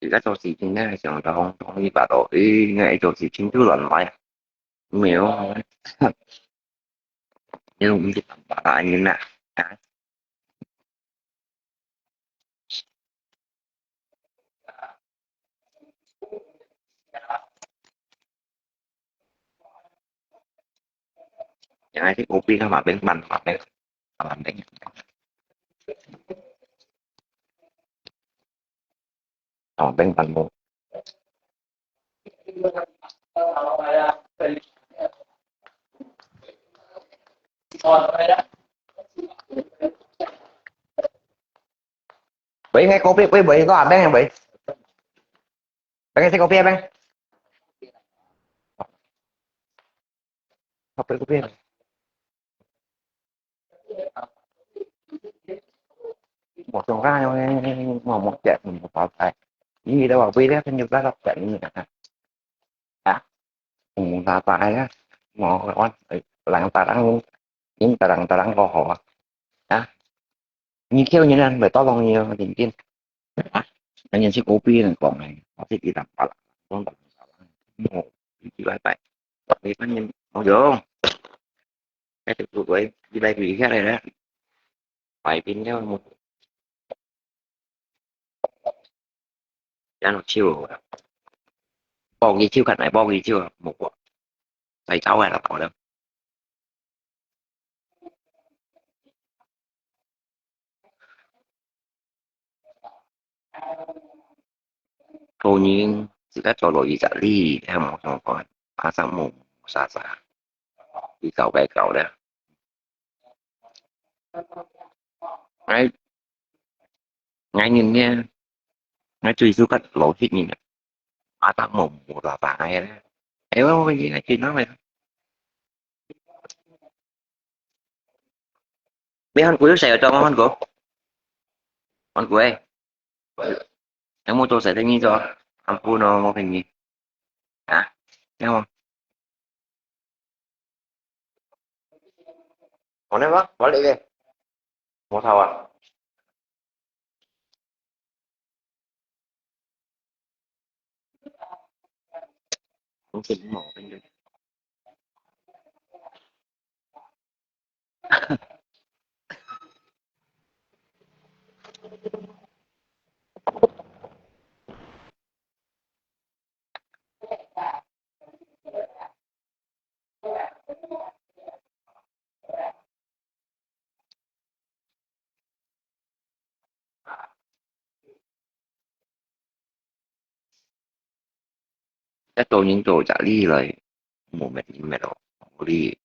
Thì các tôi thì chính là trong đó không, không đi vào đó, ý, ngay tôi thì chính thức là nói. Không hiểu. Nhưng mà mình chỉ tạm bảo là như nè. Hả? Yang ai copy ka ma beng ban ma beng. Ma beng. Ma beng ban mo. Beng, ngai copy, beng, beng, có beng, beng. Beng, ngai copy, beng. Copy, copy. Một số cái, một, một chuyện, một bảo tài. Ý nghĩa đó bảo, bê, thế, như bác đọc chuyện như thế nào? Hả? Ủng hộ tài á, mò cái oan, ấy, làng ta đang 人打人打人好好啊。啊，你叫人啊，袂到lòng你啊，認真。啊，人家去隔壁人講欸，我是一打巴拉，講打巴拉，哦，一禮拜，你反正，哦哟，該就不會，一禮拜下來了，擺平了，然後手啊，搏佢手，看來搏佢手啊，無過，再走啊，就走了。 做人自家做落一隻理，還無相干，阿生無啥啥，你搞該搞了。哎， 𠊎人呢，𠊎最suka老實人啊，阿當無無打打个咧。哎，我我應該去哪位？你看我有誰有做嗎？看過，看過哎，有冇做誰的你做？阿不呢，我跟你啊，你看吗？ 我那个，我那个，我操啊！我这个毛病。 一到人做隻理來，無乜人乜咯，無理。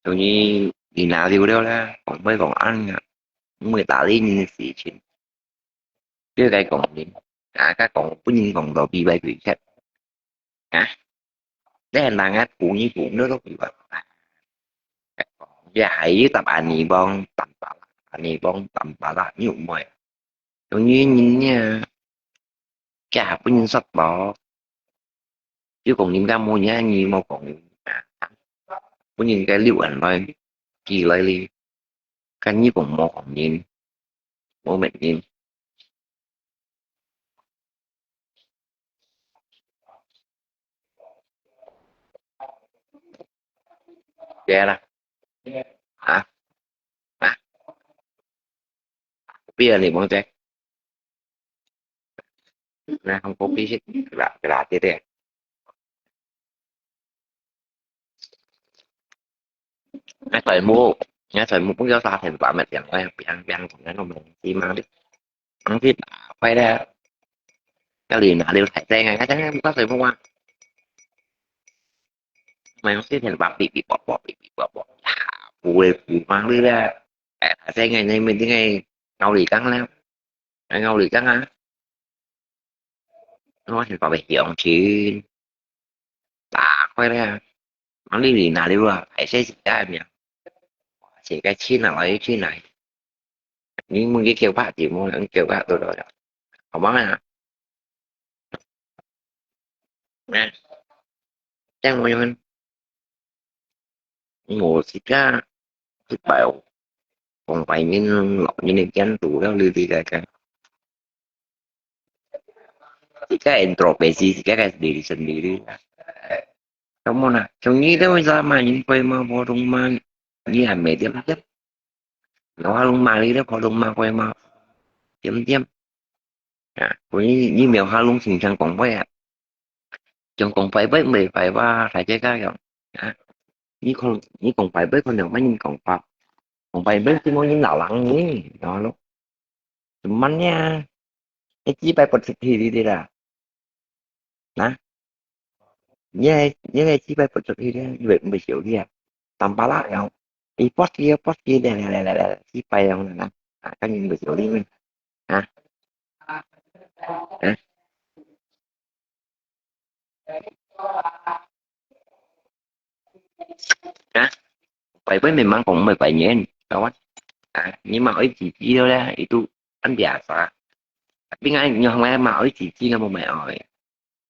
所以你拿了了啦，講咩講恁啊，毋會打理人个事情。 對該講人，啊，該講分人講到比白鬼切。啊，你還人啊，補你補，你都比白。啊，也還有答案你幫淡薄啦，你幫淡薄啦，你有咩？有原因呢，這還分人說無？ 就講人家無影，你無講人啊，分人家留下來，寄來哩，看你講無講人，無問人。對啦，啊，啊，不要你忘记。 Nah, không có cái là cái là tiếp theo. Ngay thời mua, ngay thời mua cũng có sao thành quả mệt dần quay biang biang cũng nó mình xi măng đi. Ăn thịt quay ra. Cái lì nọ đều thải xe ngay cái tháng có thời mua. Mày không xí thành quả bị bị bỏ bỏ bị bị bỏ bỏ. Phù phù mang đi ra. Thải xe ngày nay mình tiếng ngày ngầu lì căng lắm. Ngầu lì căng á. Nó thành quả bị hiỏng chín. Tá khoe le, mang đi lì nà đi lua, phải xe xịt cái miệng. Xịt cái chín là lấy chín này. Những mừng cái kêu bạc thì mua những kêu bạc tôi rồi. Không món à. Nè. Chắc mua cho mình. Ngủ xịt cái. Xịt bảo. Không phải những lọ như nên chén tủ đó lư đi cái cái. Xịt cái intro bê xì, xịt cái cái đi sendiri. Kamu na, trong ni tu zaman ni poi ma bodong ma, ni ame diam diam. Lo halong ma li tu bodong ma poi ma, diam diam. À, poi ni ni mèo halong sing sang kong poi à. Trong kong poi poi mei poi wa, thai che ka yong. À, ni kong ni kong poi poi kong yong ma ni kong pa. Kong poi poi tu mo ni lao lang ni, lo lo. Cuman ya, cái chi pai bật thực thi đi đi là. Nè. Nhớ nhớ cái chi pai bật thực thi đi, vậy mới chịu đi à. Tầm ba lá yong. Ý bớt kia bớt kia đè đè đè đè đè chi pai yong nè. À, cái nhìn mới chịu đi mình. Hả? Hả? Hả? Phải với mình mang cũng mười bảy nhện, đâu á. À, nhưng mà ấy chỉ chi đâu đấy, itu ăn biasa. Tapi ngai nyoh ngai ma oi cici na mo mai oi.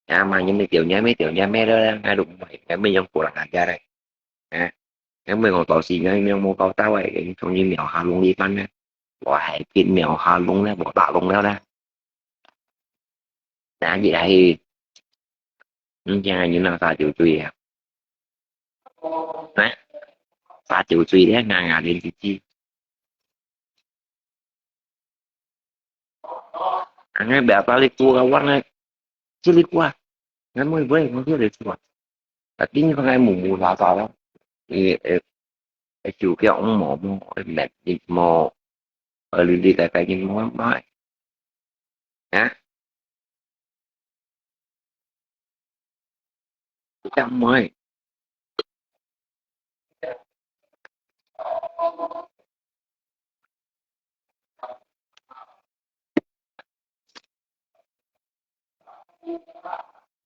Ya ma nyi mi tiu nyi mi tiu nyi mi lo la ngai lu mai ngai mi yong kurang ajar ai. Ha. 因為我到時間無搞到位，從你廟下弄一番呢，我還跟廟下弄呢，無打弄了呢。那你還，你講你那啥酒醉啊？哎，啥酒醉咧？牙牙連吱吱。Ang bata li tua kawan ai, cili kua. Ngan mo ibu mo cili kua. Tapi ni pakai mumu lasa lo. I eh eh juga mo mo eh met di mo. Lili kai kai ni mo mai. Ha? Cam mai.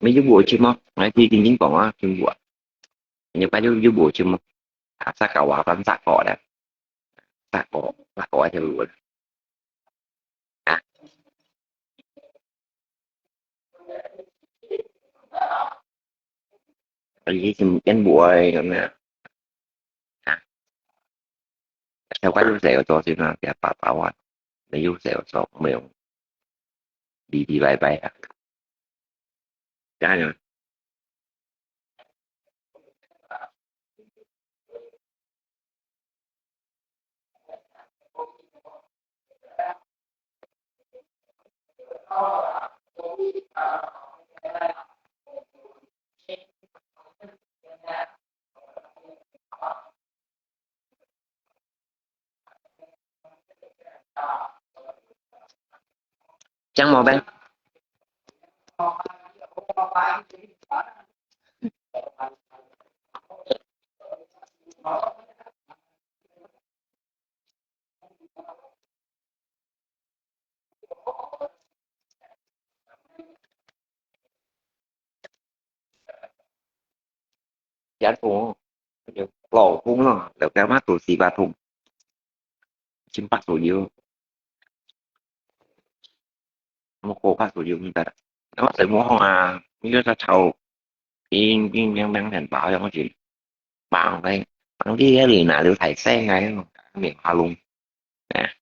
Mày YouTube chim mò? Ngai ti tin tin kong ah, YouTube ah. Ngai pa YouTube chim mò? Ah, sa ka wa kan sa ko da. Sa ko, sa ko ai thêu lu. Ah. Ai chim yan bu ai kan na. Ah. Sa kwa lu sa yo to sin na, ya pa pa wa. Mày YouTube sa yo to, mày đi đi bye bye ah. Chá nhá. Chăng mò beng. Chán phung, lỏ phung lỏ, lẻo cái mát tù xì bà phung. Chim phat sổ yêu. Mô khô phat sổ yêu mì ta. Nó sẽ mô hông à, mì ta chau. Pin pin beng beng hèn bảo yang chỉ. Bảo cái. Nó đi cái lì nà liu thải xe ngay. Miệng hoa lung. Nè.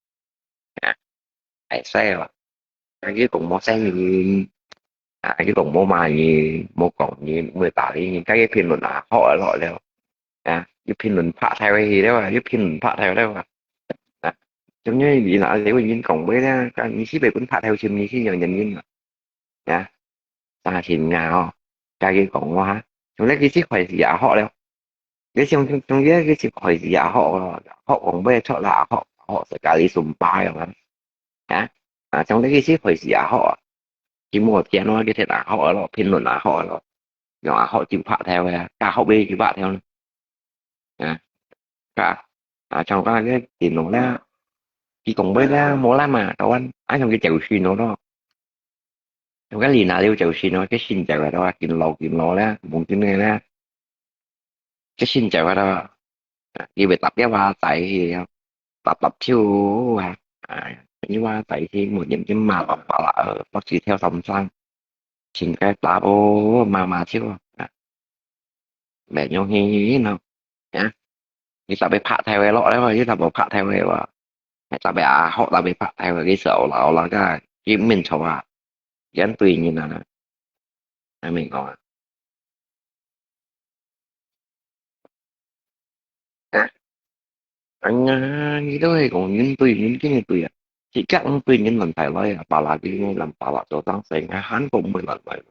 Nè. Thải xe à. Cái cũng mô xe nhìn. À, cái cũng mô mà nhìn, mô cổng nhìn, mười tả đi nhìn. Cái cái phiên luận à, họ ở lọ leo. À, cái phiên luận phạ theo cái gì đấy mà, cái phiên luận phạ theo đấy mà. À, giống như vì là cái nhìn cổng với đó, cái nhìn xí về cũng phạ theo chim nhìn xí nhiều nhận nhìn mà. Nè. Ta chim ngà ho. Cái cái cũng mô ha. Chúng lấy cái xí khỏi gì à họ leo. Cái xong chúng chúng cái cái xí khỏi gì à họ, họ cũng với cho là họ, họ sẽ cả lý sum ba rồi mà. Ha? À, trong đấy cái xí khỏi gì à họ. Chỉ mua tiền nó cái thế là họ lo, phiên luận là họ lo. Nó họ chịu phạt theo, cả họ bê chịu phạt theo. À, cả, à, trong cái cái tiền nó là, chỉ còn với là mua lắm mà, các anh, anh trong cái chịu suy nó đó. Trong cái lì nào đều chịu suy nó, cái xin chịu là đó, kín lầu, kín lầu là, muốn kín này là. Cái xin chịu là đó. À, đi về tập cái ba tại thì, tập tập chiêu à. À, như ba tại thì một điểm cái mà tập ba là ở, bác sĩ theo thăm sang. Xin cái tập ô, mà mà chiêu à. Mẹ nhung hi hi nó. Nhá. Đi tập về phạt theo cái lọ đấy mà, đi tập về phạt theo cái lọ. Hãy tập về à, họ tập về phạt theo cái sợ là, là cái, cái mình chồng à. Gắn tùy nhìn là, à, mình có à. À. Anh à, như đó thì cũng nhìn tùy, nhìn cái này tùy à. Chỉ chắc cũng tùy nhìn lần phải nói à, bà là cái này làm bà là cho tăng sẽ ngã hẳn cũng mười lần vậy.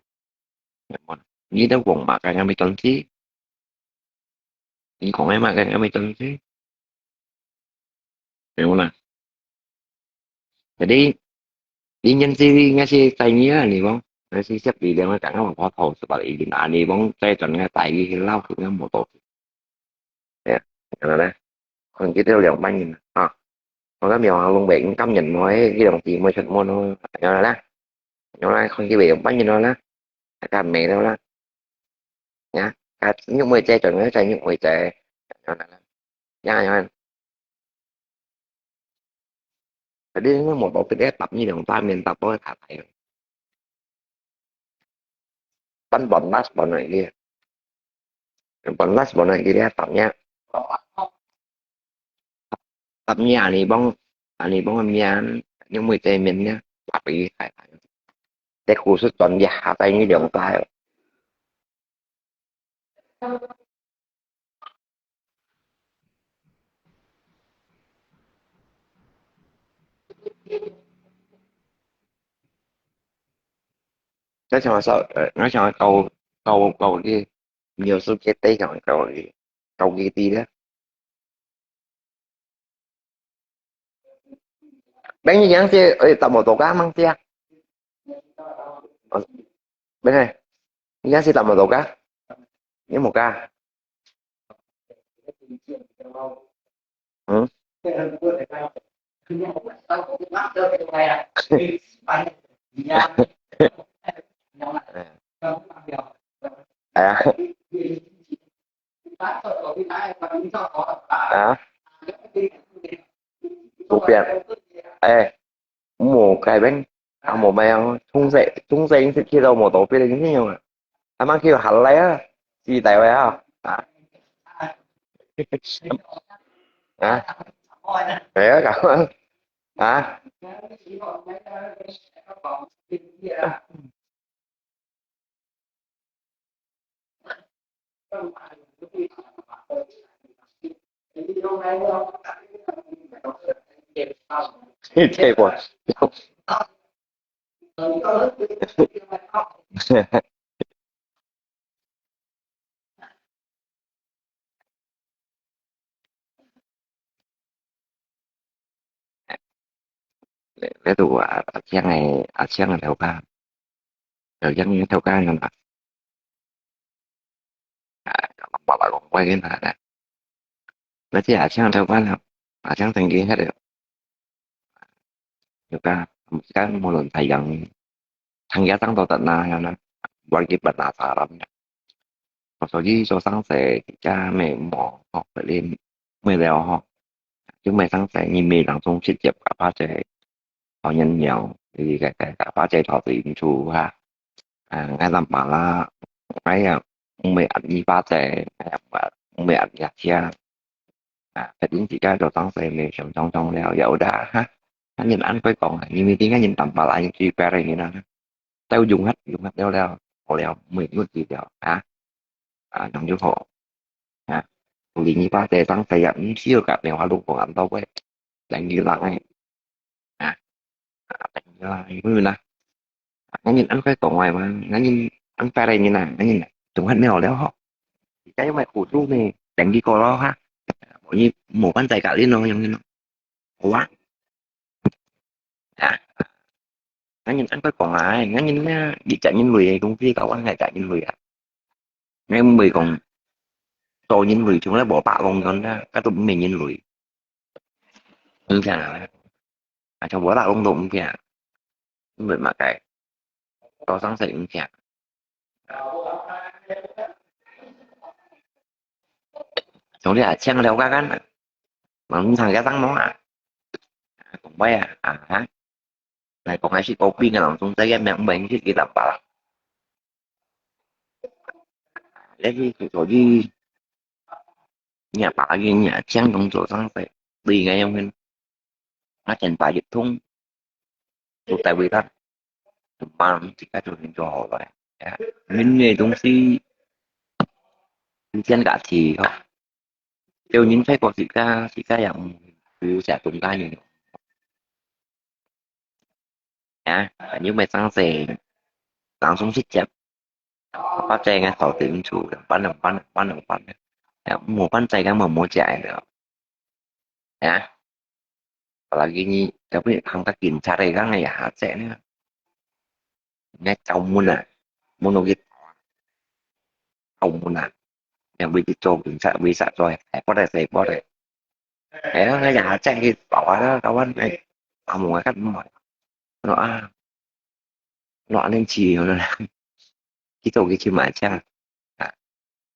Như đó cũng mà cái nhà mình tuần chi. Ý kong ai mak kan amai tong si. Memang lah. Jadi, inyan si nga si tai ni ah, ni bang. Nga si siap di dia kan ang pho thau sebab ini ah, ni bang tai tan nga tai ni lau tu nga motor. Ya, kan ada. Kan kita yang main. Ah. Maka mi orang long bek kan nyen mo eh, kita orang ti mo chat mo no. Ya lah. Yang lain kan kita yang main no lah. Kan mai lah. Nhá. Cắt nhúc mười che, chọn nhớ che nhúc mười che. Nhá, nhá. Jadi nó một tổ cái đĩa tập như đồng ta miền tập với thả thầy. Bắn bóng last bóng này kia. Bóng last bóng này kia tập nhá. 十年恁樣幫，恁樣幫个面，你每隻面呢，特別厲害。這故事轉一下，在你兩代。我想說，呃，我想教，教，教佢，你有時間帶想教佢，教佢知咧。等你樣子，哎，搭摩托車，吂知啊？哦，不是，你樣子搭摩托車？你無駕？嗯？哎呀，啊，不變，哎，無改變，啊，無咩樣，從細，從細一直去到無到別人形容啊，阿媽叫下來啊，是大位啊，啊，啊，哎呀，搞啊。 你聽過？這，這都阿，阿強个，阿強个頭家，阿強个頭家个嘛。啊，講白話講，我跟他呢，那這阿強頭家呢，阿強曾經迄個，有个，無論太陽，太陽當多的那樣呢，我给本拿啥了呢。 所以做生意，自家乜無學个，乜了吼，就乜生意，你乜當中直接打發在好人了，你个个打發在投資因素哈。啊，𠊎諗法啦，𠊎也毋會壓你發財，𠊎也毋會壓你錢。啊，反正自家做生意乜想想想了，有的哈。恁樣恁樣講啊，因為點解人淡薄來最白个人啊？ 都用忒，用忒了了，好了，毋會用得了啊！啊，恁樣就好啊！有你二百隻生意也毋需要甲電話錄講恁多个，等於人个啊！啊，等於啦，因為啦，啊，恁樣恁樣講話嘛，恁樣恁樣个人啊，恁樣用忒了了吼，而家因為苦處呢，等於過了哈，無你無辦法改變咯，用用咯，好啊！啊！ 𠊎人恁樣講啊，𠊎人呢，一隻人類个東西，搞完係隻人類啊。𠊎毋會講，做人類從來無白龍樣啦，該都毋係人類。毋聽啊，啊，像無白龍都毋聽，毋會嘛該，做生意毋聽。像你啊，請了解看啊，人常个生毛啊，講話啊，啊哈。 來講還係高兵个人，總在个名，毋係去去打吧啦。這是所以，你也把你也這樣工作上在，對个樣份，啊，錢把一通，都在位他，嘛，自家就能做好了。哎呀，人个東西，你先个去吼。有人在國自家，自家也毋，毋寫東家人。 啊，你乜生意，當中直接，發財个頭頂住，搬兩搬，搬兩搬，啊，無搬在个無無食个了。啊，lagi你，tapi行到警察个，講个也下隻呢。你走門啊，門落去，走門啊，也為去做警察，為啥做？哎，不得，不得。 哎呀，𠊎也正去包啊，到阮个阿姆个間門，我啊，我恁樣去，我去做去去買車，啊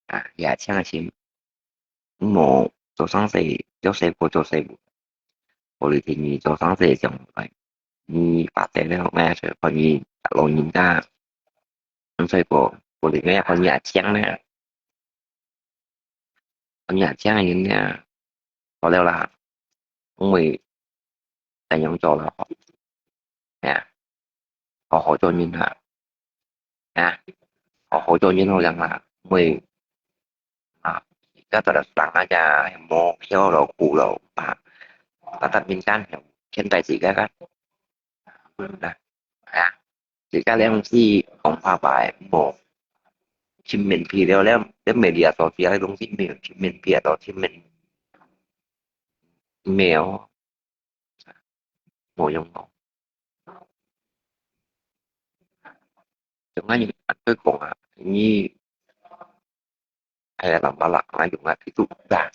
啊，也請錢，無做生意，做細個做細個，無你天你做生意上來，你發財了，𠊎就看你老人家，所以講，無你𠊎看你也請呢。你也請人呢，好了啦，因為恁樣做了好，哎呀，好好做人哈，啊，好好做人好樣啦，因為啊，這個人啊，就無票了，苦了啊，他的民間有現在自家个，啊，自家兩字講話白無，全面皮了了，這media所寫个東西沒有全面皮啊，到全面沒有，無用哦。就恁樣，對講啊，你 哎呀，lama-lama用啊，佢都啊，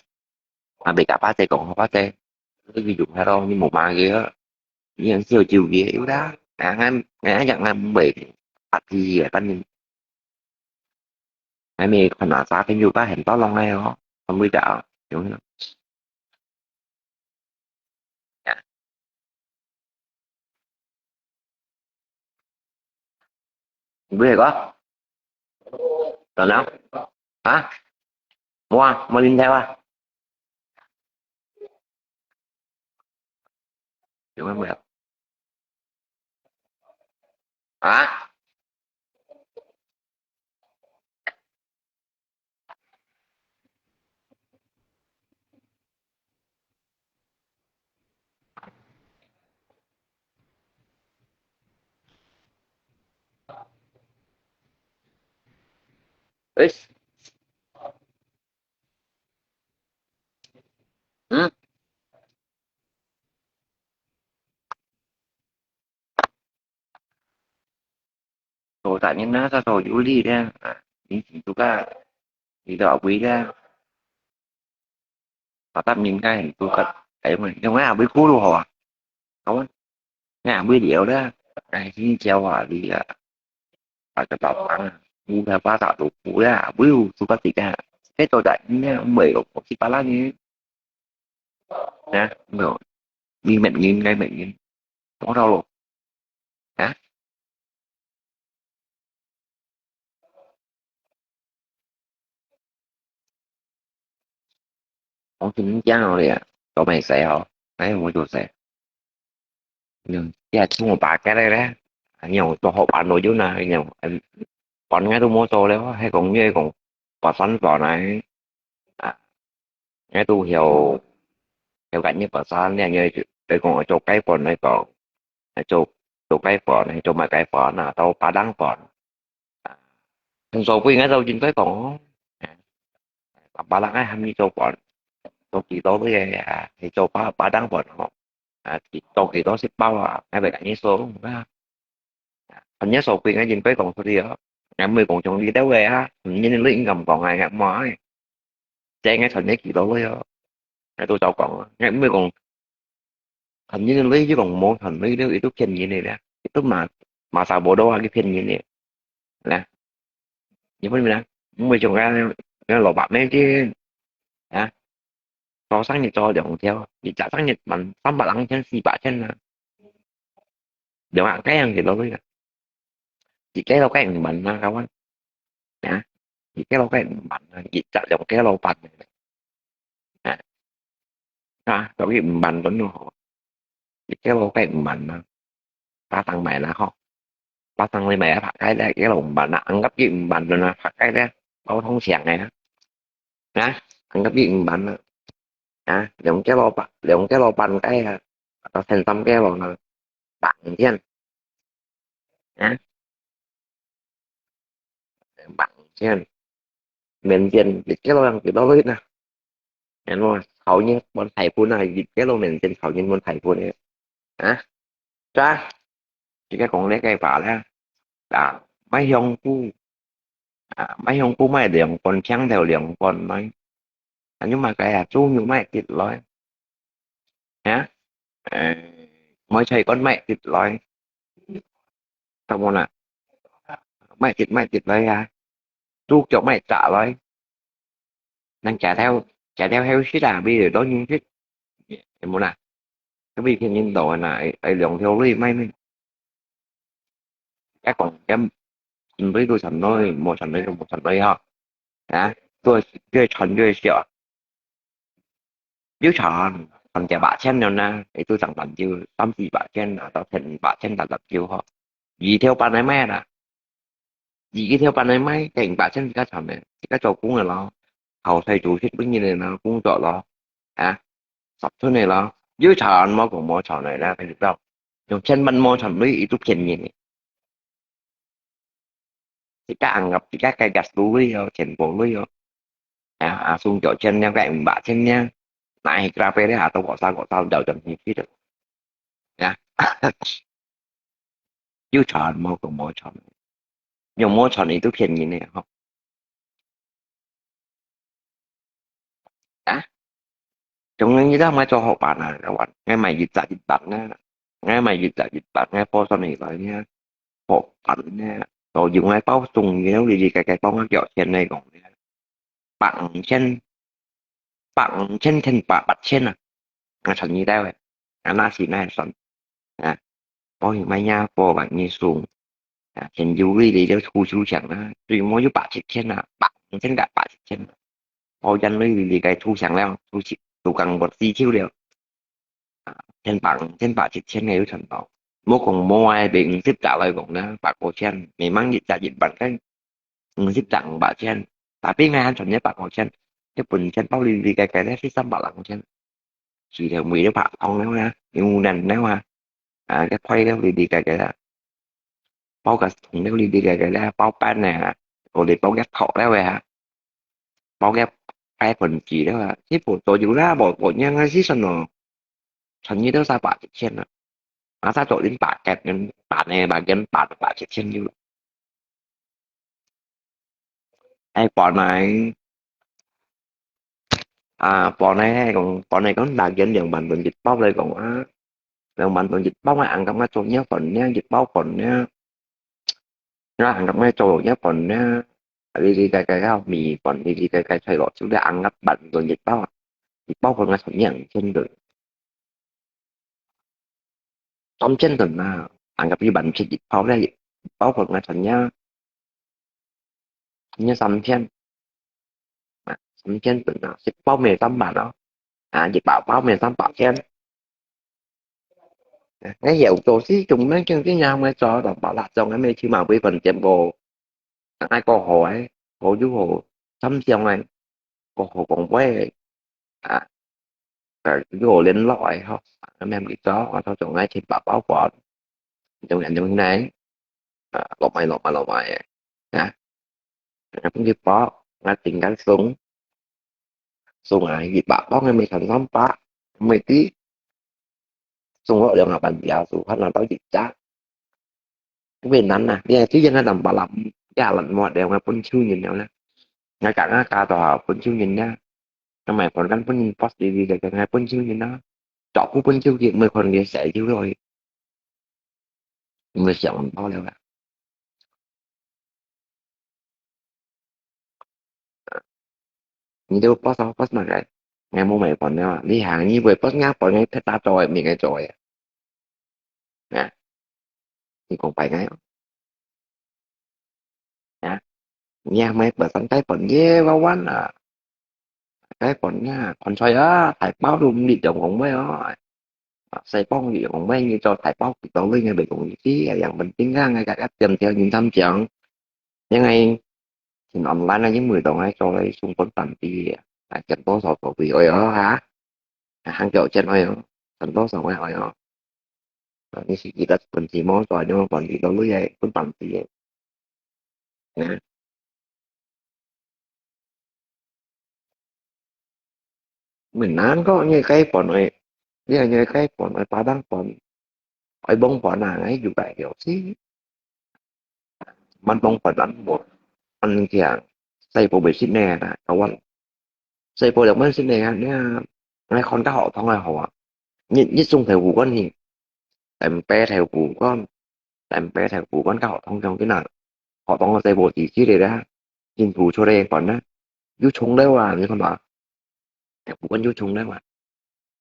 啊，未甲巴姐講好巴姐，你去用下咯，你無罵佢啊，你很少救佢，有啦，哎呀，哎呀，人家毋會，啊，佢也反正，還沒看哪啥朋友吧，很多人來哦，很偉大啊，用了。 Beli ko? Tanam? Ha? Mua, mua lintau ah. Yung ano? Ha? Is. Hmm? Tụ tại nên nó sao tụ dữ li đấy. À, mình chỉ tụ cả. Thì đó quý đấy. Và tạm nhìn cái hình tụ cận. Cái mà, nhưng mà quý cũ luôn hả? Không á. Nghe quý điệu đó. Ai xin chào à, vì à, à, cái bảo ăn. Ngu theo ba tạo tụ cũ đấy. Quý tụ cận thì cả. Cái tụ tại nên mười một cái ba lá như. Hả? Rồi. Đi mệt nhìn, cái mệt nhìn. Có đâu luôn. Hả? Ủa, thì cũng chán rồi à. Có mày xài hả? Đấy, không có chuột xài. Nhưng, ya, chung một bà cái đây đấy. Anh nhậu, tôi hộp ăn nổi dữ nè, anh nhậu. Anh, còn nghe tôi mua tô đấy, hay còn như còn, bà sẵn tỏ này. À, nghe tôi hiểu, hiểu gạch như bà sẵn, nè, như tôi còn ở chỗ cái còn này còn. Ở chỗ, chỗ cái còn này, chỗ mà cái còn, à, tao bà đang còn. À, thằng số quỷ nghe tao chính cái còn. À, bà đang ai hâm như tao còn. Tao chỉ tao với, à, thì tao bà, bà đang còn, à, chỉ tao chỉ tao xếp bao à, ngay vậy cả như số, à. Phần nhất số quỷ ngay nhìn cái còn số đi á. Ngay mười còn chống đi đâu vậy á. Nhìn lên lưỡi ngầm còn ngay ngậm mỏi. Chè ngay phần nhất chỉ đó thôi á. Ngay tôi tao còn. Ngay mười còn. Phần nhất lên lưỡi chứ còn mổ phần lưỡi nếu ít phiền gì này nè. Ít mà, mà sao bộ đó cái phiền gì này. Nè. Như vậy nè. Mười chồng ngay, ngay lọ bạc này chứ. Hả? Cho sáng nhật cho dòng theo. Thì trả sáng nhật bằng tám bạc lắng trên, 四百千 nè. Dòng ăn cái ăn thì đó thôi. Chỉ cái đâu cái ăn bằng nó không á. Hả? Chỉ cái đâu cái ăn bằng nó. Chỉ trả dòng cái đâu bằng. Hả? Hả? Tao cái ăn bằng đó nó. Chỉ cái đâu cái ăn bằng nó. Ba tăng mày là không. Ba tăng mày mày phải cái đấy, cái đâu bằng nó. Ăn gấp cái ăn bằng nó phải cái đấy. Bao thông siang này. Hả? Ăn gấp cái ăn bằng nó. Hả? Dòng cái đâu bằng, dòng cái đâu bằng cái, à, tao thành tâm cái đâu nó. Bằng thiên. Hả? Bằng thiên. Miền Tây, dịch cái lô đang kiểu đó hết nè. Em nói, khẩu như bọn thầy phun này, dịch cái lô miền Tây khẩu như bọn thầy phun ấy. Hả? Cha, chỉ cái con lấy cái phá là, là mấy hông cu, à, mấy hông cu mấy đường con trắng theo đường con nói. À, nhưng mà cái là chú như mấy kịp lối. Hả? Ờ, mới thấy con mẹ kịp lối. Tao muốn là mẹ kịp, mẹ kịp lối à. Chú cho mẹ trả lối. Năng trả theo, trả theo theo xí là bây giờ đó nhưng xí. Em muốn là cái bị thiên nhiên đó là ai, ai lòng theo lui mày mày. Cái còn cái, ừm, với tôi thành nói, một thành nói, một thành nói ha. Hả? Tôi, tôi thành tôi sợ. 有賺，賺隻八千了呢，佢都賺賺就三四百千啊，到千五百千大大就好。一條半个賣啦，一條半个賣，千五百千自家賺个，自家做工个咯，後世做事本人个咯，工作咯，啊，十分个咯，有賺無講無賺个啦，佢就講，用千萬無賺鐳，佢都騙人个。自家硬入，自家計較數鐳哦，全部鐳哦。啊，啊，送九千了，該五百千了，拿去加倍了，啊，都過少過少，就就去去了。啊，有賺無講無賺，用無賺你都騙人个吼。啊，總之你都毋愛做好辦啊，𠊎話，𠊎買一隻一百呢，𠊎買一隻一百，𠊎報上去來呢，好辦呢，都用來包送，然後你你該該包𠊎幾錢來講呢，百五千，百五千千八八千啊，啊，賺你兜个，啊，那是那算，啊，包你買呀，包萬你送，啊，錢有鐳你就出手搶啊，最無有八七千啊，百五千个八七千啊。 包煙鐳你个出場了，出去，都講無需求了。啊，千八、千八、一千个有賺到。無講無啊，賣五十隻來講呢，百過千，明明一隻一萬个，五十隻五百千，tapi𠊎還賺一百過千，這本錢包你你个个咧，係三百零千。是條尾都白糖了啊，牛奶了啊，啊，該派了你你个个啦。 包个桶了，你你个个咧，包粄呢，我哋包个托了个哈，包个擺盤子了啊，這部都有啦，無無樣个時陣咯，賺你兜三百一千啊，啊，他做零八个，零八个，八个，八个，八千有。哎，本來 啊，本來講，本來講，大約兩萬銀一包來講啊，兩萬銀一包啊，硬咁樣做一份呢，一包份呢，啊，硬咁樣做一份呢，你你个个个米粉，你你个个菜落，就係硬咁萬銀一包啊，一包份啊，成兩千銀。 三千銀啊，anggap一萬七一包咧，一包份啊，賺呀，賺呀三千，啊，三千銀啊，十包乜三萬咯，啊，一百包乜三百千。啊，𠊎有做事，做麼个經濟也毋會做，就把辣椒个乜起碼每份全部，啊，過好誒，好又好，三香誒，過好講話誒，啊， 个，有聯絡个吼，啊，免佢做，啊，就做𠊎千八包粉，種樣種樣，啊，落買落買落買个，啊，啊，分佢包，啊，定間送，送啊，一百包个乜賺三百，毋係知，送我兩個半表，送翻來到一隻。 Việt Nam啊，你係最近个南巴林，也冷漠了，𠊎本手人了呢。𠊎講啊，加到下本手人呢，咁咪本身本人boss你你个，𠊎本手人啦，照顧本手人，每個人个細就落去，毋會想毋到了啦。 你都boss啊，boss麼个？𠊎無買粉了啊，你行，你會boss𠊎粉，𠊎特打做个，毋係𠊎做个。啊，你講白𠊎哦。啊，你也買本身帶粉个，我玩啊。帶粉啊，看出來啊，大包都毋知點講咩哦。啊，細包你講咩，你做大包幾多鐳，𠊎毋講你知啊，yang penting啊，𠊎个點條你參詳。 因為先online啊，因為當係做來送分當地啊，啊，賺多少做幾愛哦，哈？啊，還有錢愛哦，賺多少愛愛哦。啊，你是記得本錢無賺，你無本錢都累个，分當地个。啊，Mình ăn có như cái phần này, như như cái phần này, ba tháng phần, ai bông phần này, ai dù đại biểu xí. Mình bông phần ăn một, ăn kìa, xây bộ bể xít nè, đã, có ăn. Xây bộ được mấy xít nè, nè, ngay con cá họ thông ai họ. Nhất, nhất sung theo vụ con thì, tại bé theo vụ con, tại bé theo vụ con cá họ thông trong cái nào. Họ thông xây bộ chỉ xít đây đã. Chính phủ cho đây phần đó. Yu chung đấy à, như con bảo. Theo vụ con yu chung đấy à.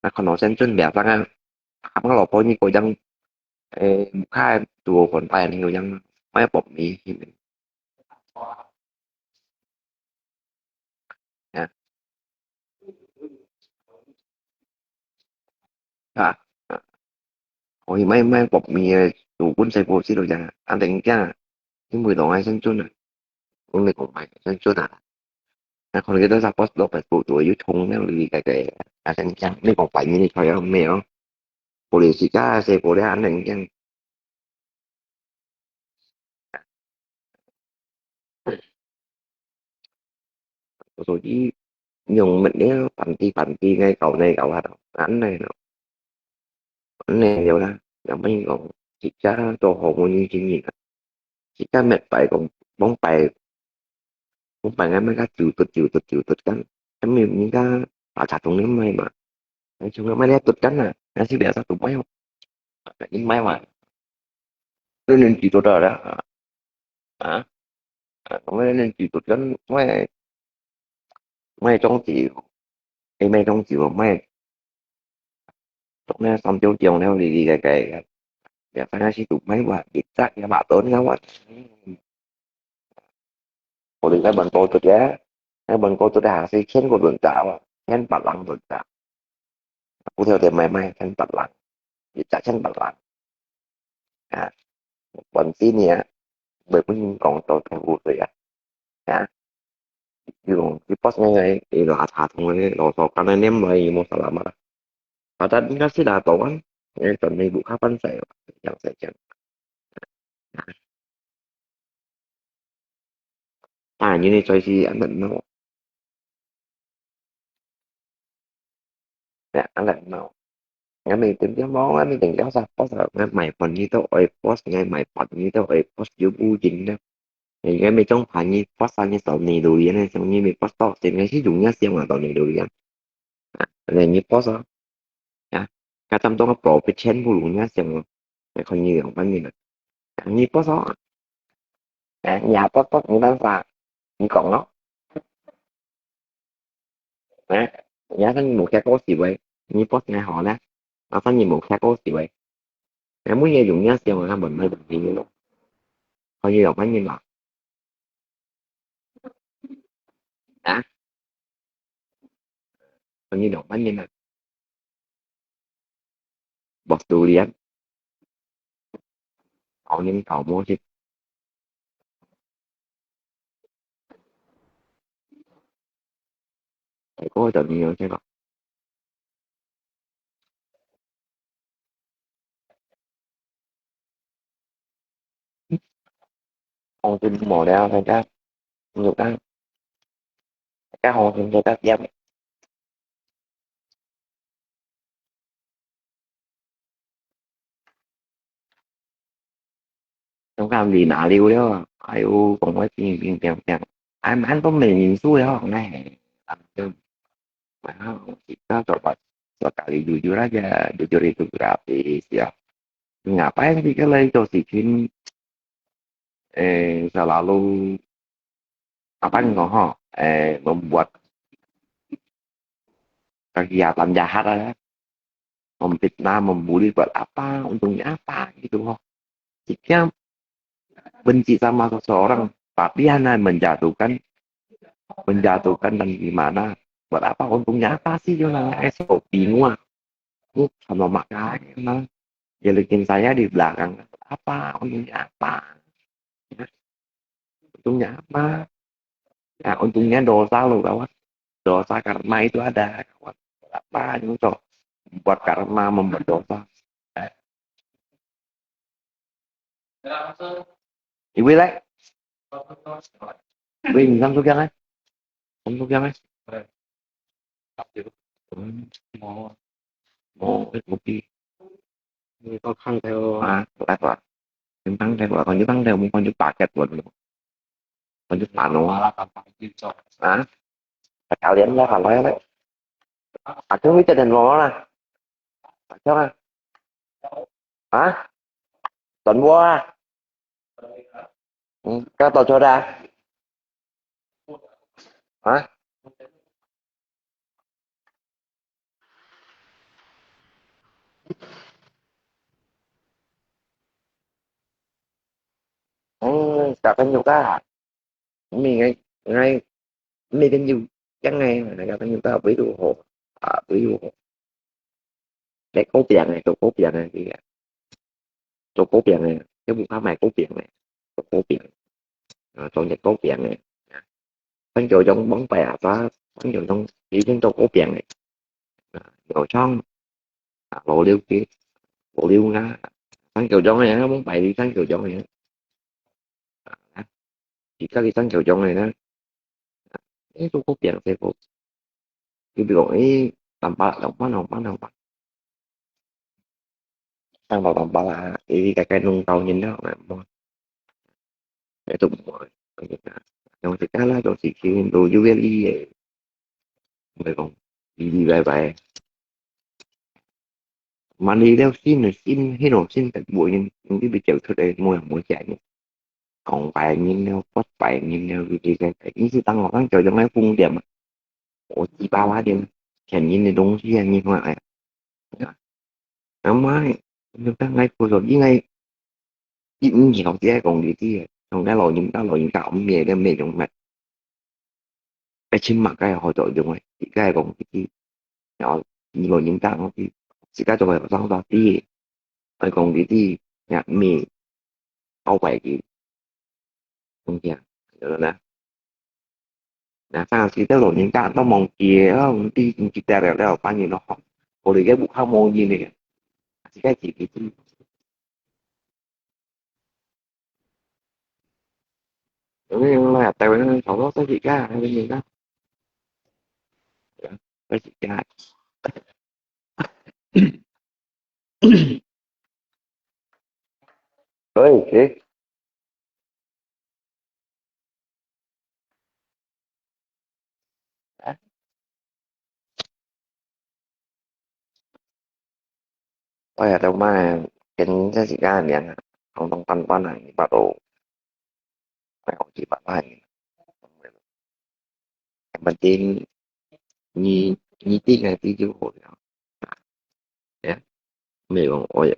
Nó còn nó sen chân bẻ tăng à. Hãm nó lọ bó như cô dăng, ê, khai tù còn tài nên cô dăng. Mấy bọc mì thì mình. Nha. 啊，啊，我去買，買國米个，有本事个，知道呀，啊，等一下，因為老愛生存啊，我们讲买生存啊，那可能个都是 support 老板做做有冲了哩个个，啊，等一下，你讲白米你看要没有？我哋自家是过了，啊，等一下。所以用物料，panti-panti，ngai kau，ngai kau，恁呢咯。恁呢了啦，又毋係講自家做好無人經營啊，自家滅擺講，往擺，往擺𠊎乜个走突走突走突緊，因為人家大家同你買嘛，你從來買你突緊啊，你係邊個都買哦，你買嘛，你能幾多到了啊？啊？啊，我们能几多人买，买种子，诶，买种子，买，种那三九九了，哩哩个个，也反正是都买哇，一只也买多了哇。我哋个问多多个，那问多多个还是千个人打哇，千八人人打。 不晓得買賣千八零，一隻千八零。啊，本身呢，袂分人講到大富貴啊。啊，用一般个，伊拉茶通个，老早干那念來，伊無啥啦嘛。啊，但应该是拿到啊，因为转内部较半细，这样才讲。啊，因为在是安人咯。 Ya, anak mau. Ngami tinggal mau, ngami tinggal sa pos, ngai mai pon ni to oi pos, ngai mai pon ni to oi pos, yu bu jin da. Ngami trong pa ni pos sa ni sau ni lu yan, sau ni mi pos to, sin ngai si yung ya siang ma to ni lu yan. Ngai ni pos a. Ya, ka tam tong profit chen bu lu ya siang ma. Ngai kon ni yang pan ni na. Ngai ni pos a. 哎，你也不不没办法，你讲咯。哎，你要是你没开过洗喂，你不是还好呢？那是你没开过洗喂，哎，没有用你想啊，他们没问题的咯，可以有反应嘛？啊？可以有反应啊？ Bos durian. Kau ni kau mo si. Kau dah ni yo siapa? Hong tin mo liao, 大家，你有看？大家 hong tin 大家点。 Trong cam đi nã liu liao, ai u, kong wai ping ping piang piang. Ai man to mei min su liao, nè. Làm cho mà nó chỉ có cho bà, cho cả đi jujur aja, jujur itu gratis ya. Ngapain sih kalau itu sih kin, eh, selalu apa nih ho, eh, membuat kegiatan jahat aja, memfitnah, membuli, buat apa, untungnya apa gitu ho. Jika benci sama seseorang, tapi hanya menjatuhkan, menjatuhkan dan gimana, buat apa, untungnya apa sih, yo nang esok bingung ah. Ini sama makanya mah, jelekin saya di belakang, apa, untungnya apa? Untungnya apa? Nah, untungnya dosa lo, kawan. Dosa karma itu ada, kawan. Apa itu, buat karma, membuat dosa. Eh. Ibu lek. Wih, ni samsung yang eh. Samsung yang eh. Hmm. Mau, mau, eh, kopi. Ni kau khang theo. Ah, lek lah. Yung tang theo, kau yung tang theo, kau yung paket buat lu. Kau yung ano. Malah tanpa izin, Cok. Ah? Kalian lah, kalau ya, lek. Aku minta dan mau lah. Cok ah. Hả? Tuần qua à? Ừ, các tàu cho ra. Hả? Ừ, cả cái nhiều cái hả? Mình ngay, ngay, mình cái nhiều, cái ngày mà nó cái nhiều cái ví dụ hộ, à, ví dụ hộ. 該糕餅个，做糕餅个，這个，做糕餅个，這屋下賣糕餅个，做糕餅，啊，做隻糕餅个。三九中往擺啊，三九中已經做糕餅个，啊，有像，啊，老劉个，老劉啊，三九中个，往擺你三九中个，啊，你家己三九中个呢，誒，做糕餅，做糕，你比如講，誒，淡薄，淡薄，淡薄，淡薄。Tang bak-bak lah, iri kakai nung tau nyen dah, nggak mau. Itu mau. Yang kita lah, yang sisi itu juga liye. Mereka di di bye bye. Mandi dia sin, sin, hino sin tak buat nyen, nanti bicara tu deh, mau yang mau jadi. 講白人了，發白人了，佢哋个，你是當學生就用該風點啊，我雞巴巴點，騙人个東西啊，你看哎，啊媽，你當愛不說，應該一五年後才講這啲，從該老人家老人家毋咩个咩用咩，愛尋麼个好作用啊，自家講這啲，然後你老人家講佢，自家做學生多啲，愛講這啲，也咩，搞壞佢。 東西啊，對不對？那上時都老人家都忘記了，毋知毋記得了，了，半年了吼，我哋个屋下無人了，自家自己知。因為來台灣人差不多都係這樣，那個年代，對啊，都係這樣。所以，誒，哎呀，都嘛，跟這時間个人啊，統統翻翻啊，你把都，哎，我去把把你，反正你你定个地就好了。呀，沒有，我也，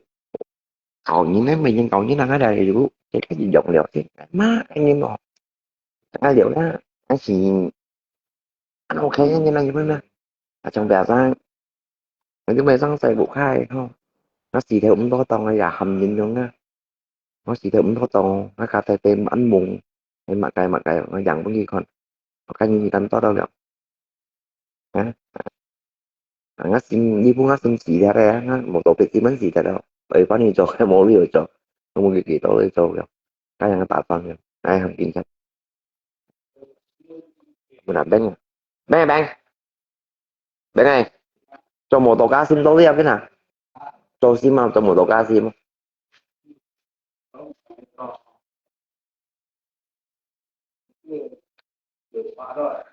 搞你那每天搞你那个來，如果這個是用了，這媽，哎，你喏，哎，有啦，但是，啊，OK，你那有咩？啊，從表上，我就沒上洗不開吼，那洗頭毋多當个也含人用啊。 我時頭毋多做，我家底底暗濛，係麼个麼个，我樣分佢看，我看你等做到了。啊，啊，我心，你分我心死了个，我無做別个，心死了了，我一般你做，無理由做，我無幾多會做了，該樣打算了，哎，很緊張。不然等，等等。 Bên này, cho một tổ cá sim tao tiếp cái nào. Cho sim mà, cho một tổ cá sim.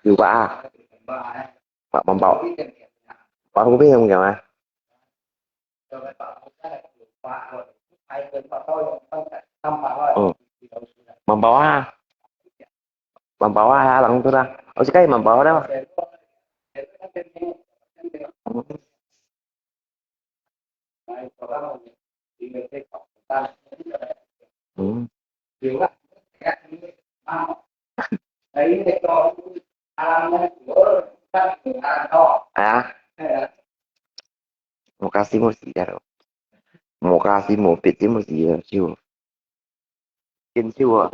Chiều qua à? Bạn bằng bảo. Bạn không biết không kìa mà. Ừ. Bằng bảo à? Mambao ah, halang tu dah. Oh, si kai mambao dah. Hmm. Ah. Mokasi mo si dah. Mokasi mo pit mo si dah. Siu. Kin siu.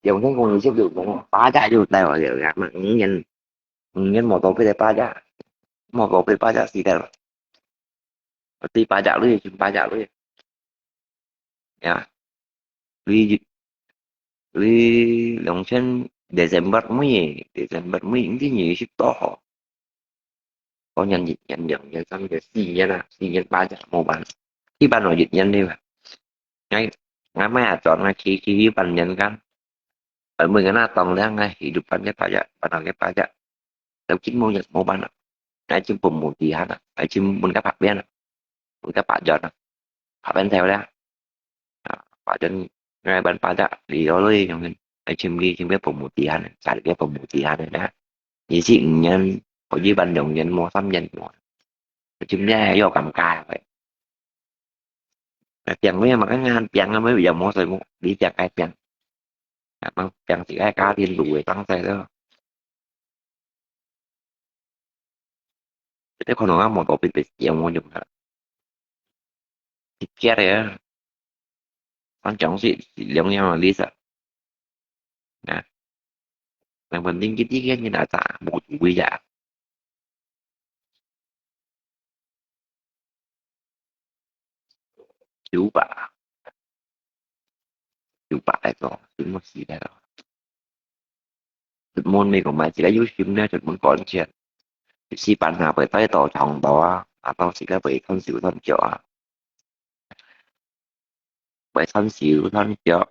Yang kan kong siu liu kong. Ba ja liu tai wa liu ya. Mak ngin. Ngin mo to pit ba ja. Mo to pit ba ja si dah. Pit ba ja lui, pit ba ja lui. Ya. Lui, lui 兩千 December 尾，December 尾，毋知二十多號。嗰年一年、兩年、三年、四年啊，四年八年無辦，去辦了一年了啊。𠊎，𠊎買啊轉啊去，去，去半年間。呃，每個那當了，𠊎去就辦个八月，辦了个八月。 Tau chín無,無辦啊。Ai chim pemutihan à, ai chim mun ka pha bian à. Mun ka pha jot à. Pha bian theo đó. À, pha jot ngay ban pha jot, đi đó lui, trong nên ai chim đi, chim biết pemutihan, sai biết pemutihan đó. Như chị nhân, có gì ban đồng nhân mua, xăm nhân mua. Ai chim nhẹ, yo cảm cài vậy. Ai piang với mà cái ngàn piang nó mới bây giờ mua rồi mua, đi piang ai piang. Piang chỉ ai cá thiên đủ tăng sai đó. Thế còn nó một tổ pin pin chiang mua nhung hả? 直接个，三張是兩樣个list啊。啊，兩本定期定期你拿啥，無有位啊。九百，九百来个，什麼時代了？出門你講買自家有心呢，出門趕錢。一時半下會帶到長途啊，啊，到時間會斷手斷腳啊。會斷手斷腳，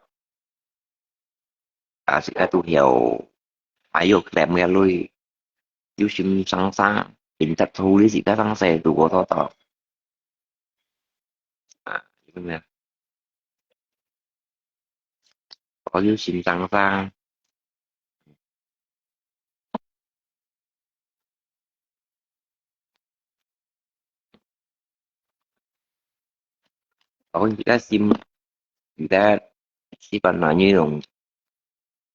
啊，自家都曉，還有揢个鐳，有心生生，現實處理自家生事都過得到。啊，有咩？我有心生生。 哦，你个心，你个西班牙語用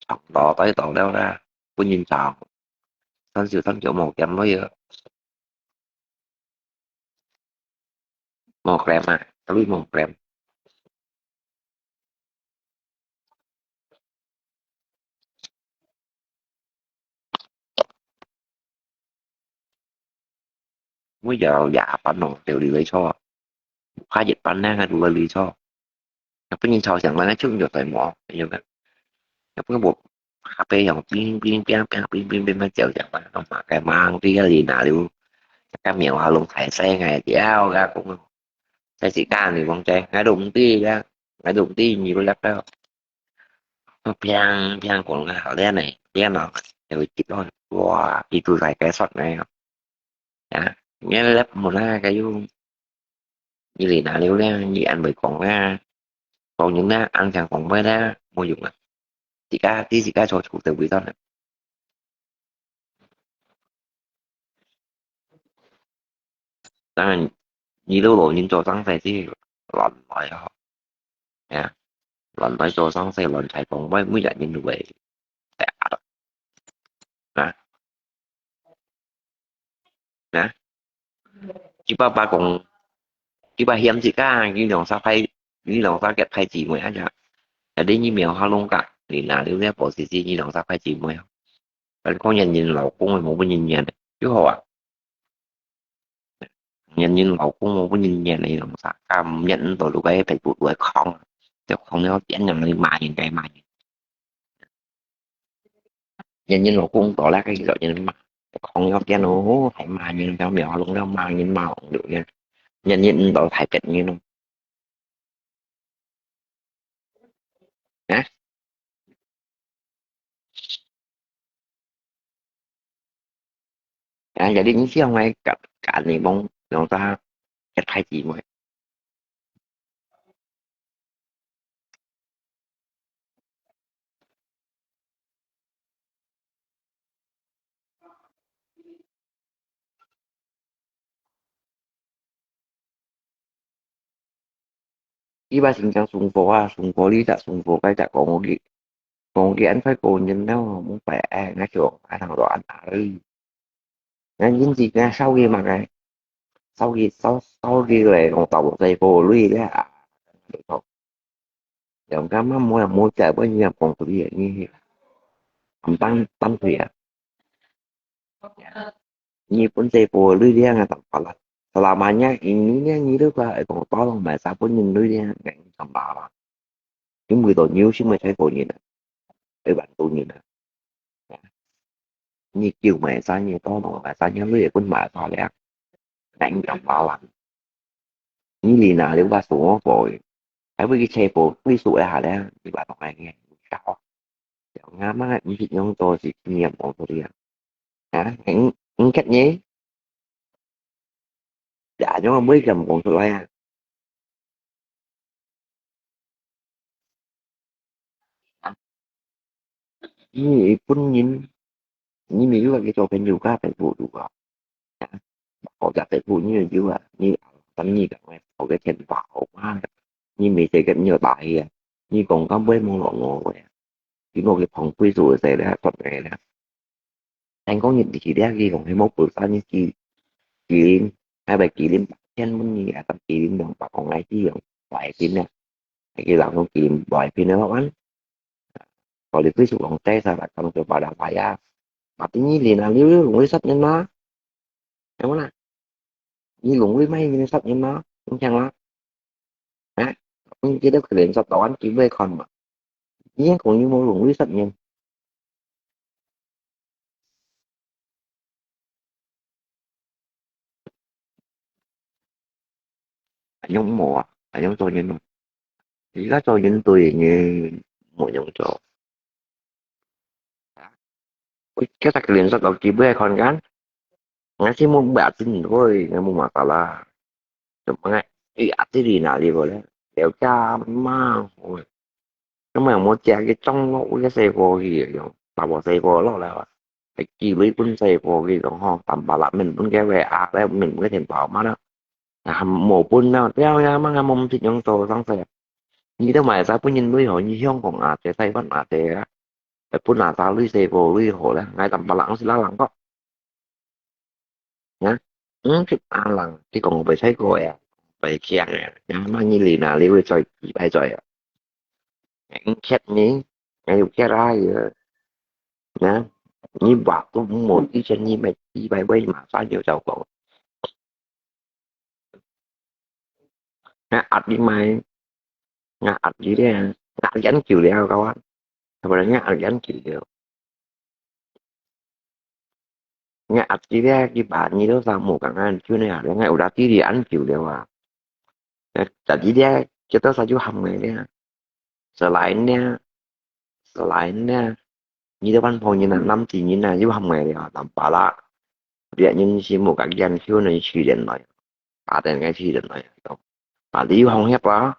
長羅在度了啦，本人長，三十三九無減落去啊，無減啊，佢無減。 每日夜班咯，就你來坐，下一班呢，還都來你坐。日本人坐上來，就有在摸，有个。日本我下背用乒乒乓乓，乒乒乓乓叫上來，我嘛該忙，對个，你哪有，該苗啊，弄太細个，掉个，讲，在自家你讲在，我都唔知个，我都唔知你不了。 平平講个好咧呢，咧咯，就會跌落去，哇，佢都大計出嚟啊！啊，你咧無啦，佢又，你嚟哪了咧？你安慰講啦，講人啦，安詳講咩啦，無用啊！自家知自家坐坐在位上啦。 當然，你老老人做生事係亂來啊，係啊，亂來做生事，亂採訪，每每日人都會，啊，啊，只不過講，只不過嫌自家，你兩三派，你兩三个派姊妹啊，就，有啲你苗下弄个，你哪有咧保持自己兩三派姊妹啊？ 反正講人人老公个，無分人怨个，就好啊。人人老公無分人怨个，用啥？咁人都都該被不會狂，就狂了，點樣你罵人該罵人。人人老公到了，該有人罵，狂了點咯，還罵人，到苗下弄了罵人罵人，人人都太別人咯。 啊？啊，jadi你想愛揀，揀你講，用啥，一派姊妹。 佢話新疆送貨啊，送貨呢隻送貨該隻講我佢，講佢安排過人了，冇擺哎，那就安到安哪里。那因此該燒佢嘛該，燒佢燒燒佢來，我到我再過鐳咧啊。 人家嘛無人無在，我人家講出去，你毋當當退啊。你本身無力量啊，當法啦。Selamanya ini你你都个，講包容買啥本人力量，人當麻煩。因為到你有心个太多人啊，一萬多人啊。 你救買生意，多忙買生意，你也分买大了，人家麻烦。你里哪里把什么货，还不去车货，贵数一下了，你把东西给少。小阿妈，你是用多少经验讲出来啊？啊，你你看你，呀，用不会讲讲出来啊？ 你本人，你沒有去做朋友个Facebook有啊？啊，我个Facebook你有啊？你等你个，我个钱包啊，你沒這个你有打去啊？你講咁會網絡我个，你莫去碰Facebook个咧，出个咧。聽講你去了，佢講佢冇本身你去，麒麟，還係麒麟千分你啊，但麒麟兩百公里一樣，外星啊，佢兩種麒麟外星的話，我哋非常講低晒啦，講做巴拉巴呀，啊，第二年啊，你有容易失眠嗎？有冇啦？你容易咩？你失眠嗎？你聽啦，啊，你記得佢連續多安機會看嘛，你講你冇容易失眠。 用無啊？還用做人咯？而家做人對人無用做。佢其實連續到基本看看，我先冇不要緊，會，我冇masalah。怎麼个？哎呀，這裡哪裡個咧？了解嘛，會。咁啊，無食个中國个細貨去用，大部細貨落來啊，係寄鐳分細貨去用吼，淡薄啦，免分个話啊，來免分个錢包嘛啦。啊，無分啦，對啊，嘛，我毋識用做生事啊。你都買晒分人鐳吼，你香港啊，這台灣啊，這啊，分啊，打鐳細貨鐳好啦，𠊎淡薄啦，我是老人家。 啊，嗯，佢阿郎，佢講會使過呀，會強呀，呀，萬一你哪裡會再幾擺再啊？嗯，缺你，還有缺啊，呀，啊，你話都無以前你咪幾擺會馬上就照講。啊，壓力買，啊，壓力咧，壓力久了，kawan，係咪？壓力久了。 Ngai ati dia kiba nyi to sa mo kangan chu ne ha, ngai udah tiri an kiu dia wa. Tadi dia kita sa ju ham ngai dia. Selain dia, selain dia, nyi to pan phong nyi na, nam ti nyi na ju ham ngai dia, tam pala. Dia nyi si mo ka gian chu ne chu den lai. Pa den ngai chu den lai. Tong. Pa di phong hiap la.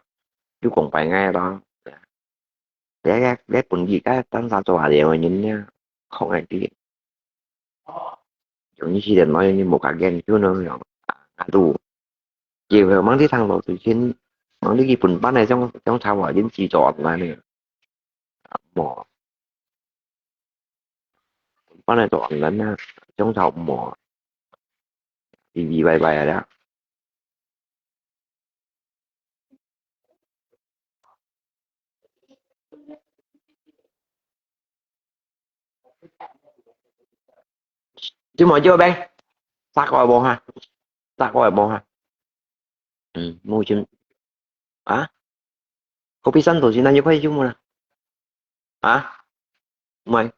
Ju kong pai ngai la. Dia, dia, dia pun ki ka tan sa cho ha dia nyi nia. Không ai ti. Yung ni si den nói như một cái game chứ nó là adu. Chiều hè mang đi thằng đầu từ trên mang đi cái phần bán này trong trong thảo hỏa đến chỉ chọn mà này. Mỏ. Bán này chọn lắm nha. Trong thảo mỏ. Vì vì vậy vậy đó. Chứ mà chưa bé. Tạc gọi bộ ha. Tạc gọi bộ ha. Ừ, mua chim. Hả? Kopi Santo sih nanya kau cuma lah. Hả? Mày.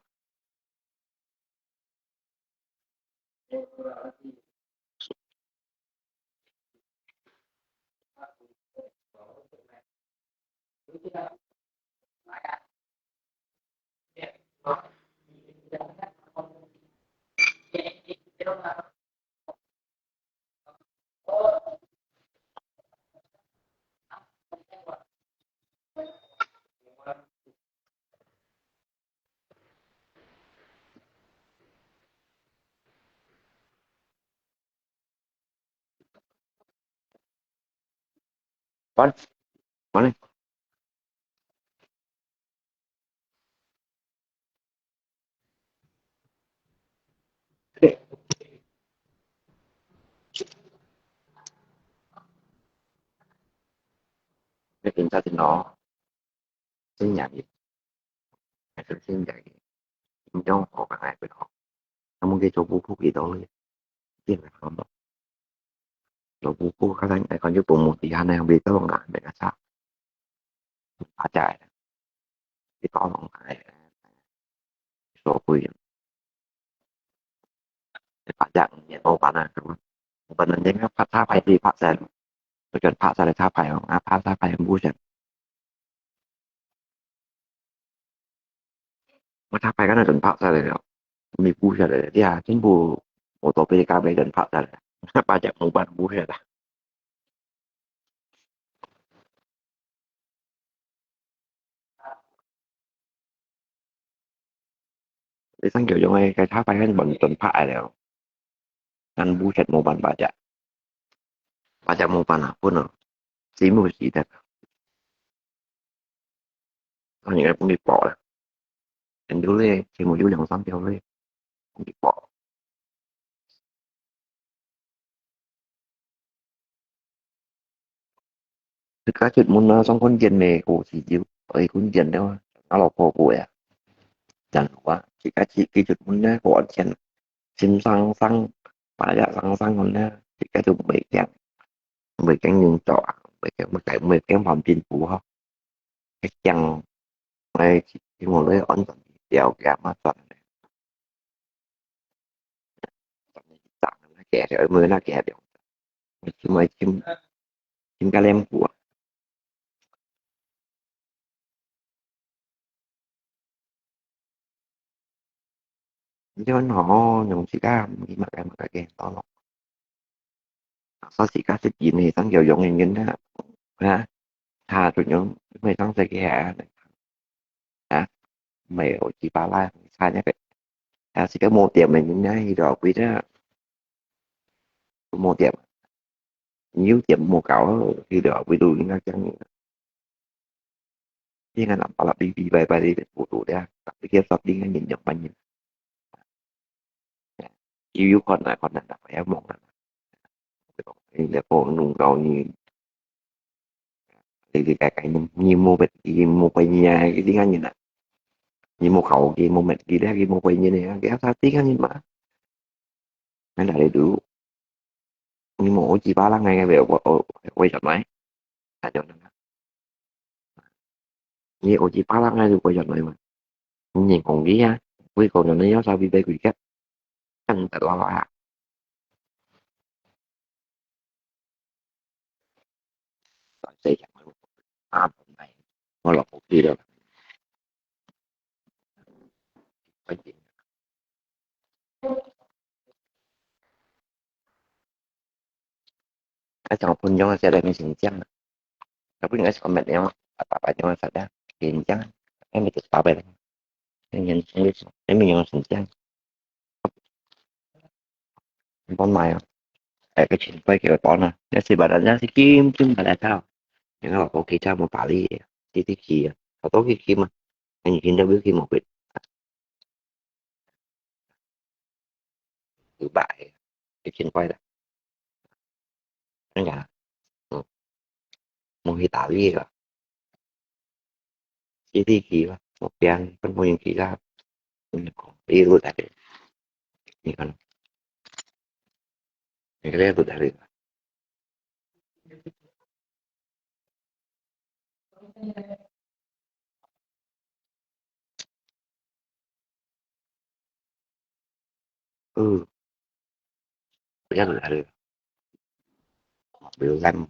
Pan, mana? Cái kiểm tra thì nó sinh nhạy, sinh nhạy, trong có cả ngày với nó, nó muốn cái chỗ phúc phúc gì đó, tiền là không. Lô bu ku ka dang ai kon yu bu mu ti han ne bi to ngah me ka sa. Pa jai. Bi to ngah ai. So kui. Pa jai ni o pa na. Pa na ni nga pa sa pai bi pa sa. Pa jon pa sa le sa pai ngah pa sa pai bu sa. Mà tháp pai cái này tuần phát ra rồi. Mình bu ra rồi. Đi à, chính bu ô tô bê ca bê tuần phát ra rồi. Ba chặng mùng ba bu ra rồi. Để sáng kiểu giống cái tháp pai cái bọn tuần phát rồi. Ăn bu sạch mùng ba ba chặng. Ba chặng mùng ba là phun rồi. Xí mù xí thật. Anh em cũng đi bỏ rồi. Em đứa lên, thì một đứa đằng sau theo lên. Cũng đi bỏ. 自家出門啊，上空間咩，過時就，哎，空間了啊，阿老婆過呀，正好啊，自家自己出門啊，過安全，心生生，把呀生生个呢，自家就袂驚，袂驚人捉啊，袂驚，袂驚，袂驚旁邊不好，會驚，哎，希望你安全，了解嘛，算了。 Chim ai chim, chim ka lem ku. Yon ho, nyong si ka, mi ma ka ma ka ke to lo. Sa si ka si ki ni sang yo yong yin yin na. Ha? Ha, tu nyong, mai sang sa ke ha. Ha? Mai o chi pa la, sa nya ke. Ha, si ka mo tiam mai yin na, hi do kui da. Mo tiam. Nhiêu tiam mo kau, hi do kui du yin na chang ni. Pi ngan lam pa la pi pi bai bai li bu du dia. Tapi kia sa pi ngan yin yong man yin. Yu yu kon na, kon na, na, ya mong na. Ni le ko nung kau ni. Li li kai kai ni, ni mo bet, ni mo pai ni ya, ni ngan ni na. Ni mo kau, ni mo met, ni le, ni mo pai ni ni, ya, sa ti ngan ni ma. Ngan da le du. Ni mo o chi pa la ngai ngai be, o, o, o, oi sa mai. Sa jo na. Ni o chi pa la ngai du, oi sa mai ma. Ni kong ki ya, kui kong ni ya sa bi be kui ka. Kan ta la la. Sa se ya. A, mai. Mo lo ko ki lo. Ai, chang phun yong sa le mi sing chang. Tapi ngai sa met yong, apa apa yong sa da. Sing chang. Ai mi tu pa be. Yang yang sing le. Ai mi yong sing chang. Bon mai. Ai, cái chuyện quay kiểu đó nè. Nó sẽ bảo là nó sẽ kim kim bảo là sao. Những cái bảo có kỳ tra một bà đi. Đi đi kỳ. Có tốt cái kim mà. Anh nhìn đâu biết kim một vịt. Thứ bảy, cái chuyến quay đó. Nó gà. Ừ. Một khi tả lý rồi. Chỉ đi kỳ mà. Một tiếng, phân vô những kỳ ra. Đi luôn tại đây. Nhìn con. Nhìn cái đấy luôn tại đây. Ừ. Rất là được. Biểu lắm.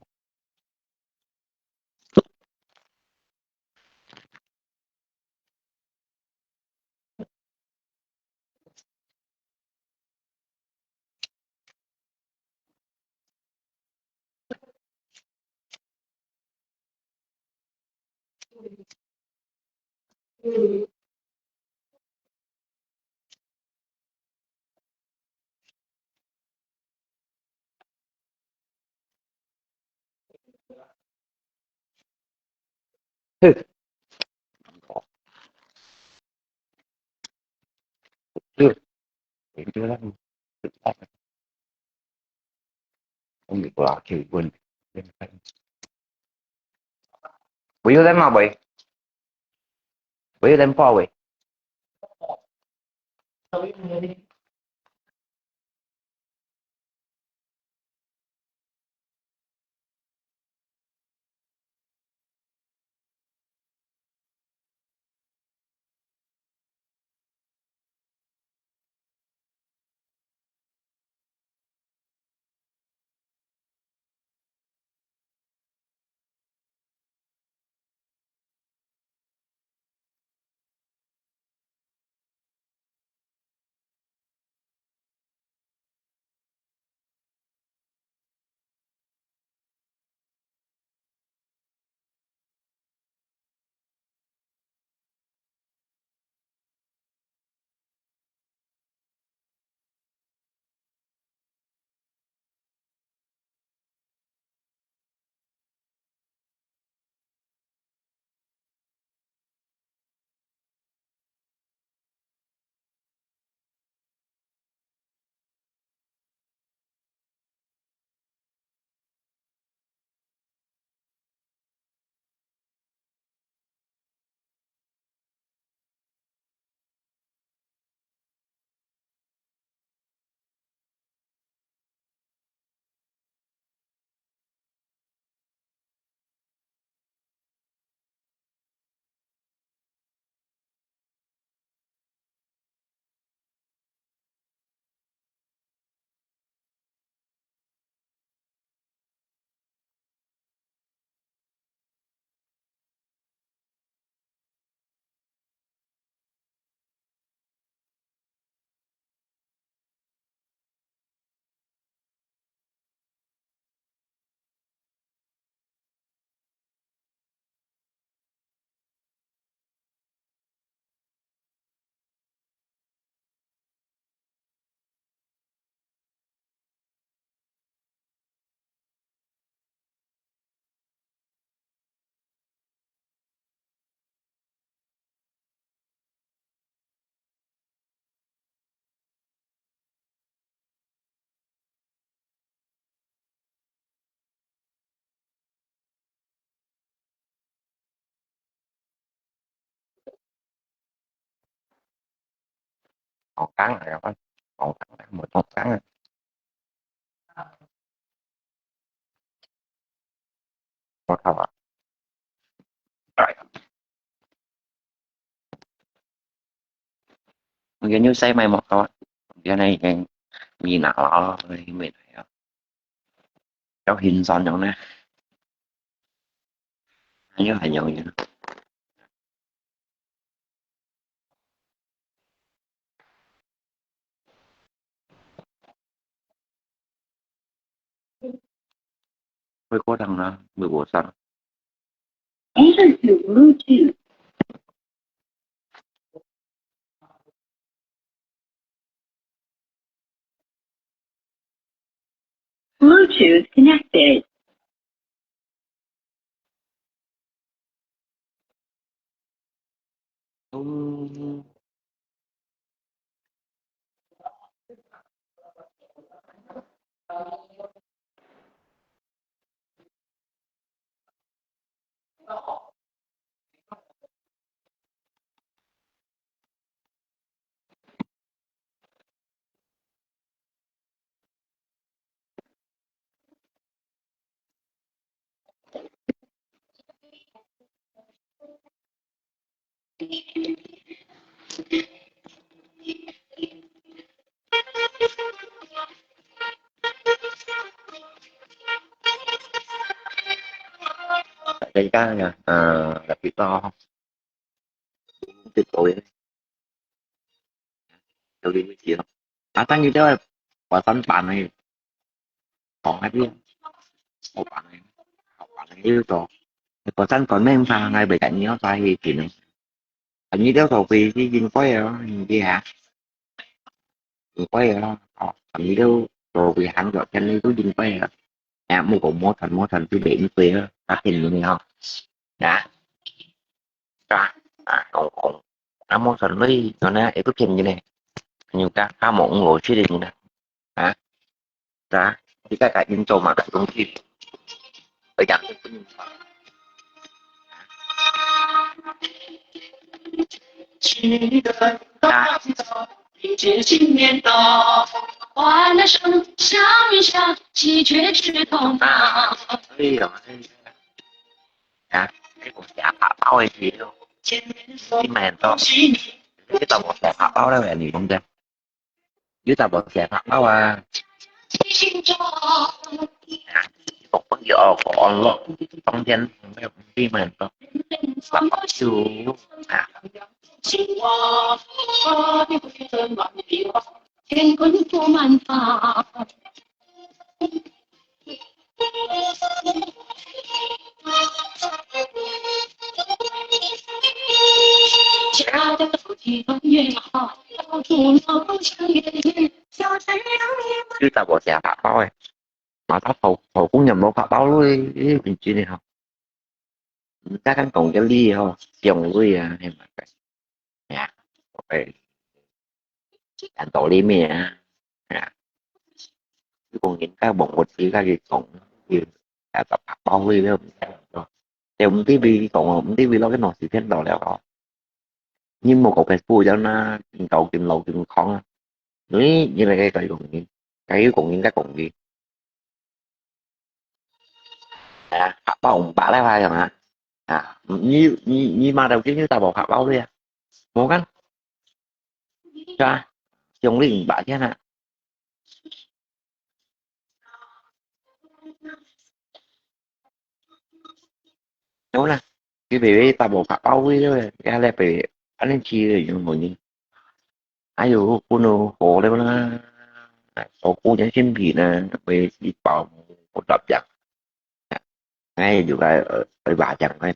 Ui, ua, kiu bun. Ui, yu lem ma ui. Ui, yu lem pa ui. 講講啊，講講啊，無講講啊。我靠啊！哎呀！ 我今日又晒埋目鏡啊，今日已經未拿了，未拿了。要心酸了呢，又很容易。 會過當啦，會過當。Enter to Bluetooth. Bluetooth connected. 大家呢，呃，特別多，特別多嘅，有啲乜嘢咯。啊，但係都係華山版嘅，講嗰啲，好版嘅，好版嘅呢個，華山版咩？唔怕，𠊎未敢要再去見咯。 你兜做會係應該啊，你知啊？應該啊，哦，你兜做會行咗，真係都應該啊。啊，莫講無賺，無賺就袂應該啊，打天你啊，啊，啊，啊，講講，啊，無賺你，原來也不便宜呢，你看，他冇五六千的呢，啊。 啊，你看看，你做嘛个東西，我講，啊，哎呀，哎呀，啊，你講寫白包个時候，你買很多，你怎麼寫白包了？你講的。 有大部分寫白包啊。我朋友哦，講咯，當天沒有地方做，白包就啊。天空布满花。 有大部分寫白包个，嘛，他頭，頭工人無白包咯，你，你，你真的吼。毋得敢講个理吼，上位啊，係嘛个。呀，OK。 人道理咩啊？啊，你講人家忙活，自家去講，佢啊，白包佢都毋使做。又毋知佢講哦，毋知佢落去哪時間到了哦。你莫講Facebook了啦，緊搞緊老緊狂啊！你，你來該講人，該講人家講佢。 啊，白包五百來塊樣啊。啊，你，你，你買到今日大部白包了呀？無kan？係啊，送你五百錢啊。有啦，佢被大部白包了，也來被恁樣去了，有無呢？ 哎喲，分到好了啦，好姑娘新品呢，會一包五十隻，哎，就該，呃，二百隻个。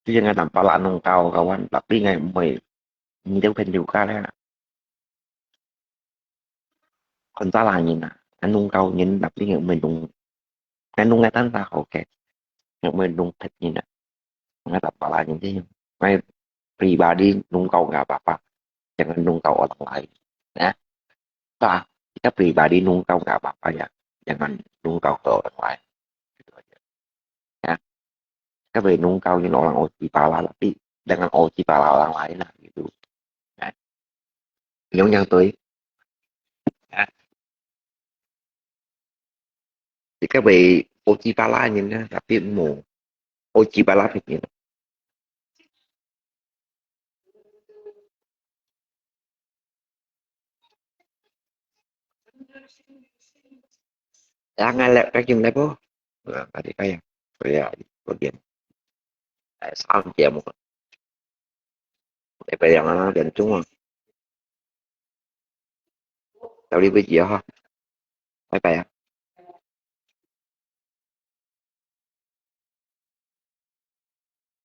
最近个南巴拉弄到，kawan，tapi ngai毋會，你都朋友家咧。看啥啦人啊，啊，弄到人，tapi ngai毋會弄，ngai弄个單單好个，ngai毋會弄別人啊。 Ngai tak pala ni, ngai pribadi nungkau nggak apa-apa, jangan nungkau orang lain, ya. Toh, kita pribadi nungkau nggak apa-apa ya, jangan nungkau ke orang lain. Gitu aja. Ya. Kita boleh nungkauin orang isi pala, tapi jangan isi pala orang lain lah gitu. Ya. 樣樣對。啊，你該位O G巴拉人呢，tapi無O G巴拉別人。Yang ngalap kaki mulai po. Nah, tadi kaya. Kaya, kemudian. Eh, salam dia mo. Eh, bayang na, dan cuma. Tao li bui ha. Bye bye ah.